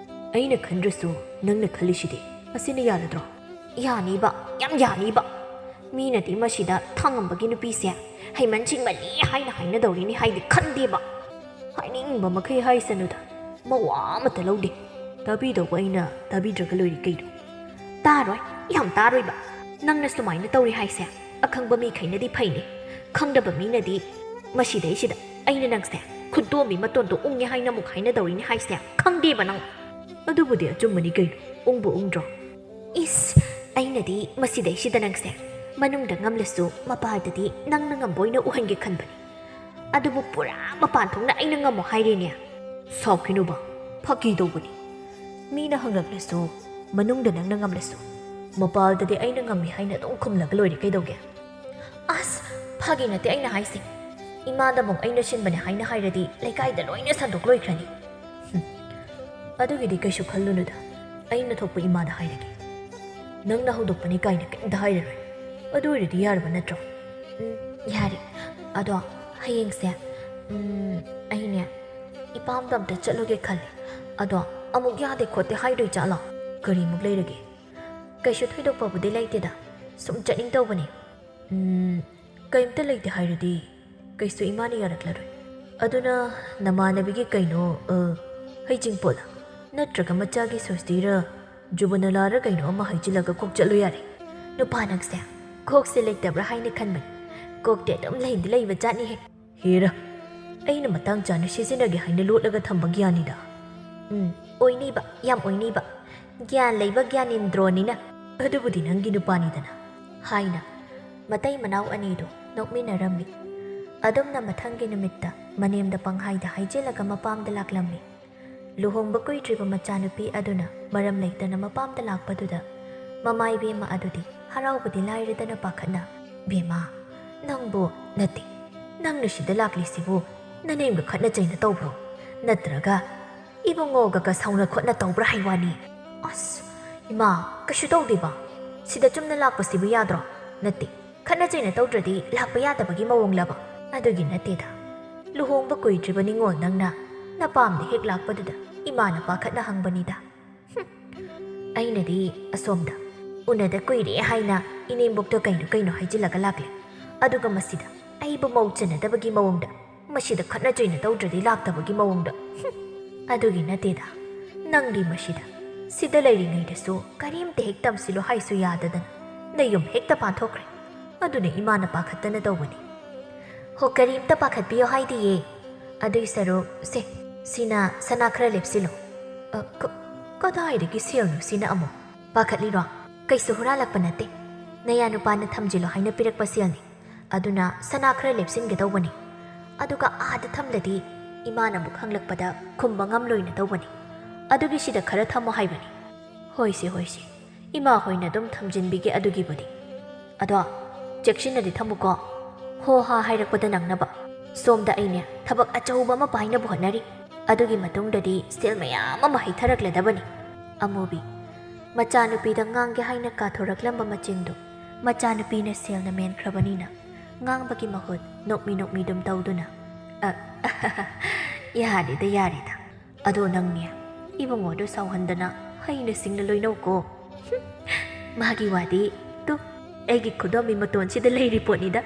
ꯑꯩꯅ ꯈꯟꯗ꯭ꯔꯁꯨ ꯅꯪꯅ ꯈꯜꯂꯤꯁꯤꯗꯤ꯫ ꯑꯁꯤꯅ ꯌꯥꯔꯗ꯭ꯔꯣ? ꯌꯥꯅꯤꯕ, ꯌꯥꯝ ꯌꯥꯅꯤꯕ꯫ ꯃꯤꯅꯗꯤ ꯃꯁꯤꯗ ꯊꯥꯡꯉꯝꯕꯒꯤ ꯅꯨꯄꯤꯁꯦ ꯍꯩꯃꯟ ꯁꯤꯡꯃꯜꯂꯤ ꯍꯥꯏꯅ ꯍꯥꯏꯅꯗꯧꯔꯤꯅꯤ ꯍꯥꯏꯗꯤ ꯈꯟꯗꯦꯕ꯫ ꯍꯥꯏꯅꯤꯡꯕ ꯃꯈꯩ ꯍꯥꯏꯁꯅꯨꯗ, ꯃꯋꯥ ꯑꯃꯠꯇ ꯂꯧꯗꯦ꯫ ꯇꯥꯕꯤꯗꯧꯕ ꯑꯩꯅ ꯇꯥꯕꯤꯗ꯭ꯔꯒ ꯂꯣꯏꯔꯦ ꯀꯩꯅꯣ? ꯇꯥꯔꯣꯏ, ꯌꯥꯝ ꯇꯥꯔꯣꯏꯕ꯫ ꯅꯪꯅ ꯁꯨꯃꯥꯏꯅ ꯇꯧꯔꯤ ꯍꯥꯏꯁꯦ ꯑꯈꯪꯕ ꯃꯤꯈꯩꯅꯗꯤ ꯐꯩꯅꯦ, ꯈꯪꯗꯕ ꯃꯤꯅꯗꯤ꯫ ꯃꯁꯤꯗꯩꯁꯤꯗ ꯑꯩꯅ ꯅꯪꯁꯦ ꯈꯨꯗꯣꯝꯕꯤ ꯃꯇꯣꯟꯗꯣ ꯎꯪꯉꯦ ꯍꯥꯏꯅ ꯑꯃꯨꯛ ꯍꯥꯏꯅꯗꯧꯔꯤꯅꯤ ꯍꯥꯏꯁꯦ ꯈꯪꯗꯦꯕ ꯅꯪ꯫ ꯑꯗꯨꯕꯨꯗꯤ ꯑꯆꯨꯝꯕꯅꯤ ꯀꯩꯅꯣ, ꯎꯪꯕꯨ ꯎꯪꯗ꯭ꯔꯣ? ꯏꯁ, ꯑꯩꯅꯗꯤ ꯃꯁꯤꯗꯩꯁꯤꯗ ꯅꯪꯁꯦ ꯃꯅꯨꯡꯗ ꯉꯝꯂꯁꯨ ꯃꯄꯥꯟꯗꯗꯤ ꯅꯪꯅ ꯉꯝꯕ ꯑꯣꯏꯅ ꯎꯍꯟꯒꯦ ꯈꯟꯕꯅꯤ꯫ ꯑꯗꯨꯕꯨ ꯄꯨꯔꯥ ꯃꯄꯥꯟ ꯊꯣꯛꯅ ꯑꯩꯅ ꯉꯝꯃꯣ ꯍꯥꯏꯔꯦꯅꯦ꯫ ꯁꯥꯎꯈꯤꯅꯨꯕ, ꯐꯥꯒꯤ ꯇꯧꯕꯅꯤ꯫ ꯃꯤꯅ ꯍꯪꯂꯛꯂꯁꯨ ꯃꯅꯨꯡꯗ ꯅꯪꯅ ꯉꯝꯂꯁꯨ ꯃꯄꯥꯟꯗꯗꯤ ꯑꯩꯅ ꯉꯝꯃꯤ ꯍꯥꯏꯅ ꯑꯗꯨꯝ ꯈꯨꯝꯂꯒ ꯂꯣꯏꯔꯦ, ꯀꯩꯗꯧꯒꯦ? ꯑꯁ, ꯐꯥꯒꯤ ꯅꯠꯇꯦ ꯑꯩꯅ ꯍꯥꯏꯁꯦ꯫ ꯏꯃꯥꯗ ꯑꯃꯨꯛ ꯑꯩꯅ ꯁꯤꯟꯕꯅꯦ ꯍꯥꯏꯅ ꯍꯥꯏꯔꯗꯤ ꯂꯩꯀꯥꯏꯗ ꯂꯣꯏꯅ ꯁꯟꯗꯣꯛ ꯂꯣꯏꯈ꯭ꯔꯅꯤ꯫ ꯍꯨꯝ꯫ ꯑꯗꯨꯒꯤꯗꯤ ꯀꯩꯁꯨ ꯈꯜꯂꯨꯅꯨꯗ, ꯑꯩꯅ ꯊꯣꯛꯄ ꯏꯃꯥꯗ ꯍꯥꯏꯔꯒꯦ꯫ ꯅꯪꯅ ꯍꯧꯗꯣꯛꯄꯅꯤ ꯀꯥꯏꯅ ꯀꯩꯝꯇ ꯍꯥꯏꯔꯔꯣꯏ꯫ ꯑꯗꯨ ꯑꯣꯏꯔꯗꯤ ꯌꯥꯔꯕ ꯅꯠꯇ꯭ꯔꯣ? ꯎꯝ, ꯌꯥꯔꯦ꯫ ꯑꯗꯣ ꯍꯌꯦꯡꯁꯦ, ꯎꯝ, ꯑꯩꯅꯦ ꯏꯄꯥꯝꯗ ꯑꯝꯇ ꯆꯠꯂꯨꯒꯦ ꯈꯜꯂꯦ꯫ ꯑꯗꯣ ꯑꯃꯨꯛ ꯌꯥꯗꯦ ꯈꯣꯠꯇꯦ ꯍꯥꯏꯗꯣꯏ ꯖꯥꯠꯂꯣ? ꯀꯔꯤꯃꯨꯛ ꯂꯩꯔꯒꯦ? ꯀꯩꯁꯨ ꯊꯣꯏꯗꯣꯛꯄꯕꯨꯗꯤ ꯂꯩꯇꯦꯗ, ꯁꯨꯝ ꯆꯠꯅꯤꯡ ꯇꯧꯕꯅꯦ꯫ ꯎꯝ, ꯀꯩꯝꯇ ꯂꯩꯇꯦ ꯍꯥꯏꯔꯗꯤ ꯀꯩꯁꯨ ꯏꯃꯥꯅ ꯌꯥꯔꯛꯂꯔꯣꯏ꯫ ꯑꯗꯨꯅ ꯅꯃꯥꯟꯅꯕꯤꯒꯤ ꯀꯩꯅꯣ, ꯑ, ꯍꯩꯖꯤꯡꯄꯣꯠꯂ? ꯅꯠꯇ꯭ꯔꯒ ꯃꯆꯥꯒꯤ ꯁꯣꯁꯇꯤꯔ, ꯖꯨꯕꯅꯂꯥꯔ ꯀꯩꯅꯣ ꯑꯃ ꯍꯩꯖꯤꯜꯂꯒ ꯀꯣꯛ ꯆꯠꯂꯨ ꯌꯥꯔꯦ꯫ ꯅꯨꯄꯥ ꯅꯪꯁꯦ ꯀꯣꯛꯁꯦ ꯂꯩꯇꯕ꯭ꯔꯥ ꯍꯥꯏꯅ ꯈꯟꯕꯅꯤ꯫ ꯀꯣꯛꯇꯤ ꯑꯗꯨꯝ ꯂꯩꯗꯤ ꯂꯩꯕ ꯖꯥꯠꯅꯤꯍꯦ꯫ ꯍꯦꯔꯥ, ꯑꯩꯅ ꯃꯇꯥꯡ ꯆꯥꯅ ꯁꯤꯖꯤꯟꯅꯒꯦ ꯍꯥꯏꯅ ꯂꯣꯠꯂꯒ ꯊꯝꯕ ꯒ꯭ꯌꯥꯟꯅꯤꯗ꯫ ꯎꯝ, ꯑꯣꯏꯅꯤꯕ, ꯌꯥꯝ ꯑꯣꯏꯅꯤꯕ꯫ ꯒ꯭ꯌꯥꯟ ꯂꯩꯕ ꯒ꯭ꯌꯥꯅꯤꯟꯗ꯭ꯔꯣꯅꯤꯅ꯫ ꯑꯗꯨꯕꯨꯗꯤ ꯅꯪꯒꯤ ꯅꯨꯄꯥꯅꯤꯗꯅ꯫ ꯍꯥꯏꯅ ꯃꯇꯩ ꯃꯅꯥꯎ ꯑꯅꯤꯗꯨ ꯅꯣꯛꯃꯤꯟꯅꯔꯝꯃꯤ꯫ ꯑꯗꯨꯝꯅ ꯃꯊꯪꯒꯤ ꯅꯨꯃꯤꯠꯇ ꯃꯅꯦꯝꯗ ꯄꯪꯍꯥꯏꯗ ꯍꯥꯏꯖꯤꯜꯂꯒ ꯃꯄꯥꯝꯗ ꯂꯥꯛꯂꯝꯃꯤ꯫ ꯂꯨꯍꯣꯡꯕ ꯀꯨꯏꯗ꯭ꯔꯤꯕ ꯃꯆꯥꯅꯨꯄꯤ ꯑꯗꯨꯅ ꯃꯔꯝ ꯂꯩꯇꯅ ꯃꯄꯥꯝꯗ ꯂꯥꯛꯄꯗꯨꯗ ꯃꯃꯥ ꯏꯕꯦꯝꯃ ꯑꯗꯨꯗꯤ ꯍꯔꯥꯎꯕꯗꯤ ꯂꯥꯏꯔꯗꯅ ꯄꯥꯈꯠꯅ, "ꯕꯦꯝꯃ, ꯅꯪꯕꯨ, ꯅꯠꯇꯦ, ꯅꯪꯅ ꯁꯤꯗ ꯂꯥꯛꯂꯤꯁꯤꯕꯨ ꯅꯅꯦꯝꯒ ꯈꯠꯅ ꯆꯩꯅ ꯇꯧꯕ꯭ꯔꯣ? ꯅꯠꯇ꯭ꯔꯒ ꯏꯕꯨꯡꯉꯣꯒ ꯁꯥꯎꯅ ꯈꯣꯠꯅ ꯇꯧꯕ꯭ꯔꯥ ꯍꯥꯏ ꯋꯥꯅꯤ?" "ꯑꯁ, ꯏꯃꯥ, ꯀꯩꯁꯨ ꯇꯧꯗꯦꯕ꯫ ꯁꯤꯗ ꯆꯨꯝꯅ ꯂꯥꯛꯄꯁꯤꯕꯨ ꯌꯥꯗ꯭ꯔꯣ? ꯅꯠꯇꯦ, ꯈꯠꯅ ꯆꯩꯅ ꯇꯧꯗ꯭ꯔꯗꯤ ꯂꯥꯛꯄ ꯌꯥꯗꯕꯒꯤ ꯃꯑꯣꯡꯂꯕ?" "ꯑꯗꯨꯒꯤ ꯅꯠꯇꯦꯗ꯫ ꯂꯨꯍꯣꯡꯕ ꯀꯨꯏꯗ꯭ꯔꯤꯕ ꯅꯤꯉꯣꯜ ꯅꯪꯅ ꯅꯄꯥꯝꯗ ꯍꯦꯛ ꯂꯥꯛꯄꯗꯨꯗ ꯏꯃꯥꯅ ꯄꯥꯈꯠꯅ ꯍꯪꯕꯅꯤꯗ꯫ ꯍꯨꯝ, ꯑꯩꯅꯗꯤ ꯑꯁꯣꯝꯗ ꯎꯅꯗ ꯀꯨꯏꯔꯦ ꯍꯥꯏꯅ ꯏꯅꯦꯝꯕꯣꯛꯇ ꯀꯩꯅꯣ ꯀꯩꯅꯣ ꯍꯥꯏꯖꯤꯜꯂꯒ ꯂꯥꯛꯂꯦ꯫ ꯑꯗꯨꯒ ꯃꯁꯤꯗ ꯑꯩꯕꯨ ꯃꯧ ꯆꯟꯅꯗꯕꯒꯤ ꯃꯑꯣꯡꯗ, ꯃꯁꯤꯗ ꯈꯠꯅ ꯆꯩꯅ ꯇꯧꯗ꯭ꯔꯗꯤ ꯂꯥꯛꯇꯕꯒꯤ ꯃꯑꯣꯡꯗ꯫ ꯍꯨꯝ, ꯑꯗꯨꯒꯤ ꯅꯠꯇꯦꯗ꯫ ꯅꯪꯗꯤ ꯃꯁꯤꯗ, ꯁꯤꯗ ꯂꯩꯔꯤꯉꯩꯗꯁꯨ ꯀꯔꯤꯝꯇ ꯍꯦꯛ ꯇꯝꯁꯤꯜꯂꯣ ꯍꯥꯏꯁꯨ ꯌꯥꯗꯗꯅ ꯅꯌꯨꯝ ꯍꯦꯛꯇ ꯄꯥꯟꯊꯣꯛꯈ꯭ꯔꯦ꯫ ꯑꯗꯨꯅ ꯏꯃꯥꯅ ꯄꯥꯈꯠꯇꯅ ꯇꯧꯕꯅꯤ꯫" "ꯍꯣ, ꯀꯔꯤꯝꯇ ꯄꯥꯈꯠꯄꯤꯌꯣ ꯍꯥꯏꯗꯤꯌꯦ꯫ ꯑꯗꯨꯏ ꯁꯔꯨꯛ, ꯁꯦ, ꯁꯤꯅ ꯁꯅꯥ ꯈꯔ ꯂꯦꯞꯁꯤꯜꯂꯣ꯫" "ꯑ, ꯀ-, ꯀꯗꯥꯏꯗꯒꯤ ꯁꯦꯜꯅꯣ ꯁꯤꯅ ꯑꯃꯨꯛ?" "ꯄꯥꯈꯠꯂꯤꯔꯣ? ꯀꯩꯁꯨ ꯍꯨꯔꯥꯜꯂꯛꯄ ꯅꯠꯇꯦ꯫ ꯅꯌꯥ ꯅꯨꯄꯥꯅ ꯊꯝꯖꯤꯜꯂꯣ ꯍꯥꯏꯅ ꯄꯤꯔꯛꯄ ꯁꯦꯜꯅꯤ꯫ ꯑꯗꯨꯅ ꯁꯅꯥ ꯈꯔ ꯂꯦꯞꯁꯤꯟꯒꯦ ꯇꯧꯕꯅꯤ꯫ ꯑꯗꯨꯒ ꯑꯥꯗ ꯊꯝꯂꯗꯤ ꯏꯃꯥꯅ ꯑꯃꯨꯛ ꯍꯪꯂꯛꯄꯗ ꯈꯨꯝꯕ ꯉꯝꯂꯣꯏꯅ ꯇꯧꯕꯅꯤ꯫ ꯑꯗꯨꯒꯤ ꯁꯤꯗ ꯈꯔ ꯊꯝꯃꯣ ꯍꯥꯏꯕꯅꯤ꯫" "ꯍꯣꯏꯁꯦ, ꯍꯣꯏꯁꯦ꯫ ꯏꯃꯥ ꯍꯣꯏꯅ ꯑꯗꯨꯝ ꯊꯝꯖꯤꯟꯕꯤꯒꯦ ꯑꯗꯨꯒꯤꯕꯨꯗꯤ꯫ ꯑꯗꯣ ꯆꯦꯛꯁꯤꯟꯅꯗꯤ ꯊꯝꯃꯨꯀꯣ꯫ ꯍꯣ ꯍꯥ ꯍꯥꯏꯔꯛꯄꯗ ꯅꯪꯅꯕ꯫ ꯁꯣꯝꯗ ꯑꯩꯅꯦ ꯊꯕꯛ ꯑꯆꯧꯕ ꯑꯃ ꯄꯥꯏꯅꯕ ꯍꯣꯠꯅꯔꯤ꯫ ꯑꯗꯨꯒꯤ ꯃꯇꯨꯡꯗꯗꯤ ꯁꯦꯜ ꯃꯌꯥꯝ ꯑꯃ ꯍꯩꯊꯔꯛꯂꯗꯕꯅꯤ꯫" ꯑꯃꯨꯕꯤ ꯃꯆꯥꯅꯨꯄꯤꯗ ꯉꯥꯡꯒꯦ ꯍꯥꯏꯅ ꯀꯥꯊꯣꯔꯛꯂꯝꯕ ꯃꯆꯤꯟꯗꯨ ꯃꯆꯥꯅꯨꯄꯤꯅ ꯁꯦꯜꯅ ꯃꯦꯟꯈ꯭ꯔꯕꯅꯤꯅ ꯉꯥꯡꯕꯒꯤ ꯃꯍꯨꯠ ꯅꯣꯛꯃꯤ ꯅꯣꯛꯃꯤ ꯑꯗꯨꯝ ꯇꯧꯗꯨꯅ, "ꯑ, ꯌꯥꯔꯦꯗ, ꯌꯥꯔꯦꯗ꯫ ꯑꯗꯣ ꯅꯪꯅꯦ ꯏꯕꯨꯡꯉꯣꯗꯣ ꯁꯥꯎꯍꯟꯗꯅ ꯍꯩꯅ ꯁꯤꯡꯅ ꯂꯣꯏꯅꯧꯀꯣ꯫" "ꯍꯨꯝ, ꯃꯥꯒꯤ ꯋꯥꯗꯤ ꯇꯨ ꯑꯩꯒꯤ ꯈꯨꯗꯣꯝꯕꯤ ꯃꯇꯣꯟꯁꯤꯗ ꯂꯩꯔꯤ ꯄꯣꯠꯅꯤꯗ꯫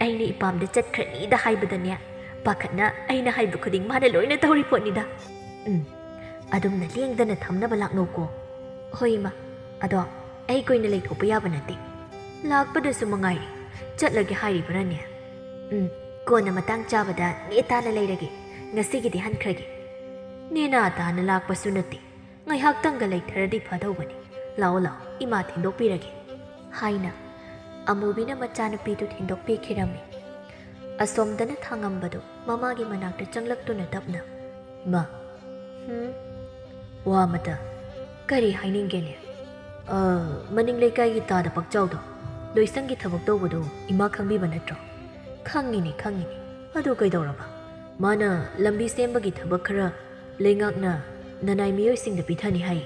ꯑꯩꯅ ꯏꯄꯥꯝꯗ ꯆꯠꯈ꯭ꯔꯅꯤꯗ ꯍꯥꯏꯕꯗꯅꯦ, ꯄꯥꯈꯠꯅ ꯑꯩꯅ ꯍꯥꯏꯕ ꯈꯨꯗꯤꯡ ꯃꯥꯅ ꯂꯣꯏꯅ ꯇꯧꯔꯤ ꯄꯣꯠꯅꯤꯗ꯫ ꯎꯝ, ꯑꯗꯨꯝꯅ ꯂꯦꯡꯗꯅ ꯊꯝꯅꯕ ꯂꯥꯛꯅꯧꯀꯣ꯫" "ꯍꯣꯏ ꯏꯃꯥ, ꯑꯗꯣ ꯑꯩ ꯀꯨꯏꯅ ꯂꯩꯊꯣꯛꯄ ꯌꯥꯕ ꯅꯠꯇꯦ꯫ ꯂꯥꯛꯄꯗꯁꯨ ꯃꯉꯥꯏꯔꯦ꯫ ꯆꯠꯂꯒꯦ ꯍꯥꯏꯔꯤꯕ꯭ꯔꯥꯅꯦ? ꯎꯝ, ꯀꯣꯟꯅ ꯃꯇꯥꯡ ꯆꯥꯕꯗ ꯅꯦ ꯇꯥꯅ ꯂꯩꯔꯒꯦ꯫ ꯉꯁꯤꯒꯤꯗꯤ ꯍꯟꯈ꯭ꯔꯒꯦ꯫" "ꯅꯦꯅꯥ ꯇꯥꯅ ꯂꯥꯛꯄꯁꯨ ꯅꯠꯇꯦ꯫ ꯉꯥꯏꯍꯥꯛꯇꯪꯒ ꯂꯩꯊꯔꯗꯤ ꯐꯗꯧꯕꯅꯤ꯫ ꯂꯥꯛꯑꯣ, ꯂꯥꯛꯑꯣ, ꯏꯃꯥ ꯊꯤꯟꯗꯣꯛꯄꯤꯔꯒꯦ꯫" ꯍꯥꯏꯅ ꯑꯃꯨꯕꯤꯅ ꯃꯆꯥꯅꯨꯄꯤꯗꯨ ꯊꯤꯟꯗꯣꯛꯄꯤꯈꯤꯔꯝꯃꯤ꯫ ꯑꯁꯣꯝꯗꯅ ꯊꯥꯡꯉꯝꯕꯗꯨ ꯃꯃꯥꯒꯤ ꯃꯅꯥꯛꯇ ꯆꯪꯂꯛꯇꯨꯅ ꯇꯞꯅ, "ꯏꯃꯥ꯫" "ꯍꯨꯝ?" "ꯋꯥ ꯑꯃꯇ꯫" "ꯀꯔꯤ ꯍꯥꯏꯅꯤꯡꯒꯦꯅꯦ?" "ꯑ, ꯃꯅꯤꯡ ꯂꯩꯀꯥꯏꯒꯤ ꯇꯥꯗ ꯄꯛꯆꯥꯎꯗꯣ, ꯂꯣꯏꯁꯪꯒꯤ ꯊꯕꯛ ꯇꯧꯕꯗꯣ ꯏꯃꯥ ꯈꯪꯕꯤꯕ ꯅꯠꯇ꯭ꯔꯣ?" "ꯈꯪꯉꯤꯅꯦ, ꯈꯪꯉꯤꯅꯦ꯫ ꯑꯗꯨ ꯀꯩꯗꯧꯔꯕ? ꯃꯥꯅ ꯂꯝꯕꯤ ꯁꯦꯝꯕꯒꯤ ꯊꯕꯛ ꯈꯔ ꯂꯩꯉꯥꯛꯅ ꯅꯅꯥꯏ ꯃꯤꯑꯣꯏꯁꯤꯡꯗ ꯄꯤꯊꯅꯤ ꯍꯥꯏ꯫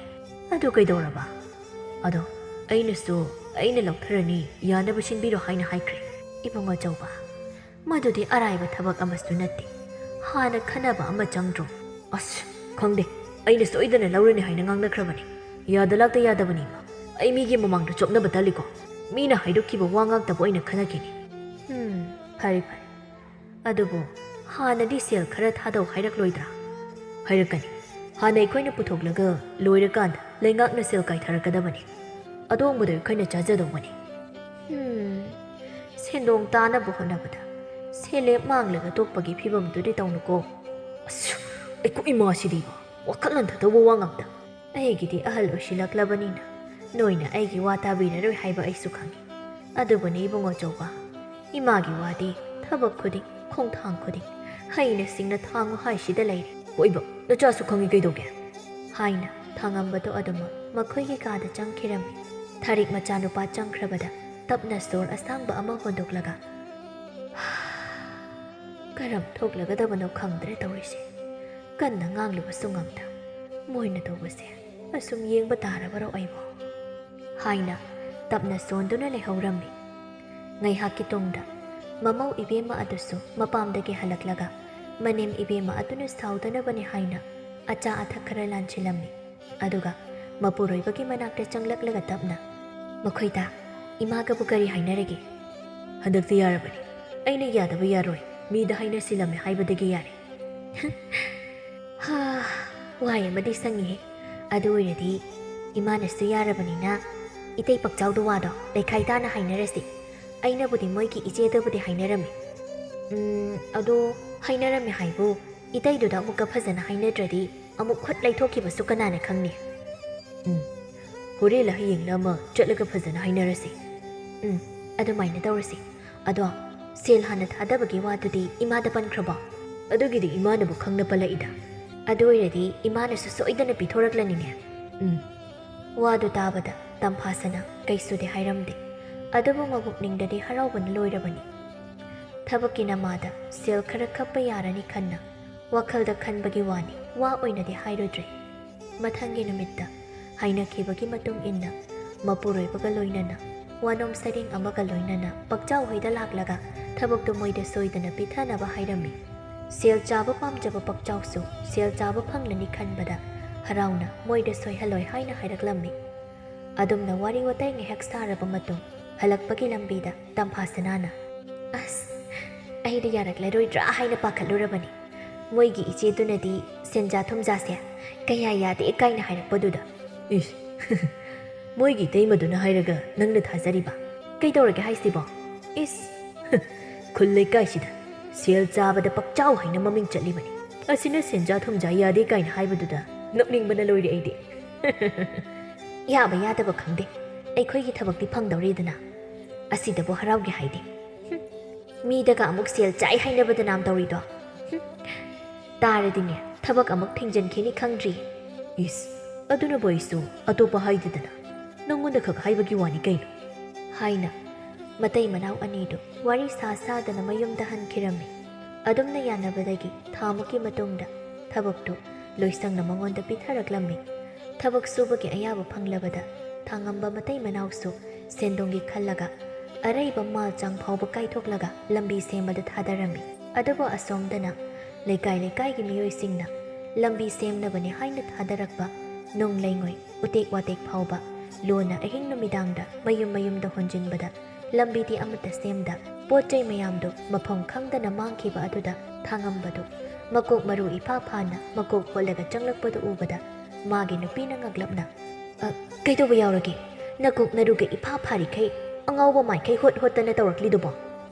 ꯑꯗꯨ ꯀꯩꯗꯧꯔꯕ? ꯑꯗꯣ ꯑꯩꯅꯁꯨ ꯑꯩꯅ ꯂꯧꯊꯔꯅꯤ, ꯌꯥꯅꯕ ꯁꯤꯟꯕꯤꯔꯣ ꯍꯥꯏꯅ ꯍꯥꯏꯈ꯭ꯔꯦ꯫" "ꯏꯕꯨꯡ ꯑꯆꯧꯕ, ꯃꯗꯨꯗꯤ ꯑꯔꯥꯏꯕ ꯊꯕꯛ ꯑꯃꯁꯨ ꯅꯠꯇꯦ꯫ ꯍꯥꯟꯅ ꯈꯟꯅꯕ ꯑꯃ ꯆꯪꯗ꯭ꯔꯣ?" "ꯑꯁ, ꯈꯪꯗꯦ꯫ ꯑꯩꯅ ꯁꯣꯏꯗꯅ ꯂꯧꯔꯅꯤ ꯍꯥꯏꯅ ꯉꯥꯡꯅꯈ꯭ꯔꯕꯅꯤ꯫ ꯌꯥꯗ ꯂꯥꯛꯇ ꯌꯥꯗꯕꯅꯤ, ꯏꯃꯥ꯫ ꯑꯩ ꯃꯤꯒꯤ ꯃꯃꯥꯡꯗ ꯆꯣꯞꯅꯕ ꯇꯜꯂꯤꯀꯣ꯫ ꯃꯤꯅ ꯍꯥꯏꯗꯣꯛꯈꯤꯕ ꯋꯥ ꯉꯥꯛꯇꯕꯨ ꯑꯩꯅ ꯈꯟꯅꯈꯤꯅꯤ꯫" "ꯎꯝ, ꯐꯔꯦ, ꯐꯔꯦ꯫ ꯑꯗꯨꯕꯨ ꯍꯥꯟꯅꯗꯤ ꯁꯦꯜ ꯈꯔ ꯊꯥꯗꯧ ꯍꯥꯏꯔꯛꯂꯣꯏꯗ꯭ꯔꯥ?" "ꯍꯥꯏꯔꯛꯀꯅꯤ꯫ ꯍꯥꯟꯅ ꯑꯩꯈꯣꯏꯅ ꯄꯨꯊꯣꯛꯂꯒ ꯂꯣꯏꯔꯀꯥꯟꯗ ꯂꯩꯉꯥꯛꯅ ꯁꯦꯜ ꯀꯥꯏꯊꯔꯛꯀꯗꯕꯅꯤ꯫ ꯑꯗꯣꯡꯕꯗꯣ ꯑꯩꯈꯣꯏꯅ ꯆꯥꯖꯗꯧꯕꯅꯤ꯫" "ꯎꯝ, ꯁꯦꯟꯗꯣꯡ ꯇꯥꯅꯕ ꯍꯣꯠꯅꯕꯗ ꯁꯦꯜꯂꯦꯞ ꯃꯥꯡꯂꯒ ꯇꯣꯛꯄꯒꯤ ꯐꯤꯕꯝꯗꯨꯗꯤ ꯇꯧꯅꯨꯀꯣ꯫" "ꯑꯁ, ꯑꯩꯈꯣꯏ ꯏꯃꯥꯁꯤꯗꯤ ꯋꯥꯈꯜ ꯍꯟꯊꯗꯧꯕ ꯋꯥ ꯉꯥꯛꯇ꯫ ꯑꯩꯒꯤꯗꯤ ꯑꯍꯜ ꯑꯣꯏꯁꯤꯜꯂꯛꯂꯕꯅꯤꯅ ꯅꯣꯏꯅ ꯑꯩꯒꯤ ꯋꯥ ꯇꯥꯕꯤꯔꯔꯣꯏ ꯍꯥꯏꯕ ꯑꯩꯁꯨ ꯈꯪꯏ꯫ ꯑꯗꯨꯕꯨꯅꯤ ꯏꯕꯨꯡꯉꯣ ꯑꯆꯧꯕ, ꯏꯃꯥꯒꯤ ꯋꯥꯗꯤ ꯊꯕꯛ ꯈꯨꯗꯤꯡ, ꯈꯣꯡꯊꯥꯡ ꯈꯨꯗꯤꯡ ꯍꯩꯅ ꯁꯤꯡꯅ ꯊꯥꯡꯉꯨ ꯍꯥꯏꯁꯤꯗ ꯂꯩꯔꯦ꯫ ꯍꯣꯏꯕ, ꯅꯆꯥꯁꯨ ꯈꯪꯏ ꯀꯩꯗꯧꯒꯦ? ꯍꯥꯏꯅ ꯊꯥꯡꯉꯝꯕꯗꯣ ꯑꯗꯨꯃꯛ ꯃꯈꯣꯏꯒꯤ ꯀꯥꯗ ꯆꯪꯈꯤꯔꯝꯃꯤ꯫ ꯊꯥꯔꯤꯛ ꯃꯆꯥꯅꯨꯄꯥ ꯆꯪꯈ꯭ꯔꯕꯗ ꯇꯞꯅ ꯁꯣꯔ ꯑꯁꯥꯡꯕ ꯑꯃ ꯍꯣꯟꯗꯣꯛꯂꯒ, ꯀꯔꯝ ꯊꯣꯛꯂꯒꯗꯕꯅꯣ ꯈꯪꯗ꯭ꯔꯦ ꯇꯧꯔꯤꯁꯦ꯫ ꯀꯟꯅ ꯉꯥꯡꯂꯨꯕꯁꯨ ꯉꯝꯗ꯫ ꯃꯣꯏꯅ ꯇꯧꯕꯁꯦ ꯑꯁꯨꯝ ꯌꯦꯡꯕ ꯇꯥꯔꯕꯔꯣ ꯑꯩꯕꯣ? ꯍꯥꯏꯅ ꯇꯞꯅ ꯁꯣꯟꯗꯨꯅ ꯂꯩꯍꯧꯔꯝꯃꯤ꯫ ꯉꯥꯏꯍꯥꯛꯀꯤ ꯇꯨꯡꯗ ꯃꯃꯧ ꯏꯕꯦꯝꯃ ꯑꯗꯨꯁꯨ ꯃꯄꯥꯝꯗꯒꯤ ꯍꯜꯂꯛꯂꯒ ꯃꯅꯦꯝ ꯏꯕꯦꯝꯃ ꯑꯗꯨꯅ ꯁꯥꯎꯗꯅꯕꯅꯤ ꯍꯥꯏꯅ ꯑꯆꯥ ꯑꯊꯛ ꯈꯔ ꯂꯥꯟꯁꯤꯜꯂꯝꯃꯤ꯫ ꯑꯗꯨꯒ ꯃꯄꯨꯔꯣꯏꯕꯒꯤ ꯃꯅꯥꯛꯇ ꯆꯪꯂꯛꯂꯒ ꯇꯞꯅ, "ꯃꯈꯣꯏꯗ ꯏꯃꯥꯒꯕꯨ ꯀꯔꯤ ꯍꯥꯏꯅꯔꯒꯦ?" "ꯍꯟꯗꯛꯇꯤ ꯌꯥꯔꯕꯅꯤ꯫ ꯑꯩꯅ ꯌꯥꯗꯕ ꯌꯥꯔꯣꯏ꯫ ꯃꯤꯗ ꯍꯥꯏꯅꯁꯤꯜꯂꯝꯃꯦ ꯍꯥꯏꯕꯗꯒꯤ ꯌꯥꯔꯦ꯫" ꯍꯥ, ꯋꯥꯍꯩ ꯑꯃꯗꯤ ꯁꯪꯉꯤꯍꯦ꯫ ꯑꯗꯨ ꯑꯣꯏꯔꯗꯤ ꯏꯃꯥꯅꯁꯨ ꯌꯥꯔꯕꯅꯤꯅ ꯏꯇꯩ ꯄꯛꯆꯥꯎꯗ ꯋꯥꯗꯣ ꯂꯩꯈꯥꯏ ꯇꯥꯅ ꯍꯥꯏꯅꯔꯁꯤ꯫ ꯑꯩꯅꯕꯨꯗꯤ ꯃꯣꯏꯒꯤ ꯏꯆꯦꯗꯕꯨꯗꯤ ꯍꯥꯏꯅꯔꯝꯃꯤ꯫ ꯎꯝ, ꯑꯗꯣ ꯍꯥꯏꯅꯔꯝꯃꯦ ꯍꯥꯏꯕꯨ ꯏꯇꯩꯗꯨꯗ ꯑꯃꯨꯛꯀ ꯐꯖꯅ ꯍꯥꯏꯅꯗ꯭ꯔꯗꯤ ꯑꯃꯨꯛ ꯈꯨꯠ ꯂꯩꯊꯣꯛꯈꯤꯕꯁꯨ ꯀꯅꯥꯅ ꯈꯪꯅꯤ? ꯎꯝ, ꯍꯣꯔꯦꯟꯂ ꯍꯌꯦꯡꯂ ꯑꯃ ꯆꯠꯂꯒ ꯐꯖꯅ ꯍꯥꯏꯅꯔꯁꯤ꯫ ꯎꯝ, ꯑꯗꯨꯃꯥꯏꯅ ꯇꯧꯔꯁꯤ꯫ ꯑꯗꯣ ꯁꯦꯜ ꯍꯥꯟꯅ ꯊꯥꯗꯕꯒꯤ ꯋꯥꯗꯨꯗꯤ ꯏꯃꯥꯗ ꯄꯟꯈ꯭ꯔꯕꯣ? ꯑꯗꯨꯒꯤꯗꯤ ꯏꯃꯥꯅꯕꯨ ꯈꯪꯅ ꯄꯜꯂꯛꯏꯗ꯫ ꯑꯗꯨ ꯑꯣꯏꯔꯗꯤ ꯏꯃꯥꯅꯁꯨ ꯁꯣꯏꯗꯅ ꯄꯤꯊꯣꯔꯛꯂꯅꯤꯅꯦ꯫ ꯎꯝ꯫ ꯋꯥꯗꯨ ꯇꯥꯕꯗ ꯇꯝꯐꯥꯁꯅ ꯀꯩꯁꯨꯗꯤ ꯍꯥꯏꯔꯝꯗꯦ꯫ ꯑꯗꯨꯕꯨ ꯃꯕꯨꯛꯅꯤꯡꯗꯗꯤ ꯍꯔꯥꯎꯕꯅ ꯂꯣꯏꯔꯕꯅꯤ꯫ ꯊꯕꯛꯀꯤ ꯅꯃꯥꯗ ꯁꯦꯜ ꯈꯔ ꯈꯞꯄ ꯌꯥꯔꯅꯤ ꯈꯟꯅ ꯋꯥꯈꯜꯗ ꯈꯟꯕꯒꯤ ꯋꯥꯅꯤ, ꯋꯥ ꯑꯣꯏꯅꯗꯤ ꯍꯥꯏꯔꯨꯗ꯭ꯔꯦ꯫ ꯃꯊꯪꯒꯤ ꯅꯨꯃꯤꯠꯇ ꯍꯥꯏꯅꯈꯤꯕꯒꯤ ꯃꯇꯨꯡ ꯏꯟꯅ ꯃꯄꯨꯔꯣꯏꯕꯒ ꯂꯣꯏꯅꯅ ꯋꯥꯅꯣꯝ ꯁꯩꯔꯦꯡ ꯑꯃꯒ ꯂꯣꯏꯅꯅ ꯄꯛꯆꯥꯎ ꯍꯣꯏꯗ ꯂꯥꯛꯂꯒ ꯊꯕꯛꯇꯨ ꯃꯣꯏꯗ ꯁꯣꯏꯗꯅ ꯄꯤꯊꯅꯕ ꯍꯥꯏꯔꯝꯃꯤ꯫ ꯁꯦꯜ ꯆꯥꯕ ꯄꯥꯝꯖꯕ ꯄꯛꯆꯥꯎꯁꯨ ꯁꯦꯜ ꯆꯥꯕ ꯐꯪꯂꯅꯤ ꯈꯟꯕꯗ ꯍꯔꯥꯎꯅ ꯃꯣꯏꯗ ꯁꯣꯏꯍꯜꯂꯣꯏ ꯍꯥꯏꯅ ꯍꯥꯏꯔꯛꯂꯝꯃꯤ꯫ ꯑꯗꯨꯝꯅ ꯋꯥꯔꯤ ꯋꯥꯇꯥꯏ ꯉꯥꯏꯍꯥꯛ ꯁꯥꯔꯕ ꯃꯇꯨꯡ ꯍꯜꯂꯛꯄꯒꯤ ꯂꯝꯕꯤꯗ ꯇꯝꯐꯥꯁꯅꯥꯅ, "ꯑꯁ, ꯑꯩꯗꯤ ꯌꯥꯔꯛꯂꯔꯣꯏꯗ꯭ꯔꯥ ꯍꯥꯏꯅ ꯄꯥꯈꯠꯂꯨꯔꯕꯅꯤ꯫ ꯃꯣꯏꯒꯤ ꯏꯆꯦꯗꯨꯅꯗꯤ ꯁꯦꯟꯖꯥ ꯊꯨꯝꯖꯥꯁꯦ ꯀꯌꯥ ꯌꯥꯗꯦ ꯀꯥꯏꯅ ꯍꯥꯏꯔꯛꯄꯗꯨꯗ꯫" "ꯏꯁ, ꯃꯣꯏꯒꯤ ꯏꯇꯩꯃꯗꯨꯅ ꯍꯥꯏꯔꯒ ꯅꯪꯅ ꯊꯥꯖꯔꯤꯕ? ꯀꯩꯗꯧꯔꯒꯦ ꯍꯥꯏꯁꯤꯕꯣ?" "ꯏꯁ, ꯈꯨꯜ ꯂꯩꯀꯥꯏꯁꯤꯗ ꯁꯦꯜ ꯆꯥꯕꯗ ꯄꯛꯆꯥꯎ ꯍꯥꯏꯅ ꯃꯃꯤꯡ ꯆꯠꯂꯤꯕꯅꯤ꯫ ꯑꯁꯤꯅ ꯁꯦꯟꯖꯥ ꯊꯨꯝꯖꯥ ꯌꯥꯗꯦ ꯀꯥꯏꯅ ꯍꯥꯏꯕꯗꯨꯗ ꯅꯣꯛꯅꯤꯡꯕꯅ ꯂꯣꯏꯔꯦ ꯑꯩꯗꯤ꯫" ꯌꯥꯕ ꯌꯥꯗꯕ ꯈꯪꯗꯦ, ꯑꯩꯈꯣꯏꯒꯤ ꯊꯕꯛꯇꯤ ꯐꯪꯗꯧꯔꯦꯗꯅ꯫ ꯑꯁꯤꯗꯕꯨ ꯍꯔꯥꯎꯒꯦ ꯍꯥꯏꯗꯦ꯫ ꯍꯨꯝ, ꯃꯤꯗꯒ ꯑꯃꯨꯛ ꯁꯦꯜ ꯆꯥꯏ ꯍꯥꯏꯅꯕꯗ ꯅꯥꯝ ꯇꯧꯔꯤꯗꯣ꯫ ꯍꯨꯝ, ꯇꯥꯔꯗꯤꯅꯦ, ꯊꯕꯛ ꯑꯃꯨꯛ ꯊꯤꯡꯖꯤꯟꯈꯤꯅꯤ ꯈꯪꯗ꯭ꯔꯤ꯫ ꯏꯁ, ꯑꯗꯨꯅꯕꯨ ꯑꯩꯁꯨ ꯑꯇꯣꯞꯄ ꯍꯥꯏꯗꯦꯗꯅ, ꯅꯪꯉꯣꯟꯗ ꯈꯛ ꯍꯥꯏꯕꯒꯤ ꯋꯥꯅꯤ ꯀꯩꯅꯣ꯫ ꯍꯥꯏꯅ ꯃꯇꯩ ꯃꯅꯥꯎ ꯑꯅꯤꯗꯨ ꯋꯥꯔꯤ ꯁꯥ ꯁꯥꯗꯅ ꯃꯌꯨꯝꯗ ꯍꯟꯈꯤꯔꯝꯃꯤ꯫ ꯑꯗꯨꯝꯅ ꯌꯥꯅꯕꯗꯒꯤ ꯊꯥ ꯃꯨꯛꯀꯤ ꯃꯇꯨꯡꯗ ꯊꯕꯛꯇꯨ ꯂꯣꯏꯁꯪꯅ ꯃꯉꯣꯟꯗ ꯄꯤꯊꯔꯛꯂꯝꯃꯤ꯫ ꯊꯕꯛ ꯁꯨꯕꯒꯤ ꯑꯌꯥꯕ ꯐꯪꯂꯕꯗ ꯊꯥꯉꯝꯕ ꯃꯇꯩ ꯃꯅꯥꯎꯁꯨ ꯁꯦꯟꯗꯣꯡꯒꯤ ꯈꯜꯂꯒ ꯑꯔꯩꯕ ꯃꯥꯜ ꯆꯥꯡ ꯐꯥꯎꯕ ꯀꯥꯏꯊꯣꯛꯂꯒ ꯂꯝꯕꯤ ꯁꯦꯝꯕꯗ ꯊꯥꯗꯔꯝꯃꯤ꯫ ꯑꯗꯨꯕꯨ ꯑꯁꯣꯝꯗꯅ ꯂꯩꯀꯥꯏ ꯂꯩꯀꯥꯏꯒꯤ ꯃꯤꯑꯣꯏꯁꯤꯡꯅ ꯂꯝꯕꯤ ꯁꯦꯝꯅꯕꯅꯤ ꯍꯥꯏꯅ ꯊꯥꯗꯔꯛꯄ ꯅꯨꯡ ꯂꯩꯉꯣꯏ, ꯎꯇꯦꯛ ꯋꯥꯇꯦꯛ ꯐꯥꯎꯕ ꯂꯣꯟꯅ ꯑꯍꯤꯡ ꯅꯨꯃꯤꯗꯥꯡꯗ ꯃꯌꯨꯝ ꯃꯌꯨꯝꯗ ꯍꯣꯟꯖꯤꯟꯕꯗ ꯂꯝꯕꯤꯗꯤ ꯑꯃꯠꯇ ꯁꯦꯝꯗ ꯄꯣꯠ ꯆꯩ ꯃꯌꯥꯝꯗꯨ ꯃꯐꯝ ꯈꯪꯗꯅ ꯃꯥꯡꯈꯤꯕ ꯑꯗꯨꯗ ꯊꯥꯉꯝꯕꯗꯨ ꯃꯀꯣꯛ ꯃꯔꯨ ꯏꯐꯥ ꯐꯥꯅ ꯃꯀꯣꯛ ꯍꯣꯠꯂꯒ ꯆꯪꯂꯛꯄꯗꯨ ꯎꯕꯗ ꯃꯥꯒꯤ ꯅꯨꯄꯤꯅ ꯉꯛꯂꯞꯅ, "ꯑ, ꯀꯩꯗꯧꯕ ꯌꯥꯎꯔꯒꯦ? ꯅꯀꯣꯛ ꯅꯔꯨꯒ ꯏꯐꯥ ꯐꯥꯔꯤꯈꯩ ꯑꯉꯥꯎꯕ ꯃꯥꯏꯈꯩ ꯍꯣꯠ ꯍꯣꯠꯇꯅ ꯇꯧꯔꯛꯂꯤꯗꯨꯕꯣ?"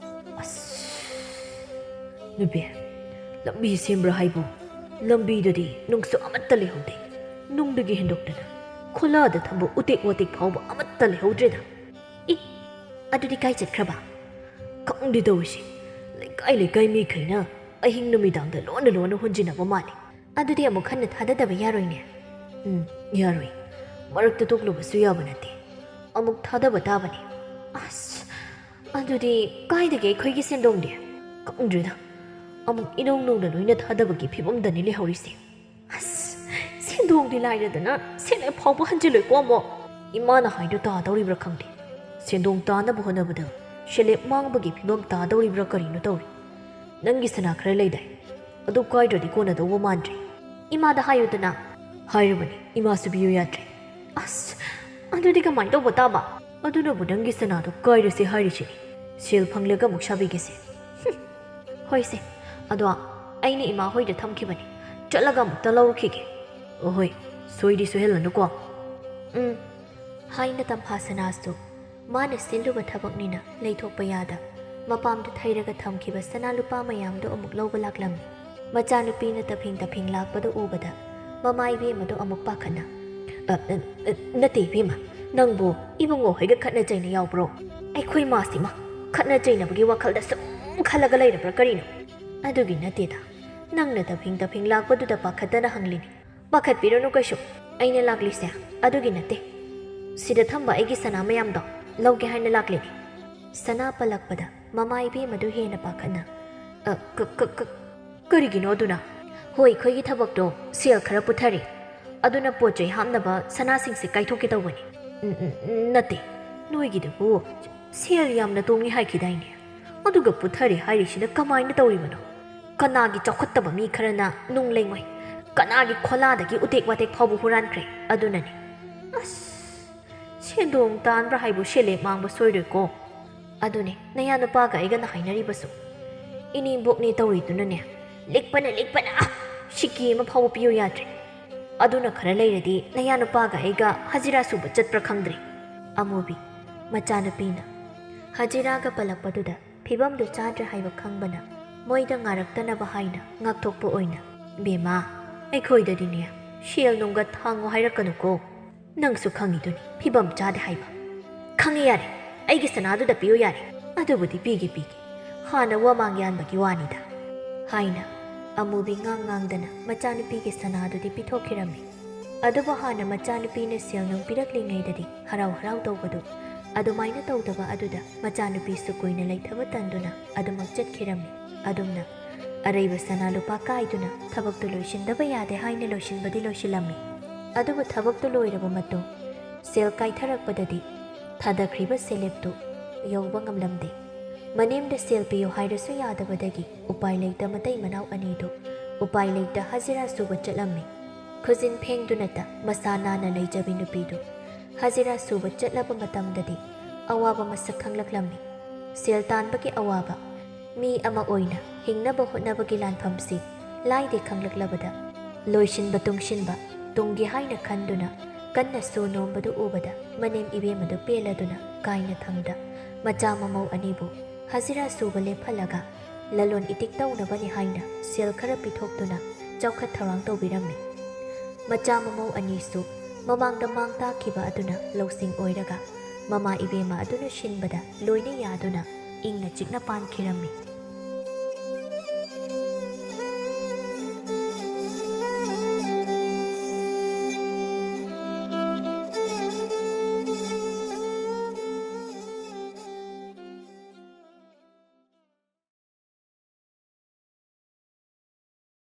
ꯑꯁ, ꯅꯨꯄꯤ, ꯂꯝꯕꯤ ꯁꯦꯝꯕ꯭ꯔꯥ ꯍꯥꯏꯕꯨ ꯂꯝꯕꯤꯗꯗꯤ ꯅꯨꯡꯁꯨ ꯑꯃꯠꯇ ꯂꯩꯍꯧꯗꯦ꯫ ꯅꯨꯡꯗꯒꯤ ꯍꯦꯟꯗꯣꯛꯇꯅ ꯈꯨꯂꯥꯗ ꯊꯝꯕ ꯎꯇꯦꯛ ꯋꯥꯇꯦꯛ ꯐꯥꯎꯕ ꯑꯃꯠꯇ ꯂꯩꯍꯧꯗ꯭ꯔꯦꯗ꯫ ꯏ, ꯑꯗꯨꯗꯤ ꯀꯥꯏ ꯆꯠꯈ꯭ꯔꯕ? ꯈꯪꯗꯦ ꯇꯧꯔꯤꯁꯦ꯫ ꯂꯩꯀꯥꯏ ꯂꯩꯀꯥꯏ ꯃꯤꯈꯩꯅ ꯑꯍꯤꯡ ꯅꯨꯃꯤꯗꯥꯡꯗ ꯂꯣꯟꯅ ꯂꯣꯟꯅ ꯍꯣꯟꯖꯤꯟꯅꯕ ꯃꯥꯜꯂꯦ꯫ ꯑꯗꯨꯗꯤ ꯑꯃꯨꯛ ꯍꯟꯅ ꯊꯥꯗꯗꯕ ꯌꯥꯔꯣꯏꯅꯦ꯫ ꯎꯝ, ꯌꯥꯔꯣꯏ꯫ ꯃꯔꯛꯇ ꯇꯣꯛꯂꯨꯕꯁꯨ ꯌꯥꯕ ꯅꯠꯇꯦ꯫ ꯑꯃꯨꯛ ꯊꯥꯗꯕ ꯇꯥꯕꯅꯤ꯫ ꯑꯁ, ꯑꯗꯨꯗꯤ ꯀꯥꯏꯗꯒꯤ ꯑꯩꯈꯣꯏꯒꯤ ꯁꯦꯟꯗꯣꯡꯗꯤ? ꯈꯪꯗ꯭ꯔꯦꯗ꯫ ꯑꯃꯨꯛ ꯏꯅꯧ ꯅꯧꯅ ꯂꯣꯏꯅ ꯊꯥꯗꯕꯒꯤ ꯐꯤꯕꯝꯗꯅꯤ ꯂꯩꯍꯧꯔꯤꯁꯦ꯫ ꯑꯁ, ꯁꯦꯟꯗꯣꯡꯗꯤ ꯂꯥꯏꯔꯗꯅ ꯁꯦꯜ ꯐꯥꯎꯕ ꯍꯟꯖꯤꯜꯂꯣꯏꯀꯣ ꯑꯃꯨꯛ꯫ ꯏꯃꯥꯅ ꯍꯥꯏꯗꯣ ꯇꯥꯗꯧꯔꯤꯕ꯭ꯔꯥ ꯈꯪꯗꯦ꯫ ꯁꯦꯟꯗꯣꯡ ꯇꯥꯅꯕ ꯍꯣꯠꯅꯕꯗ ꯁꯦꯜ ꯃꯥꯡꯕꯒꯤ ꯐꯤꯕꯝ ꯇꯥꯗꯧꯔꯤꯕ꯭ꯔꯥ ꯀꯔꯤꯅꯣ ꯇꯧꯔꯤ꯫ ꯅꯪꯒꯤ ꯁꯅꯥ ꯈꯔ ꯂꯩꯗꯥꯏ? ꯑꯗꯨ ꯀꯥꯏꯗ꯭ꯔꯗꯤ ꯀꯣꯟꯅꯗꯧꯕ ꯃꯥꯟꯗ꯭ꯔꯦ꯫ ꯏꯃꯥꯗ ꯍꯥꯏꯌꯨꯗꯅ꯫ ꯍꯥꯏꯔꯕꯅꯤ, ꯏꯃꯥꯁꯨ ꯄꯤꯌꯨ ꯌꯥꯗ꯭ꯔꯦ꯫ ꯑꯁ, ꯑꯗꯨꯗꯤ ꯀꯃꯥꯏꯅ ꯇꯧꯕ ꯇꯥꯕ? ꯑꯗꯨꯅꯕꯨ ꯅꯪꯒꯤ ꯁꯅꯥꯗꯣ ꯀꯥꯏꯔꯁꯦ ꯍꯥꯏꯔꯤꯁꯤꯅꯤ꯫ ꯁꯦꯜ ꯐꯪꯂꯒ ꯑꯃꯨꯛ ꯁꯥꯕꯤꯒꯦꯁꯦ꯫ ꯍꯨꯝ, ꯍꯣꯏꯁꯦ, ꯑꯗꯣ ꯑꯩꯅ ꯏꯃꯥ ꯍꯣꯏꯗ ꯊꯝꯈꯤꯕꯅꯤ꯫ ꯆꯠꯂꯒ ꯑꯃꯨꯛꯇ ꯂꯧꯔꯨꯈꯤꯒꯦ꯫ ꯑꯍꯣꯏ, ꯁꯣꯏꯗꯤ ꯁꯣꯏꯍꯜꯂꯅꯨꯀꯣ꯫ ꯎꯝ, ꯍꯥꯏꯅ ꯇꯝꯐꯥ ꯁꯅꯥꯁꯨ ꯃꯥꯅ ꯁꯤꯜꯂꯨꯕ ꯊꯕꯛꯅꯤꯅ ꯂꯩꯊꯣꯛꯄ ꯌꯥꯗ ꯃꯄꯥꯝꯗ ꯊꯩꯔꯒ ꯊꯝꯈꯤꯕ ꯁꯅꯥ ꯂꯨꯄꯥ ꯃꯌꯥꯝꯗꯨ ꯑꯃꯨꯛ ꯂꯧꯕ ꯂꯥꯛꯂꯝꯃꯤ꯫ ꯃꯆꯥꯅꯨꯄꯤꯅ ꯇꯞꯐꯤꯡ ꯇꯞꯐꯤꯡ ꯂꯥꯛꯄꯗꯨ ꯎꯕꯗ ꯃꯃꯥ ꯏꯕꯦꯝꯃꯗꯨ ꯑꯃꯨꯛ ꯄꯥꯈꯠꯅ, "ꯑ, ꯑ, ꯑ, ꯅꯠꯇꯦ ꯏꯕꯦꯝꯃ, ꯅꯪꯕꯨ ꯏꯕꯨꯡꯉꯣ ꯍꯣꯏꯒ ꯈꯠꯅ ꯆꯩꯅ ꯌꯥꯎꯕ꯭ꯔꯣ? ꯑꯩꯈꯣꯏ ꯃꯥꯁꯤꯃ ꯈꯠꯅ ꯆꯩꯅꯕꯒꯤ ꯋꯥꯈꯜꯗ ꯁꯨꯝ ꯈꯜꯂꯒ ꯂꯩꯔꯕ꯭ꯔꯥ ꯀꯔꯤꯅꯣ?" "ꯑꯗꯨꯒꯤ ꯅꯠꯇꯦꯗ, ꯅꯪꯅ ꯇꯞꯐꯤꯡ ꯇꯞꯐꯤꯡ ꯂꯥꯛꯄꯗꯨꯗ ꯄꯥꯈꯠꯇꯅ ꯍꯪꯂꯤꯅꯤ꯫ ꯄꯥꯈꯠꯄꯤꯔꯨꯅꯨ ꯀꯩꯁꯨ, ꯑꯩꯅ ꯂꯥꯛꯂꯤꯁꯦ ꯑꯗꯨꯒꯤ ꯅꯠꯇꯦ꯫ ꯁꯤꯗ ꯊꯝꯕ ꯑꯩꯒꯤ ꯁꯅꯥ ꯃꯌꯥꯝꯗꯣ ꯂꯧꯒꯦ ꯍꯥꯏꯅ ꯂꯥꯛꯂꯤꯅꯤ꯫" ꯁꯅꯥ ꯄꯜꯂꯛꯄꯗ ꯃꯃꯥ ꯏꯕꯦꯝꯃꯗꯨ ꯍꯦꯟꯅ ꯄꯥꯈꯠꯅ, "ꯑ, ꯀ-, ꯀ-, ꯀ-, ꯀꯔꯤꯒꯤꯅꯣ ꯑꯗꯨꯅ?" "ꯍꯣꯏ, ꯑꯩꯈꯣꯏꯒꯤ ꯊꯕꯛꯇꯣ ꯁꯦꯜ ꯈꯔ ꯄꯨꯊꯔꯤ, ꯑꯗꯨꯅ ꯄꯣꯠ ꯆꯩ ꯍꯥꯞꯅꯕ ꯁꯅꯥꯁꯤꯡꯁꯦ ꯀꯥꯏꯊꯣꯛꯀꯦ ꯇꯧꯕꯅꯤ꯫" "ꯎꯝ, ꯎꯝ, ꯎꯝ, ꯅꯠꯇꯦ, ꯅꯣꯏꯒꯤꯗꯨꯕꯨ ꯁꯦꯜ ꯌꯥꯝꯅ ꯇꯣꯡꯉꯤ ꯍꯥꯏꯈꯤꯗꯥꯏꯅꯦ? ꯑꯗꯨꯒ ꯄꯨꯊꯔꯤ ꯍꯥꯏꯔꯤꯁꯤꯅ ꯀꯃꯥꯏꯅ ꯇꯧꯔꯤꯕꯅꯣ? ꯀꯅꯥꯒꯤ ꯆꯥꯎꯈꯠꯇꯕ ꯃꯤ ꯈꯔꯅ ꯅꯨꯡ ꯂꯩꯉꯣꯏ, ꯀꯅꯥꯒꯤ ꯈꯣꯂꯥꯗꯒꯤ ꯎꯇꯦꯛ ꯋꯥꯇꯦꯛ ꯐꯥꯎꯕ ꯍꯨꯔꯥꯟꯈ꯭ꯔꯦ ꯑꯗꯨꯅꯅꯤ꯫" "ꯑꯁ, ꯁꯦꯟꯗꯣꯡ ꯇꯥꯟꯕ꯭ꯔꯥ ꯍꯥꯏꯕꯨ ꯁꯦꯜꯂꯦꯞ ꯃꯥꯡꯕ ꯁꯣꯏꯔꯣꯏꯀꯣ꯫" "ꯑꯗꯨꯅꯦ ꯅꯌꯥ ꯅꯨꯄꯥꯒ ꯑꯩꯒꯅ ꯍꯥꯏꯅꯔꯤꯕꯁꯨ꯫ ꯏꯅꯦꯝꯕꯣꯛꯅꯦ ꯇꯧꯔꯤꯗꯨꯅꯅꯦ, ꯂꯤꯛꯄꯅ ꯂꯤꯛꯄꯅ, ꯑꯥ, ꯁꯤꯀꯤ ꯑꯃ ꯐꯥꯎꯕ ꯄꯤꯌꯨ ꯌꯥꯗ꯭ꯔꯦ꯫ ꯑꯗꯨꯅ ꯈꯔ ꯂꯩꯔꯗꯤ ꯅꯌꯥ ꯅꯨꯄꯥꯒ ꯑꯩꯒ ꯍꯖꯤꯔꯥ ꯁꯨꯕ ꯆꯠꯄ꯭ꯔꯥ ꯈꯪꯗ꯭ꯔꯦ꯫" ꯑꯃꯨꯕꯤ ꯃꯆꯥꯅꯨꯄꯤꯅ ꯍꯖꯤꯔꯥꯒ ꯄꯜꯂꯛꯄꯗꯨꯗ ꯐꯤꯕꯝꯗꯨ ꯆꯥꯗ꯭ꯔꯦ ꯍꯥꯏꯕ ꯈꯪꯕꯅ ꯃꯣꯏꯗ ꯉꯥꯔꯛꯇꯅꯕ ꯍꯥꯏꯅ ꯉꯥꯛꯊꯣꯛꯄ ꯑꯣꯏꯅ, "ꯕꯦꯝꯃ, ꯑꯩꯈꯣꯏꯗꯗꯤꯅꯦ ꯁꯦꯜ ꯅꯨꯡꯒ ꯊꯥꯡꯉꯣ ꯍꯥꯏꯔꯛꯀꯅꯨꯀꯣ꯫ ꯅꯪꯁꯨ ꯈꯪꯉꯤꯗꯨꯅꯤ ꯐꯤꯕꯝ ꯆꯥꯗꯦ ꯍꯥꯏꯕ꯫ ꯈꯪꯉꯤ ꯌꯥꯔꯦ, ꯑꯩꯒꯤ ꯁꯅꯥꯗꯨꯗ ꯄꯤꯌꯨ ꯌꯥꯔꯦ꯫ ꯑꯗꯨꯕꯨꯗꯤ ꯄꯤꯒꯦ ꯄꯤꯒꯦ, ꯍꯥꯟꯅ ꯋꯥꯃꯥꯡ ꯌꯥꯟꯕꯒꯤ ꯋꯥꯅꯤꯗ", ꯍꯥꯏꯅ ꯑꯃꯨꯕꯤ ꯉꯥꯡ ꯉꯥꯡꯗꯅ ꯃꯆꯥꯅꯨꯄꯤꯒꯤ ꯁꯅꯥꯗꯨꯗꯤ ꯄꯤꯊꯣꯛꯈꯤꯔꯝꯃꯤ꯫ ꯑꯗꯨꯕꯨ ꯍꯥꯟꯅ ꯃꯆꯥꯅꯨꯄꯤꯅ ꯁꯦꯜ ꯅꯨꯡ ꯄꯤꯔꯛꯂꯤꯉꯩꯗꯗꯤ ꯍꯔꯥꯎ ꯍꯔꯥꯎ ꯇꯧꯕꯗꯨ ꯑꯗꯨꯃꯥꯏꯅ ꯇꯧꯗꯕ ꯑꯗꯨꯗ ꯃꯆꯥꯅꯨꯄꯤꯁꯨ ꯀꯨꯏꯅ ꯂꯩꯊꯕ ꯇꯟꯗꯨꯅ ꯑꯗꯨꯃꯛ ꯆꯠꯈꯤꯔꯝꯃꯤ꯫ ꯑꯗꯨꯝꯅ ꯑꯔꯩꯕ ꯁꯅꯥ ꯂꯨꯄꯥ ꯀꯥꯏꯗꯨꯅ ꯊꯕꯛꯇꯨ ꯂꯣꯏꯁꯤꯟꯗꯕ ꯌꯥꯗꯦ ꯍꯥꯏꯅ ꯂꯣꯏꯁꯤꯟꯕꯗꯤ ꯂꯣꯏꯁꯤꯜꯂꯝꯃꯤ꯫ ꯑꯗꯨꯕꯨ ꯊꯕꯛꯇꯨ ꯂꯣꯏꯔꯕ ꯃꯇꯨꯡ ꯁꯦꯜ ꯀꯥꯏꯊꯔꯛꯄꯗꯗꯤ ꯊꯥꯗꯈ꯭ꯔꯤꯕ ꯁꯦꯜꯂꯦꯞꯇꯨ ꯌꯧꯕ ꯉꯝꯂꯝꯗꯦ꯫ ꯃꯅꯦꯝꯗ ꯁꯦꯜ ꯄꯤꯌꯨ ꯍꯥꯏꯔꯁꯨ ꯌꯥꯗꯕꯗꯒꯤ ꯎꯄꯥꯏ ꯂꯩꯇ ꯃꯇꯩ ꯃꯅꯥꯎ ꯑꯅꯤꯗꯨ ꯎꯄꯥꯏ ꯂꯩꯇ ꯍꯖꯤꯔꯥ ꯁꯨꯕ ꯆꯠꯂꯝꯃꯤ꯫ ꯈꯨꯖꯤꯟ ꯐꯦꯡꯗꯨꯅꯇ ꯃꯁꯥ ꯅꯥꯟꯅ ꯂꯩꯖꯕꯤ ꯅꯨꯄꯤꯗꯨ ꯍꯖꯤꯔꯥ ꯁꯨꯕ ꯆꯠꯂꯕ ꯃꯇꯝꯗꯗꯤ ꯑꯋꯥꯕ ꯃꯁꯛ ꯈꯪꯂꯛꯂꯝꯃꯤ꯫ ꯁꯦꯜ ꯇꯥꯟꯕꯒꯤ ꯑꯋꯥꯕ, ꯃꯤ ꯑꯃ ꯑꯣꯏꯅ ꯍꯤꯡꯅꯕ ꯍꯣꯠꯅꯕꯒꯤ ꯂꯥꯟꯐꯝꯁꯤ ꯂꯥꯏꯗꯦ ꯈꯪꯂꯛꯂꯕꯗ, ꯂꯣꯏꯁꯤꯟꯕ ꯇꯨꯡꯁꯤꯟꯕ ꯇꯨꯡꯒꯤ ꯍꯥꯏꯅ ꯈꯟꯗꯨꯅ ꯀꯟꯅ ꯁꯨ ꯅꯣꯝꯕꯗꯨ ꯎꯕꯗ ꯃꯅꯦꯝ ꯏꯕꯦꯝꯃꯗꯨ ꯄꯦꯜꯂꯗꯨꯅ ꯀꯥꯏꯅꯊꯪꯗ ꯃꯆꯥ ꯃꯃꯧ ꯑꯅꯤꯕꯨ ꯍꯖꯤꯔꯥ ꯁꯨꯕ ꯂꯦꯞꯍꯜꯂꯒ ꯂꯂꯣꯟ ꯏꯇꯤꯛ ꯇꯧꯅꯕꯅꯤ ꯍꯥꯏꯅ ꯁꯦꯜ ꯈꯔ ꯄꯤꯊꯣꯛꯇꯨꯅ ꯆꯥꯎꯈꯠ ꯊꯧꯔꯥꯡ ꯇꯧꯕꯤꯔꯝꯃꯤ꯫ ꯃꯆꯥ ꯃꯃꯧ ꯑꯅꯤꯁꯨ ꯃꯃꯥꯡꯗ ꯃꯥꯡ ꯇꯥꯛꯈꯤꯕ ꯑꯗꯨꯅ ꯂꯧꯁꯤꯡ ꯑꯣꯏꯔꯒ ꯃꯃꯥ ꯏꯕꯦꯝꯃ ꯑꯗꯨꯅ ꯁꯤꯟꯕꯗ ꯂꯣꯏꯅ ꯌꯥꯗꯨꯅ ꯏꯪꯅ ꯆꯤꯛꯅ ꯄꯥꯟꯈꯤꯔꯝꯃꯤ꯫